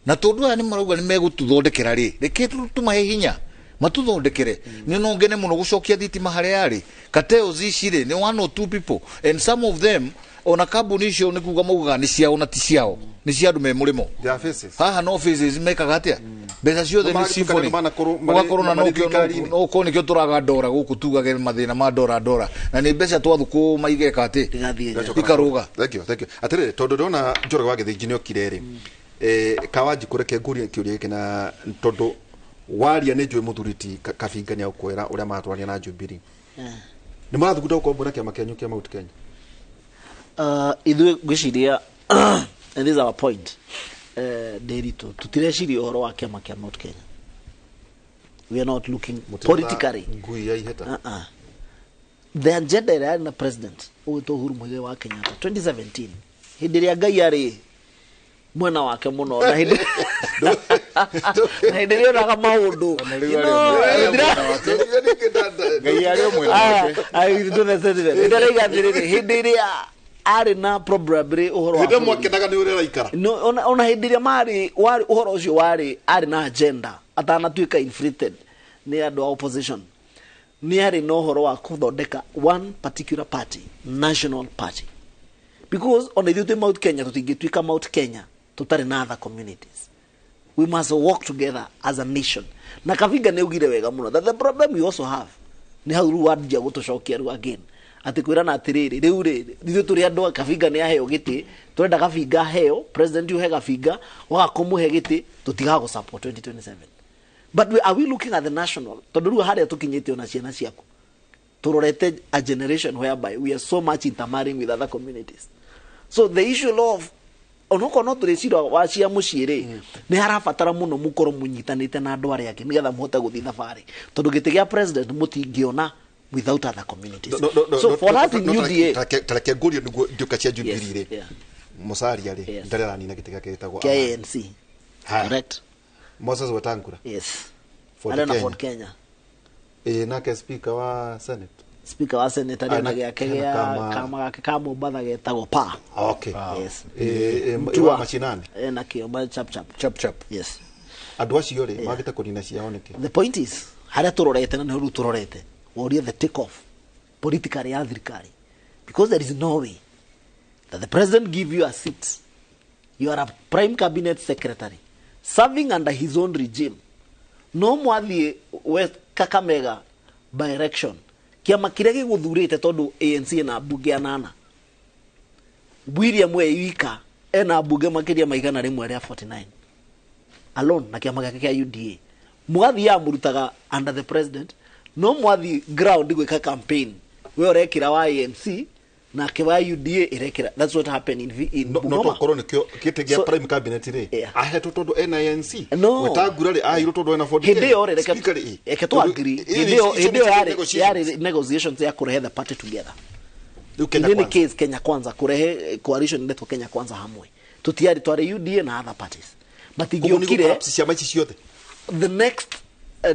na tondũ aya nĩ marauga nĩ megũtũthondekera rĩ, reke tũmahe hinya matuthondekere. Nĩ no ngene mũno gũcokia thitima harĩa yarĩ. Cartels ici rĩ, nĩ one or two people, and some of them ona kambuni icio nĩ kuga maugaga nĩ ciao na ti ciao, nĩ cia andũ me mũrĩmo haha no faces mekaga atĩa mbeca ciothe nĩ symphony ũgakorwo na nokĩo nĩkĩo tũraga ndora gũkũ tugage mathĩna ma ndora ndora na nĩ mbeca twathũkũ maigeka atĩ ikarũga. Thank you, thank you. Atĩrĩrĩ, tondũ ndĩrona Njoroge wa Gĩthĩnji nĩ okire rĩ, Kawanjikũ, reke ngũrie kĩũria gĩkĩ, na tondũ waria nĩ njũĩ mũthuri ti Kabinga nĩ agũkwĩra ũrĩa maratwarania na Jubilee. Nĩ mũrathugunda gũkorwo mwĩna kĩama kĩanyu kĩa Mount Kenya? Ithuĩ ngwĩciria, and this is our point, Ndĩritũ, tũtireciria ũhoro wa kĩama kĩa Mount Kenya. We are not looking politically. Ngui ya iheta. The agenda ĩrĩa yarĩ na president ũgwĩtwo Uhuru Muigai wa Kenyatta 2017, hĩndĩ ĩrĩa Ngai arĩ mwena wake mũno na hĩndĩ ĩrĩa onaga maũndũ. Ngai arĩ o mwena wake. Hĩndĩ ĩrĩa atĩrĩrĩ, hĩndĩ ĩrĩa arĩ na probably ũhoro wa Hĩndĩ ĩyo mwakenaga nĩ ũrĩa araikara. No, ona hĩndĩ ĩrĩa marĩ warĩ ũhoro ũcio warĩ arĩ na agenda atanatuĩka inflated nĩ andũ a opposition, nĩ arĩ na ũhoro wa kũthondeka one particular party, national party, because ona ithuĩ twĩ Mount Kenya tũtingĩtuĩka Mount Kenya tũtarĩ na other communities. We must work together as a nation. Na Kavinga nĩ augire wega mũno that the problem we also have nĩ hau rĩu wanjia gũtũcokia rĩu again atĩ kwĩrana atĩrĩrĩ, rĩu rĩ, ithuĩ tũrĩ andũ a Kabinga nĩ aheo gĩtĩ, tũrenda Kabinga aheo president, uhe Kabinga waga kũmũhe gĩtĩ tũtigaga gũ support 2027. But are we looking at the national? Tondũ rĩu harĩa tũkinyĩte, ona ciana ciaku tũrorete a generation whereby we are so much intermarrying with other communities. So the issue of onokorwo no tũrĩcira wa cia mũciĩ rĩ, nĩ harabatara mũno mũkorwo mũnyitanĩte na andũ arĩa angĩ nĩgetha mũhote gũthiĩ thabarĩ, tondũ gĩtĩ gĩa president mũtingĩona without other communities. So for us in UDA, Tareke ngũrie nĩguo ndiũka cia Jubilee rĩ, Musalia rĩ, ndarĩ aranina gĩtĩ gĩake gĩtagwo kĩa ANC. Correct. Moses Wetangula. Yes. Ford Arĩ na Kenya. Ford Kenya. Ĩ nake speaker wa Senate? Speaker wa Senate arĩ na gĩake hena gĩa kama- kama gake ka Mombatha getagwo pa. Okay. Yes. Ĩ wa mashinani. Ena kĩo ma chap chap. Chap chap. Yes. Andũ acio rĩ, magĩte kũnina ciao nĩkĩ? The point is harĩa tũrorete na nĩho rĩu tũrorete worie the take off politically ya thirikari, because there is no way that the president give you a seat, you are a prime cabinet secretary serving under his own regime, no mwathiĩ West Kakamega by election, kĩama kĩrĩa gĩgũthurĩte, tondũ ANC ĩna mbunge anana, William we wika ena mbunge makĩria ma 149 alone na kĩama gĩake kĩa UDA, mwathiaga mũrutaga under the president, no mwathi ground gwĩka campaign, we ũrekĩra wa ANC nake wa UDA ĩrekĩra. That's what happened in No Bungoma. tokorwo nĩkĩo gĩtĩ gĩa prime cabinet rĩ ahetwo tondũ ena ANC. No. Wetangula rĩ, aheirwo tondũ ena Ford Hĩndĩ Kenya. ĩyo rĩ, reke Speaker rĩ, reke tu agree, Tondũ- hĩndĩ ĩyo icio hĩndĩ ĩyo nĩcio yarĩ negotiations. yarĩ negotiations ya kũrehe the party together. Rĩu Kenya In any Kwanza. case, Kenya Kwanza, kũrehe coalition ndetwo Kenya Kwanza hamwe, tũtiarĩ twarĩ UDA na other parties Koguo nĩ matingĩokire gũ-collapse ciama ici ciothe. The next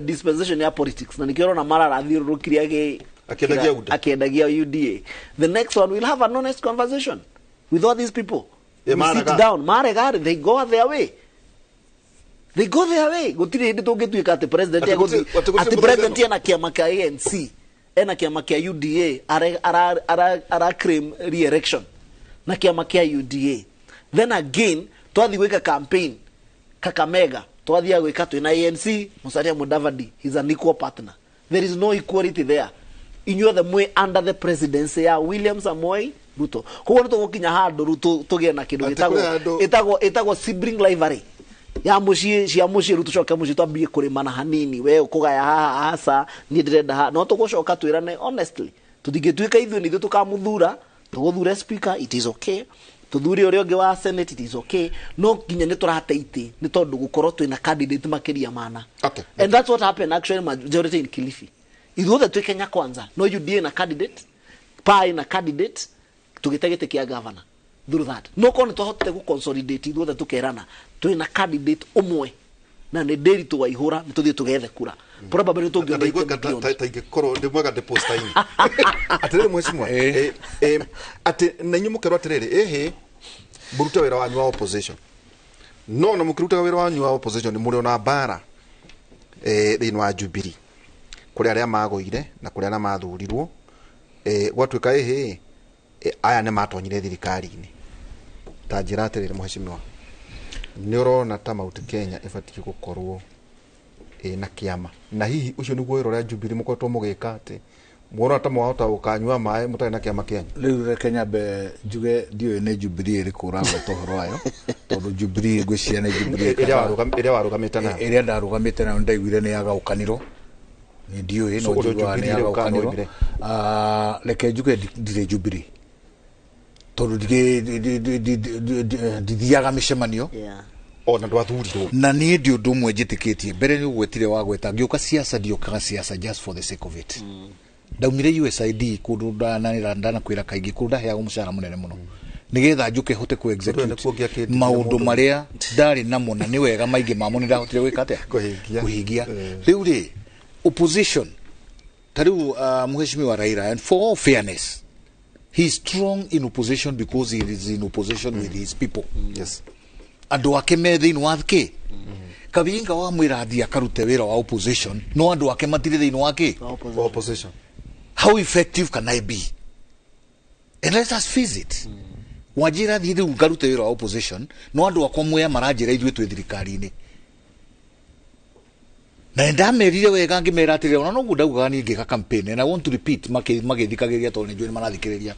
dispensation ya politics, na nikĩo ũrona Marara athiũrũrũkire Akĩendagia UDA. Akĩendagia UDA. The next one, we'll have an honest conversation with all these people. Eh, We marega. sit down. Marega, they go their way, they go their way. Gũtirĩ hĩndĩ tũngĩtuĩka atĩ president Atĩ atĩ gũtirĩ atĩ president mũthithano. ena kĩama kĩa ANC, ena kĩama kĩa UDA, ara claim re-election na kĩama kĩa UDA, then again twathiĩ gwĩka campaign Kakamega, twathiaga gwĩka twĩna ANC, Musalia Mudavadi, he's an equal partner. There is no equality there. Inyuothe mwĩ under the presidency ya William Samoei Ruto. Koguo nĩ tũgũkinya handũ rĩu tũgĩe na kĩndũ Atĩ gĩtagwo kũrĩ andũ- ĩtagwo sibling rivalry ya mũciĩ, cia mũciĩ. Rĩu tũcoke mũciĩ twambie kũrĩmana hanini, we ũkũgaya haha, aca niĩ ndĩrenda haha. No tũgũcoka twĩrane honestly, tũtingĩtuĩka ithuĩ nĩ ithuĩ tũkamũthura, tũgũthure speaker, it is okay, tuthure ũrĩa ũngĩ wa senate, it is okay, no nginya nĩ tũrate itĩ nĩ tondũ gũkorwo twĩna candidate makĩria mana. Okay. And that's what happened actually, majority in Kilifi, ithuothe twĩ Kenya Kwanza, no UDA na candidate, PA na candidate, tũgĩte gĩtĩ kĩa governor through that. No korwo nĩ twahotete gũ consolidate ithuothe, tũkerana twĩna candidate ũmwe na nĩ Ndiritu Waihũra, nĩ tũthiĩ tũgethe kura, probably nĩ tũngĩona Ndaigua itemi beyond. ta ingĩkorwo ndĩ mwega ndĩ posta-inĩ. Atĩrĩrĩ mheshimiwa, atĩ na inyuĩ mũkerwo atĩrĩrĩ, ĩhĩ, mũrute wĩra wanyu wa opposition, no na mũkĩrutaga wĩra wanyu wa opposition nĩ mũrĩ ona mbara thĩinĩ wa Jubilee, kũrĩ arĩa magũire na kũrĩ arĩa mathurirwo, gwatuĩka ĩhĩ, aya nĩ matonyire thirikari-inĩ. Ta njĩra atĩrĩrĩ mheshimiwa, nĩ ũrona ta Mount Kenya ĩbatiĩ gũkorwo ĩna kĩama, na hihi ũcio nĩguo wĩra ũrĩa Jubilee mũkoretwo mũgĩka, atĩ muona ta mwahota gũkanyua maĩ mũtarĩ na kĩama kĩanyu? Rĩu reke nyambe njuge ndiũĩ nĩ Jubilee ĩrĩkũ ũragweta ũhoro wayo, tondũ Jubilee ngwĩciria nĩ Jubilee Ĩrĩa warũgamĩte nayo. Ĩrĩa ndarũgamĩte nayo, ndaiguire nĩ yagaũkanirwo, nĩ ndiũĩ, So, no ũrĩa njiguaga nĩ Jubilee rĩu kana yagaũkanirwo. woimire? Ah, reke njuge ndirĩ Jubilee tondũ ndithiaga mĩcemanio. Ona ndwathurirwo. Na niĩ ndi ũndũ ũmwe njĩtĩkĩtie mbere nĩ ũgwetire wagweta ngĩũka siasa, ndiokaga siasa just for the sake of it. Ndaumire USAID kũndũ ndanakwĩra kaingĩ, kũndũ ndaheagwo mũcara mũnene mũno nĩgetha njũke hote kũ Ũndũ execute nĩkuo maũndũ mũndũ. marĩa ndarĩ namo, na nĩ wega maingĩ mamo nĩ ndahotire gwĩka atĩa? Kũhingia. Kũhingia. Rĩu rĩ, opposition ta rĩu, mheshimiwa Raila, and for all fairness, he is strong in opposition because he is in opposition with his people. Andũ ake me thĩinĩ wa kĩ Kabinga wa mwĩra athiĩ akarute wĩra wa opposition, no andũ ake matirĩ thĩinĩ wa kĩ? Wa opposition. How effective can I be? And let us face it, wanjĩra thiĩ rĩu ngarute wĩra wa opposition, no andũ akwa mwea maranjĩra ithuĩ twĩ thirikari-inĩ, na nĩndamerire wega ngĩmera atĩrĩrĩ, ona noguo ndaugaga niĩ ngĩka campaign, and I want to repeat magĩthikagĩrĩria tondũ nĩnjũĩ nĩmarathikĩrĩria,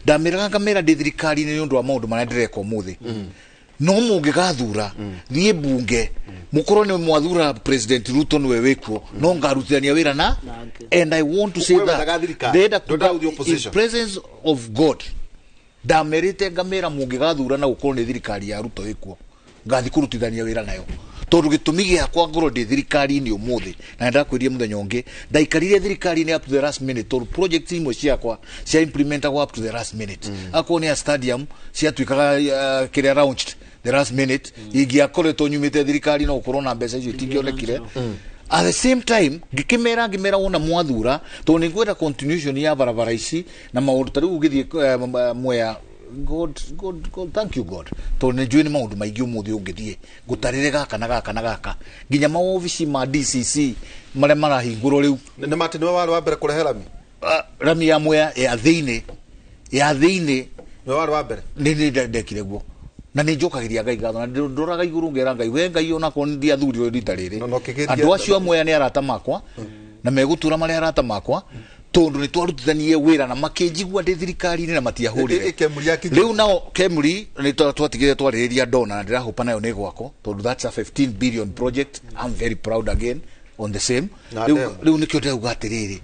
ndameraga ngamera ndĩ thirikari-inĩ nĩ ũndũ wa maũndũ marĩa ndĩreka ũmũthĩ, no mũngĩgathura thiĩ mbunge, mũkorwo nĩ mwathura President Ruto nĩwe wĩkuo, no ngarutithania wĩra na, and I want to say Wewe that wendaga thirikari, ndĩrenda ndwendaga kuga gũthiĩ in opposition. presence of God, ndamerĩte ngamera mũngĩgathura na gũkorwo nĩ thirikari ya Ruto ĩkuo, ngathi kũrutithania wĩra nayo, tondũ gĩtũmi gĩakwa ngorwo ndĩ thirikari-inĩ ũmũthĩ, na nĩndakwĩrire mũthenya ũngĩ ndaikarire thirikari-inĩ up to the last minute tondũ project imwe ciakwa cia implementagwo up to the last minute. Akorwo nĩ ya stadium ciatuĩkaga kĩrĩa launched the last minute, ingĩakoretwo nyumĩte thirikari no gũkorwo na mbeca icio itingĩonekire. At the same time ngĩkĩmera ngĩmera wona mwathura, tondũ nĩ ngwenda continuation ya barabara ici na maũndũ ta rĩu ũgĩthiĩ Mwea, God, God, God, thank you God, tondũ nĩ njũĩ nĩ maũndũ maingĩ ũmũthĩ ũngĩthiĩ ngũtarĩre gaka na gaka na gaka, nginya mawobici ma DCC marĩa marahingũrwo rĩu. Nĩ matĩ nĩwe warĩ wa mbere kũrehe rami? Rami ya Mwea ya thĩinĩ, ya thĩinĩ. Nĩwe warĩ wa mbere? Nĩ nĩ ndekire guo, na nĩ njokagĩria Ngai ngatho na ndoraga igũrũ ngera Ngai, we Ngai, onakorwo nĩ ndiathurirwo rita rĩrĩ, andũ acio a Mwea nĩ arata makwa na megũtura marĩ arata makwa tondũ nĩ twarutithanirie wĩra na makĩnjigua ndĩ thirikari-inĩ na matiahũrire. Rĩu nao Kemri nĩ twatigire twarĩrĩria ndona na ndĩrahopa nayo nĩ gwakwo tondũ that's a 15 billion project. I'm very proud again on the same. Na Rĩu demo. rĩu nĩkĩo ndĩrauga atĩrĩrĩ,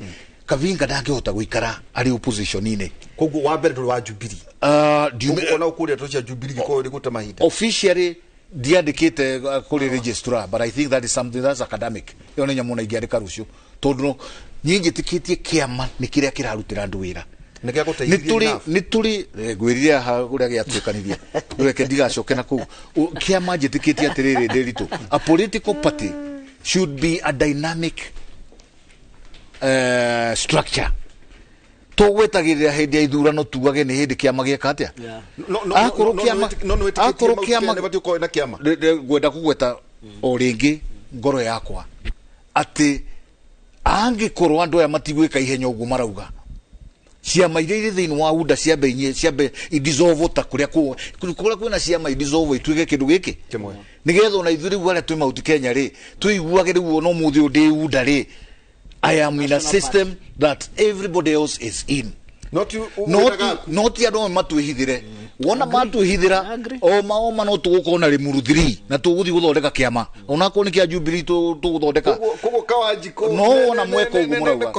Kavinga ndangĩhota gũikara arĩ opposition-inĩ. Koguo wa mbere ndũrĩ wa Jubilee? Ona ũkũrĩa tũ cia Jubilee gĩkorwo ĩrĩ mahinda. Officially ndiandĩkĩte kũrĩ registrar, but I think that is something that's academic. Ĩyo nĩ nyamũ na ingĩandĩka rũciũ tondũ no niĩ njĩtĩkĩtie kĩama nĩ kĩrĩa kĩrarutĩra andũ wĩra. Nĩ gĩa gũteithirie Nĩ tũrĩ enough. nĩ tũrĩ ngwĩrire haha ũrĩa gĩatuĩkanirie, reke ndigacoke na kũu. Kĩama njĩtĩkĩtie atĩrĩrĩ, Ndĩritũ, a political party should be a dynamic structure. Tũgwetagĩrĩra hĩndĩ ya ithurano tugage nĩ hĩndĩ kĩama gĩeka atĩa. Akorwo kĩama No nĩ wĩtĩkĩtie akorwo Mount kĩama Kenya nĩbatiĩ gũkorwo ĩna kĩama? Ngwenda kũgweta o rĩngĩ ngoro yakwa atĩ angĩkorwo andũ aya matigwĩka ihenya ũguo marauga, ciama iria irĩ thĩinĩ wa UDA ciambe inyie ciambe idissolve ta kũrĩa kũrĩa kwĩna ciama idissolve ituĩke kĩndũ gĩkĩ kĩmwe, nĩgetha ona ithuĩ rĩu arĩa twĩ Mount Kenya rĩ tũiguage rĩu ona ũmũthĩ ũyũ ndĩ UDA rĩ, I am in a system that everybody else is in. No ti andũ amwe matwĩhithĩre. Wona matwĩhithĩra oma oma no tũgũkorwo na Limuru 3 na tũgũthiĩ gũthondeka kĩama onakorwo nĩ kĩa Jubilee tũgũthondeka. Koguo Kawanjikũ no wona mweka ũguo mũrauga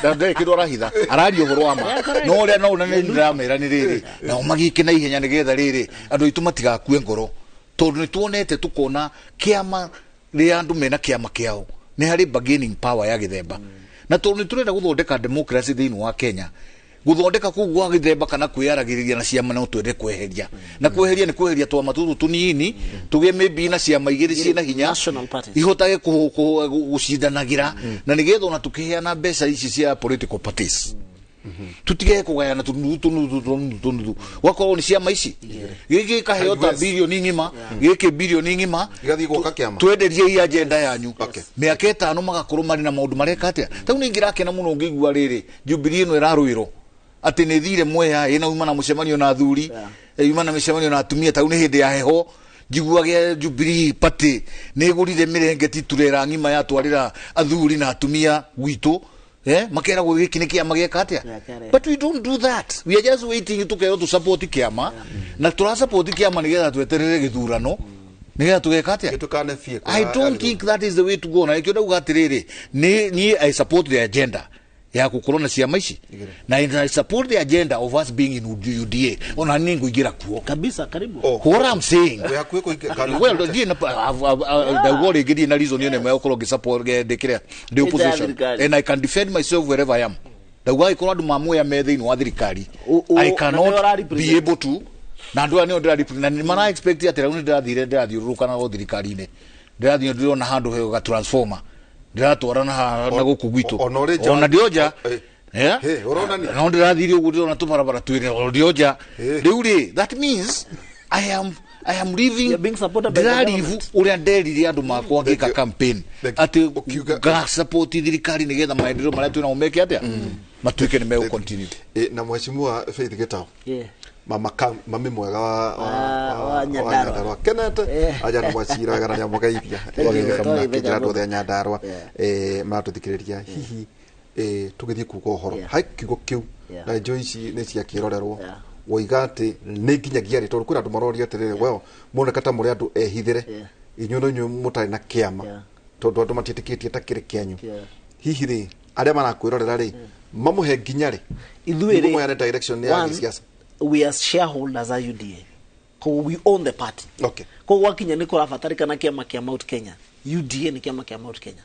ndarĩ kĩndũ arahitha, araria ũhoro wa ma, no ũrĩa no nĩ ndĩramera nĩ rĩrĩ nao magĩke na ihenya nĩgetha rĩrĩ andũ aitũ matigakue ngoro, tondũ nĩ tuonete tũkona kĩama rĩrĩa andũ mena kĩama kĩao nĩ harĩ bargaining power ya gĩthemba, na tondũ nĩ tũrenda gũthondeka democracy thĩinĩ wa Kenya, gũthondeka kũu gwa gĩthemba kana kwĩyaragĩrĩria na ciama no twende kweheria, na kweheria nĩ kweheria twama tũtũ tũnini tũgĩe maybe na ciama igĩrĩ ciĩna hinya ihotage gũcindanagĩra, na nĩgetha ona tũkĩheana mbeca ici cia political parties tutige kũgayana tũnuthu tũnuthu tũnuthu tũnuthu, gwakorwo nĩ ciama ici gĩkĩ gĩkaheo ta birioni ng'ima, gĩkĩ birioni ng'ima, twenderie i agenda yanyu mĩaka 5 magakorwo marĩ na maũndũ mareka atĩa. Tau nĩ ingĩrakena mũno ngĩigua rĩrĩ Jubilee ĩno ĩrarũĩrwo atĩ nĩ thire Mwea ĩna uma na mũcemanio na athuri, yuma na mĩcemanio na atumia, tau nĩ hĩndĩ ya heho njiguage Jubilee Party nĩ ĩgũrire mĩrengeti turera ng'ima yatwarĩra athuri na atumia gwitũ. Makeragwo gĩkĩ nĩ kĩama gĩeka atĩa, but we don't do that, we are just waiting tukerwo tu support kĩama, na tũra support kĩama nĩgetha tweterere gĩthurano nĩgetha tũgeka atĩa. I don't think that is the way to go. Na nĩkĩo ndauga atĩrĩrĩ, niĩ I support the agenda ya gũkorwo na ciama ici, na I support the agenda of us being in UDA, ona niĩ ngũingĩra kuo kabisa. Karibu. What I'm saying, well, ndiĩ na ndauga rĩngĩ ndiĩ na reason ĩyo nĩmwe ya gũkorwo ngĩsupport ndĩkĩrĩa ndĩ opposition, and I can defend myself wherever I am. Ndauga angĩkorwo andũ ma Mwea me thĩinĩ wa thirikari, I cannot be able to, na andũ aya nĩo ndĩra na nĩ mara expect atĩ rĩu nĩ ndĩrathire ndĩrathiũrũrũka na thirikari-inĩ, ndĩrathiĩ ndĩrona handũ heo ga transformer ndiratwara na gũkũ gwitũ ona ndioja, no ndĩrathire ũguo ndĩrona tũbarabara twĩrĩ ndioja rĩu rĩ, that means I am living ndĩrarivu ũrĩa nderire andũ makwa ngĩka campaign atĩ ngasupport thirikari nĩgetha maendeleo marĩa twĩnamo meke atĩa matuĩke nĩ megũ continue. Na Mheshimiwa Faith Gitau, mama mami mwega wa Nyandarua kenete aja na mwacira wega na nĩamũgeithia kĩnjĩra andũ othe a Nyandarua maratũthikĩrĩria hihi tũgĩthiĩ kuga ũhoro hai kiugo kĩu na njo ici nĩ ciakĩrorerwo woiga atĩ nĩ nginyagia rĩ, tondũ kwĩna andũ maroria atĩrĩrĩ, well moneka ta mũrĩ andũ ehithĩre inyuĩ no inyuĩ mũtarĩ na kĩama tondũ andũ matiĩtĩkĩtie ta kĩrĩ kĩanyu, hihi rĩ arĩa marakwĩrorera rĩ mamũhe nginya rĩ ithuĩ rĩ direction ya gĩsiasa? We are shareholders a UDA. Koguo we own the party. Okay. Koguo gwakinya nĩ kũrabatarĩkana kĩama kĩa Mount Kenya, UDA nĩ kĩama kĩa Mount Kenya.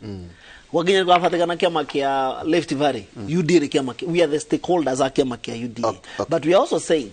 Gwakinya nĩ kũrabatarĩkana kĩama kĩa Rift Valley, UDA nĩ kĩama kĩa, we are the stakeholders a kĩama kĩa UDA. Okay. But we are also saying,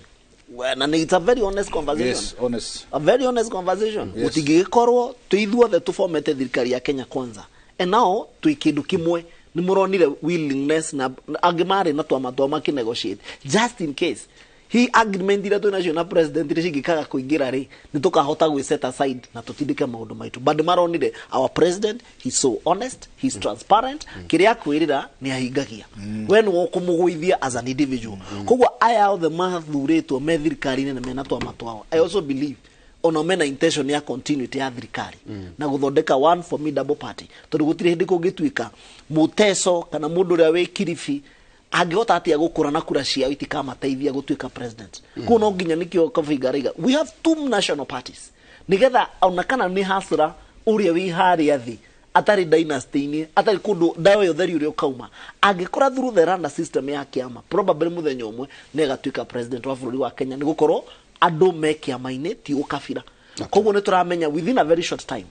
well, and it's a very honest conversation. Yes, honest. A very honest conversation. Yes. Gũtingĩgĩkorwo twĩ ithuothe tũbomete thirikari ya Kenya Kwanza. And now twĩ kĩndũ kĩmwe nĩ mũronire willingness na angĩ marĩ na twama twama kĩ just in case hi agreement ira twinacio na president ri cingikaga kuingira ri ni tukahota gwi set aside na tutindike maundu maitu, but maronire our president, he's so honest, he's transparent, kiria kwirira ni ahingagia we ni wokumuguithia as an individual. Koguo aya othe mathuritwo me thirikari-inĩ na mena twama twao, I also believe ona mena intention ya continuity ya thirikari na guthondeka one formidable party, tondu gutiri hindi kungituika muteso kana mundu uria wi Kilifi angĩhota atia gũkũra na kura ciao itikamateithia gũtuĩka president. Kũu no nginya nĩkĩo Kabiga raiga we have two national parties nĩgetha ona kana nĩ hasra ũrĩa wĩ harĩa thĩ atarĩ dynasty-inĩ atarĩ kũndũ ndawa ya ũtheri ũrĩa ũkauma angĩkora through the randa system ya kĩama probably mũthenya ũmwe nĩ agatuĩka president wa bũrũri wa Kenya, nĩ gũkorwo andũ me kĩama-inĩ ti ũkabira. Koguo nĩ tũramenya within a very short time,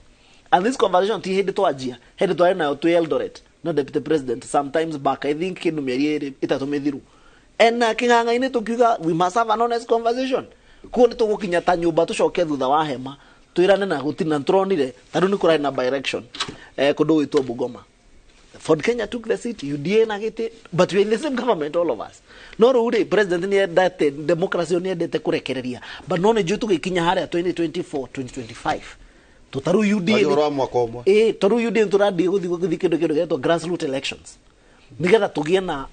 and this conversation ti hĩndĩ twanjia, hĩndĩ twarĩ nayo twĩ Eldoret no deputy president sometimes back, I think kindu mĩeri 3 mĩthiru, and kĩng'ang'a-inĩ tũkiuga we must have an honest conversation. Kuo nĩ tũgũkinya ta nyũmba tũcoke thutha wa hema twĩrane na gũtirĩ na tũronire ta rĩu nĩ kũrarĩ na by election kũndũ gwĩtwo Bungoma, Ford Kenya took the seat, UDA na gĩtĩ, but we are in the same government all of us. No rĩu rĩ president nĩ endete democracy nĩ endete kũrekereria, but no nĩ njũĩ tũgĩkinya harĩa 2024 2025 tutaru UDA taru UDA tũrathiĩ gũthiĩ kĩndũ gĩetwo grassroots elections nĩgetha tũgĩe na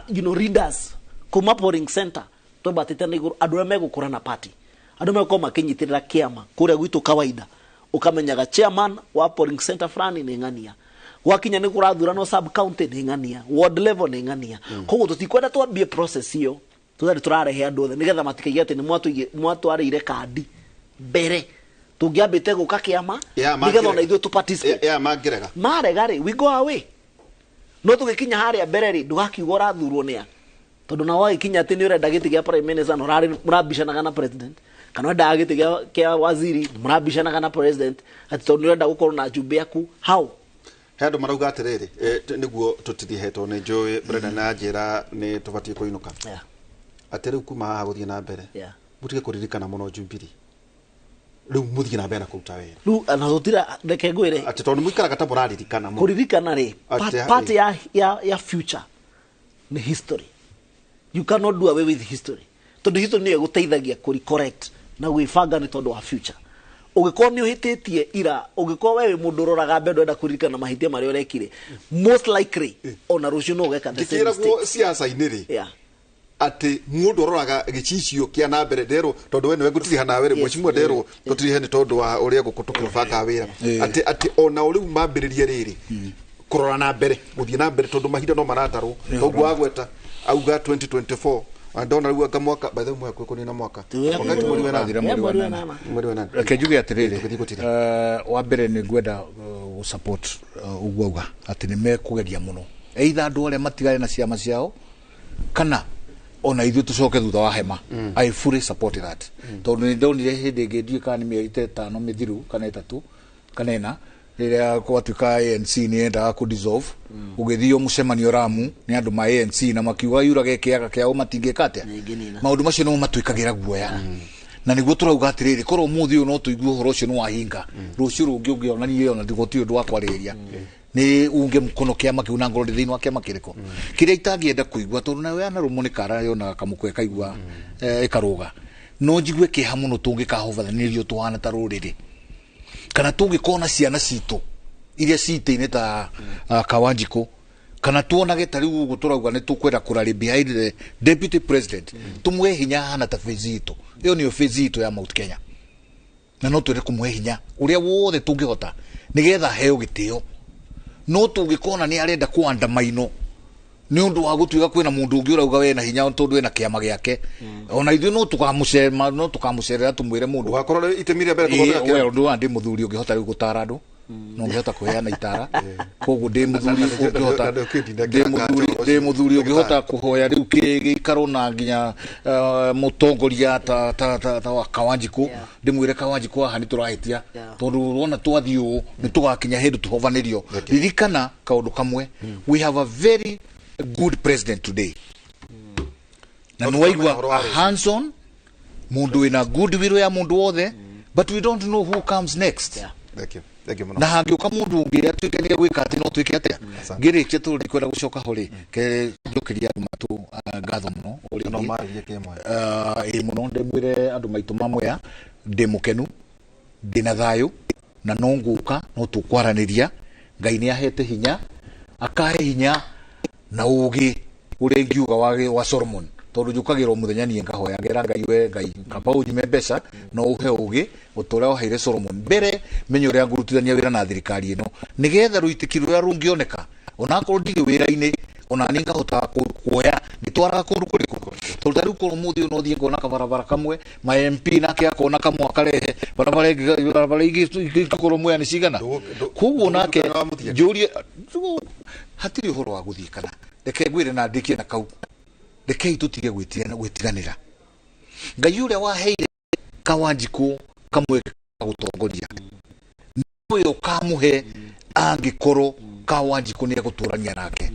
you know leaders kuma polling center twambatĩte na igũrũ andũ arĩa megũkũra na party, andũ megũkorwo makĩnyitĩrĩra kĩama kũrĩa gwitũ kawaida, ũkamenyaga chairman wa polling center fulani nĩ ng'ania, Gwakinya nĩ kũrathuranwo sub county nĩ ng'ania, ward level nĩ ng'ania. Koguo tũtikwenda twambie process ĩyo tũtarĩ tũrarehe andũ othe nĩgetha matikaige atĩ nĩ mwatwarĩire kandi mbere tũngĩambĩte gũka kĩama nĩgetha ona ithuĩ tũ participate. Ya mangĩrega marega rĩ, we go away. No tũgĩkinya harĩa mbere rĩ, ndũgakiuga ũrathurwo nĩa, tondũ na wagĩkinya atĩ nĩ ũrenda gĩtĩ gĩa prime minister na mũrabicanaga na president, kana ũrendaga gĩtĩ kĩa waziri mũrabicanaga na president, atĩ tondũ nĩ ũrenda gũkorwo na njumbe yaku how. He andũ marauga atĩrĩrĩ, nĩguo tũtirihe tondũ nĩ njũĩ Brenda na njĩra nĩ tũbatiĩ kũinũka, atĩ rĩu kuma haha gũthiĩ na mbere mũtige kũririkana mũno Jubilee, rĩu mũthiĩ na mbere na kũruta wĩra rĩu na gũtira. Reke ngwĩre atĩ tondũ mũikaraga ta mũraririkana mũno. Kũririkana rĩ, part ya future nĩ history. You cannot do away with history tondũ history nĩyo ĩgũteithagia kũri correct na gwĩbanga nĩ tondũ wa future. Ũngĩkorwo nĩ ũhĩtĩtie ira, ũngĩkorwo we wĩ mũndũ ũroraga mbere ndũrenda kũririkana mahĩtia marĩa ũrekire, most likely ona rũciũ no ũgeka the same mistake. Ndikĩragwo siasa-inĩ rĩ atĩ mũndũ ũroraga gĩcicio kĩa na mbere nderwo tondũ we nĩwe ngũtiriha nawe rĩ, mheshimiwa nderwo tũtirihe nĩ tondũ wa ũrĩa gũkũ tũkĩbanga wĩra, atĩ ona rĩu mambĩrĩrie rĩrĩ kũrora na mbere gũthiĩ na mbere tondũ mahinda no maratarwo. Koguo wagweta auga 2024 andona rĩu anga mwaka by the way mwaka kũnina mwaka wakati mweri wa nane. Reke njuge atĩrĩrĩ, wa mbere nĩ ngwenda gũ support ũguo auga atĩ nĩ mekũgeria mũno either andũ arĩa matigare na ciama ciao kana ona ithuĩ tũcoke thutha wa hema. I fully support that tondũ nĩ ndonire hĩndĩ ĩngĩ ndiũĩ kana nĩ mĩeri ta ĩtano mĩthiru kana ĩtatũ kana ĩna rĩrĩa gwatuĩka ANC nĩ yendaga kũ dissolve, ũgĩthio mũcemanio Ramu nĩ andũ ma ANC na makiuga yurage kĩaga kĩao matingĩka atĩa. Maũndũ macio nĩmo matuĩkagĩra guoya, na nĩguo tũrauga atĩrĩrĩ, korwo ũmũthĩ ũyũ no tũigue ũhoro ũcio nĩ wahinga, rũciũ rũngĩ ũngĩonania ona gũtirĩ ũndũ wa kwarĩrĩria nĩ unge mkono kĩama kĩu na ngorwo ndĩ thĩinĩ wa kĩama kĩrĩkũ kĩrĩa itangĩenda kũigua tondũ nayo yanarũmwo nĩ kara yonaga kamũkwe ĩkaigua ĩkarũga. No njigue kĩeha mũno tũngĩkahobathanĩrio tũhana ta rũrĩrĩ kana tũngĩkona ciana citũ iria citĩ-inĩ ta Kawanjikũ, kana tuonage ta rĩu ũguo tũrauga nĩ tũkwenda kũrally behind the deputy president, tũmũhe hinya hana ta phase itũ. Ĩyo nĩyo phase itũ ya Mount Kenya, na no twende kũmũhe hinya ũrĩa wothe tũngĩhota nĩgetha aheo gĩtĩo. No tũngĩkona nĩ arenda kũandamaino nĩ ũndũ wa gũtuĩka kwĩna mũndũ ũngĩ ũrauga wena hinya tondũ ena kĩama gĩake, ona ithuĩ no tũkamũcema, no tũkamũcerera tũmwĩre mũndũ ũgakorwo itemi rĩa mbere kũthondeka kĩama. Ũndũ wa ndĩ mũthuri ũngĩhota rĩu gũtara andũ, no ũngĩhota kũheana itara, koguo ndĩ mũthuri ũngĩhota, ndĩ mũthuri ũngĩhota kũhoya rĩu gĩikaro na nginya mũtongoria ta wa Kawanjikũ, ndĩmwĩre Kawanjikũ haha nĩ tũrahĩtia tondũ wona twathiĩ ũũ nĩ tũgakinya hĩndĩ tũhovanĩrio. Ririkana kaũndũ kamwe, we have a very good president today, na nĩwaigua a hands-on mũndũ wĩna good will ya mũndũ wothe, but we don't know who comes next. Thank you. Thank you mũno. Na hangĩũka mũndũ ũngĩ atuĩke nĩ egwĩka atĩ no twĩke atĩa, ngĩrĩkia tondũ ndikwenda gũcoka ho rĩ, ke njũkĩria andũ maitũ ngatho mũno o rĩngĩ. No marĩrie kĩmwe. Ĩ mũno ndĩmwĩre andũ maitũ ma Mwea ndĩ mũkenu, ndĩna thayũ na no ngũka no tũkwaranĩria. Ngai nĩ ahete hinya, akahe hinya na ũgĩ ũrĩa ingiuga wa Solomon, tondũ njũkagĩra o mũthenya niĩ ngahoya ngera Ngai we Ngai kaba ũnyime mbeca no ũhe ũgĩ ũtũrĩa waheire Solomon mbere menye ũrĩa ngũrutithania wĩra na thirikari ĩno nĩgetha rũitĩki rũrĩa rũngĩoneka onakorwo ndirĩ wĩra-inĩ ona niĩ ngahota kuoya ngĩtwaraga kũndũ kũrĩkũ, tondũ ta rĩu korwo ũmũthĩ ũyũ no thiĩ ngona kabarabara kamwe ma MP nake akona kamwe akarehe barabara ingĩ ingĩkorwo Mwea nĩ cigana. Koguo nake njũrie hatirĩ ũhoro wa gũthiĩ kana reke ngwĩre na ndĩkie na kau, rekei tũtige gwĩtiganĩra. Ngai ũrĩa waheire Kawanjikũ kamweke ga gũtongoria nĩwe ũkamũhe angĩkorwo Kawanjikũ nĩ egũtũrania nake.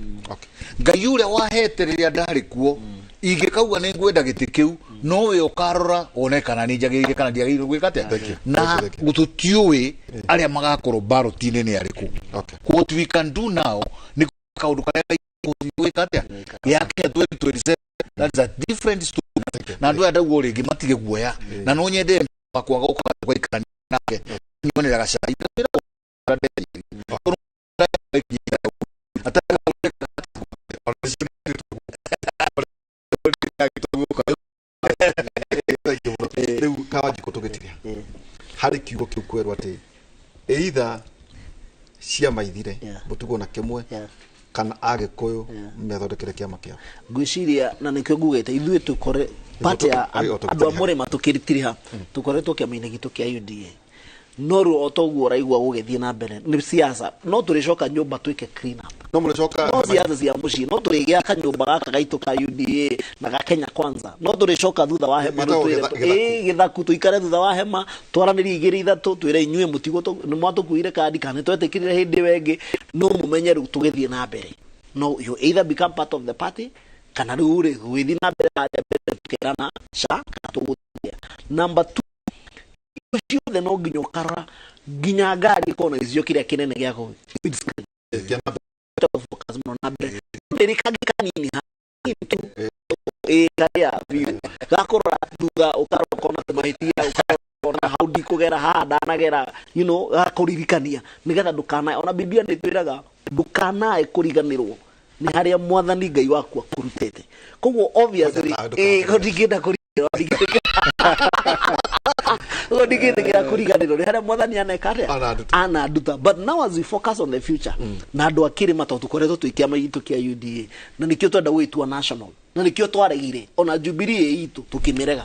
Ngai ũrĩa wahete rĩrĩa ndarĩ kuo ingĩkauga nĩ ngwenda gĩtĩ kĩu nowe ũkarora one kana nĩ njagĩrĩire kana ndiagĩrĩire gwĩka atĩa, na tũtiũĩ arĩa magakorwo ballot-inĩ nĩ arĩkũ. What we can do now nĩ kaũndũ karĩa gwĩka atĩa ya Kenya 2027, that's a different story. Na andũ aya ndauga rĩngĩ matige guoya, na no nyende wakwa goka gũikarania nake nyuanĩra gacai Rĩu Kawanjikũ tũgĩtiga harĩ kiugo kĩu kwerwo atĩ either Ciama ithire mutigwo na kimwe kana Agikuyu methondekere kiama kiao. Ngwiciria na nikio ngugite ithuĩ tukore party ya andũ a mũrĩma tũkĩritiriha tũkoretwo kĩama-inĩ gitũ kĩa UDA no rĩu o toguo ũraigua gũgĩthiĩ na mbere nĩ siasa no tũrĩcoka nyũmba twĩke clean up no mũrĩcoka no siasa cia mũciĩ no tũrĩgĩaka nyũmba gaka gaitũ ka UDA na ga Kenya Kwanza no tũrĩcoka thutha wa hema gĩthaku tũikare thutha wa hema twaranĩrie igĩrĩ ithatũ twĩre inyuĩ mũtigwo nĩ mwatũkuire kandi kana nĩtwetĩkĩrire hĩndĩ ĩyo ĩngĩ no mũmenye rĩu tũgĩthiĩ na mbere no you either become part of the party kana rĩu rĩ gũgĩthiĩ na mbere harĩa mbere tũkerana ca kana tũgũthiĩ. Number 2 ciothe no nginya ũkarora nginya ngari ĩkorwo na gĩcicio kĩrĩa kĩnene gĩa focus mũno na mbere ndĩrĩ kangĩ kanini karĩa biũ gakũrora thutha ũkarora ũkona mahĩtia ũkarora ũkona hau ndikũgera haha ndanagera you know gakũririkania nĩgetha ndũkanae ona Biblia nĩ ĩtwĩraga ndũkanae kũriganĩrwo nĩ harĩa mwathani Ngai waku akũrutĩte. Koguo obviously ndingĩenda kũriganĩrwo ndingĩtĩkĩra kũriganĩrwo nĩ harĩa mwathani aneka atĩa ananduta. But now as we focus on the future na andũ a kĩrĩma tondũ tũkoretwo twĩ kĩama gitũ kĩa UDA na nĩkĩo twenda gwĩtua national na nĩkĩo twaregire ona Jubilee itũ tũkĩmĩrega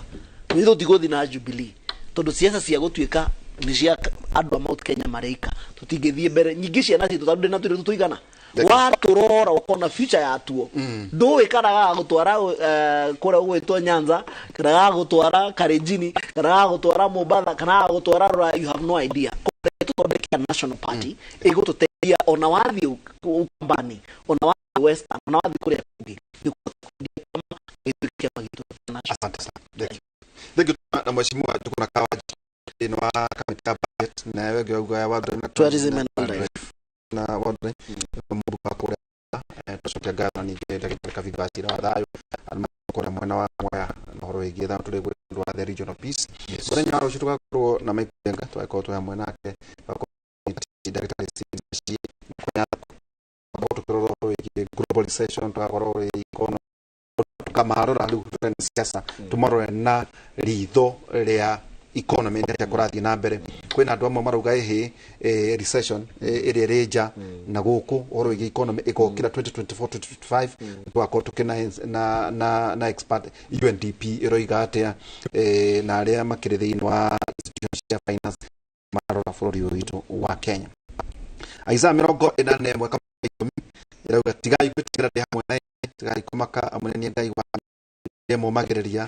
nĩ tũtigũthiĩ na Jubilee tondũ siasa cia gũtuĩka nĩ cia andũ a Mount Kenya mareika tũtingĩthiĩ mbere nyingĩ ciana citũ tondũ ndĩ na tũirĩtu tũigana watũrora ũkona future yatuo ndũĩ kana gagũtwara kũrĩa ũgwĩtwo Nyanza kana gagũtwara Karenjini kana gagũtwara Mombatha kana gagũtwara Rũraya, you have no idea. Tũthondeke national party ĩgũtũteithia ona wathiĩ Ukambani ona wathiĩ Western ona wathiĩ kũrĩa kũngĩ. Asante sana. Thank you. Na mheshimiwa tuko na kawaji ino wa kamiti ya budget na wewe ngauga wa tourism and wildlife na wildlife mũndũ wa kũrĩa tũcokia ngatho ningĩ ndagĩtarĩ Kabiga wa Cira wa thayũ kũrĩa mwena wa Mwea na ũhoro wĩgiĩ thayũ tũrĩ ũndũ wa the regional peace. Mũthenya wa rũciũ tũgakorwo na Mike Njenga tũgakorwo twĩ hamwe nake ndagĩtarĩ tũkĩrora ũhoro wĩgiĩ globalization tũgakorwo ikono tukamarora rĩu tũrĩ na siasa tũmarore na ritho rĩa economy nĩ atĩa kũrathiĩ na mbere. Kwĩna andũ amwe marauga ĩhĩ recession ĩrĩa ĩrĩ nja na gũkũ ũhoro wĩgiĩ economy ĩgokĩra 2024 2025 tũgakorwo tũkĩna na expert UNDP ĩroiga atĩa na arĩa makĩrĩ thĩinĩ wa institutions cia finance marora bũrũri ũyũ witũ wa Kenya. Isaiah 41 ĩrauga tigai gwĩtigĩra ndĩ hamwe na inyuĩ, tigai kũmaka amu nĩ niĩ Ngai wanyu nĩ mũmagĩrĩria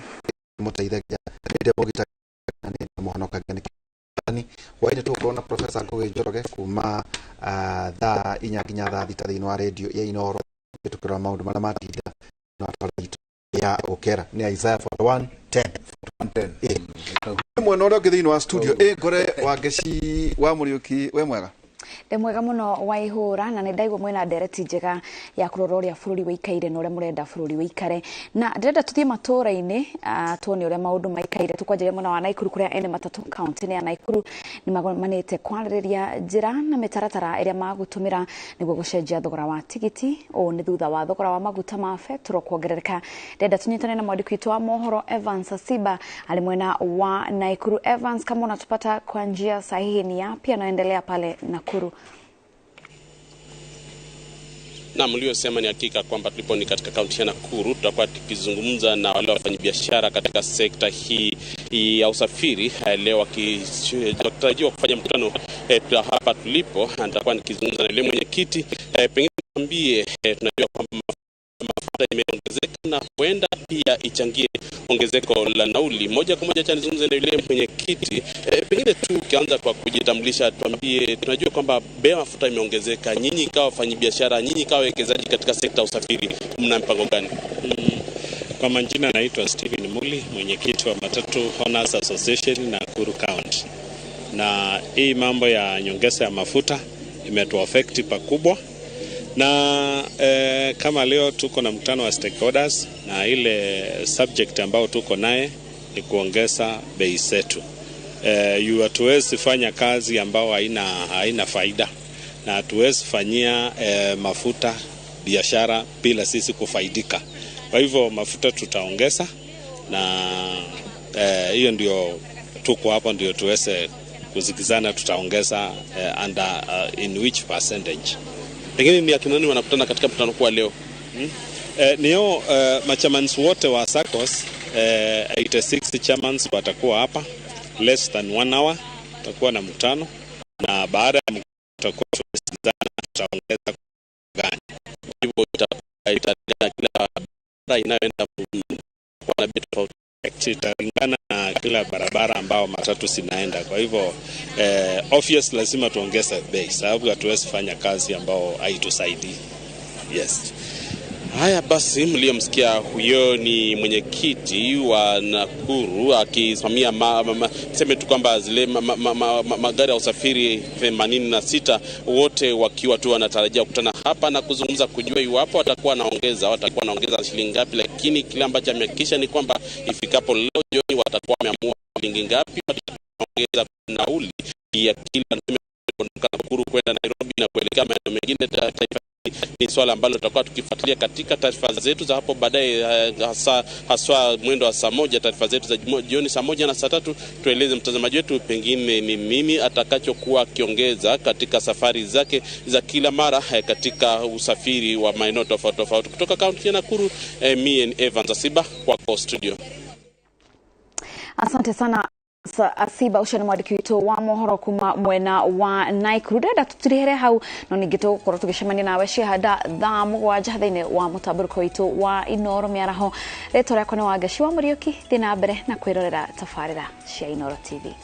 mũteithagia nĩ mũgitagĩra na nĩ mũhonokagia. Nĩ hwaĩ-inĩ tũgũkorwo na Professor Ngugi Njoroge kuma thaa 4 nginya thaa 6 thĩinĩ wa redio ya Inooro tũkĩrora maũndũ marĩa matinda na itũ ya gũkera nĩ Isaiah 41:10. Mwena ũrĩa ũngĩ thĩinĩ wa studio ĩ ngore wa Ngeci wa Mũriũki we mwega. Ndĩ mwega mũno wa ihũra na nĩ ndaigua mwĩna ndereti njega ya kũrora ũrĩa bũrũri wĩikaire na ũrĩa mũrenda bũrũri wĩikare na ndĩrenda tũthiĩ matũũra-inĩ tuone ũrĩa maũndũ maikaire. Tũkwanjĩrĩria mwena wa Naikuru kũrĩa ene matatũ kaunti-inĩ ya Naikuru nĩ magomanĩte kwarĩrĩria njĩra na mĩtaratara ĩrĩa magũtũmĩra nĩguo gũcenjia thogora wa tigiti. Ũũ nĩ thutha wa thogora wa maguta ma betũrũ kuongerereka. Ndĩrenda tũnyitane na mwandĩki witũ wa mohoro Evans Asiba arĩ mwena wa Naikuru. Evans, kama unatupata kwa njia sahihi, ni yapi yanayoendelea pale Nakuru? Na mliosema ni hakika kwamba tulipo ni katika kaunti ya Nakuru, tutakuwa tukizungumza na wale wafanyabiashara katika sekta hii ya usafiri leo wakitarajiwa kufanya mkutano hapa tulipo. Nitakuwa nikizungumza na yule mwenyekiti, pengine tuambie, tunajua kwamba mafuta imeongezeka na huenda pia ichangie ongezeko la nauli. Moja kwa moja acha nizungumze na yule mwenyekiti, pengine tu ukianza kwa kujitambulisha, tuambie, tunajua kwamba bei ya mafuta imeongezeka, nyinyi kama wafanyabiashara, nyinyi kama wawekezaji katika sekta ya usafiri, mna mpango gani? Kwa majina naitwa Stephen Muli, mwenyekiti wa Matatu Owners Association Nakuru County. Na hii mambo ya nyongeza ya mafuta imetuaffect pakubwa. Na kama leo tuko na mkutano wa stakeholders na ile subject ambao tuko naye ni kuongeza bei zetu. Hatuwezi fanya kazi ambao haina faida, na hatuwezi fanyia mafuta biashara bila sisi kufaidika. Kwa hivyo mafuta tutaongeza, na hiyo ndio tuko hapo ndio tuweze kusikizana tutaongeza under in which percentage. Pengine ni akina nani wanakutana katika mkutano kwa leo? Niyo machamans wote wa SACCOS 86 chairmans watakuwa hapa less than 1 hour, tutakuwa na mkutano na baada ya mkutano tutakuwa tumesikizana tutaongeza gani. Hivyo italingana kila barabara inayoenda kwa na bei tofauti. Italingana na kila barabara ambao matatu zinaenda. Kwa hivyo obvious lazima tuongeze bei sababu hatuwezi fanya kazi ambao haitusaidii. Yes. Haya basi, mliyomsikia huyo ni mwenyekiti wa Nakuru akisimamia tuseme tu kwamba zile magari ya usafiri 86 wote wakiwa tu wanatarajia kukutana hapa na kuzungumza kujua iwapo watakuwa wanaongeza shilingi ngapi, lakini kile ambacho amehakikisha ni kwamba ifikapo leo jioni watakuwa wameamua shilingi ngapi wataongeza nauli ya kila kutoka Nakuru kwenda Nairobi na kuelekea maeneo mengine taifa. Ni swala ambalo tutakuwa tukifuatilia katika taarifa zetu za hapo baadaye, haswa mwendo wa saa 1, taarifa zetu za jioni saa 1 na saa 3, tueleze mtazamaji wetu pengine ni nini atakachokuwa akiongeza katika safari zake za kila mara katika usafiri wa maeneo tofauti tofauti. Kutoka kaunti ya Nakuru, mie ni Evans Asiba kwako studio. Asante sana Asiba, ucio nĩ mwandĩki witũ wa mohoro kuma mwena wa Nakuru. Ndĩrenda tũtirihere hau no ningĩ tũgũkorwo tũgĩcemania nawe ciahanda thaa 7 thĩinĩ wa mũtambũrũko witũ wa Inooro mĩaraho. Rĩtwa rĩakwa nĩ Wangeci wa Mũriũki, thiĩ na mbere na kwĩrorera tabarĩra cia Inooro TV.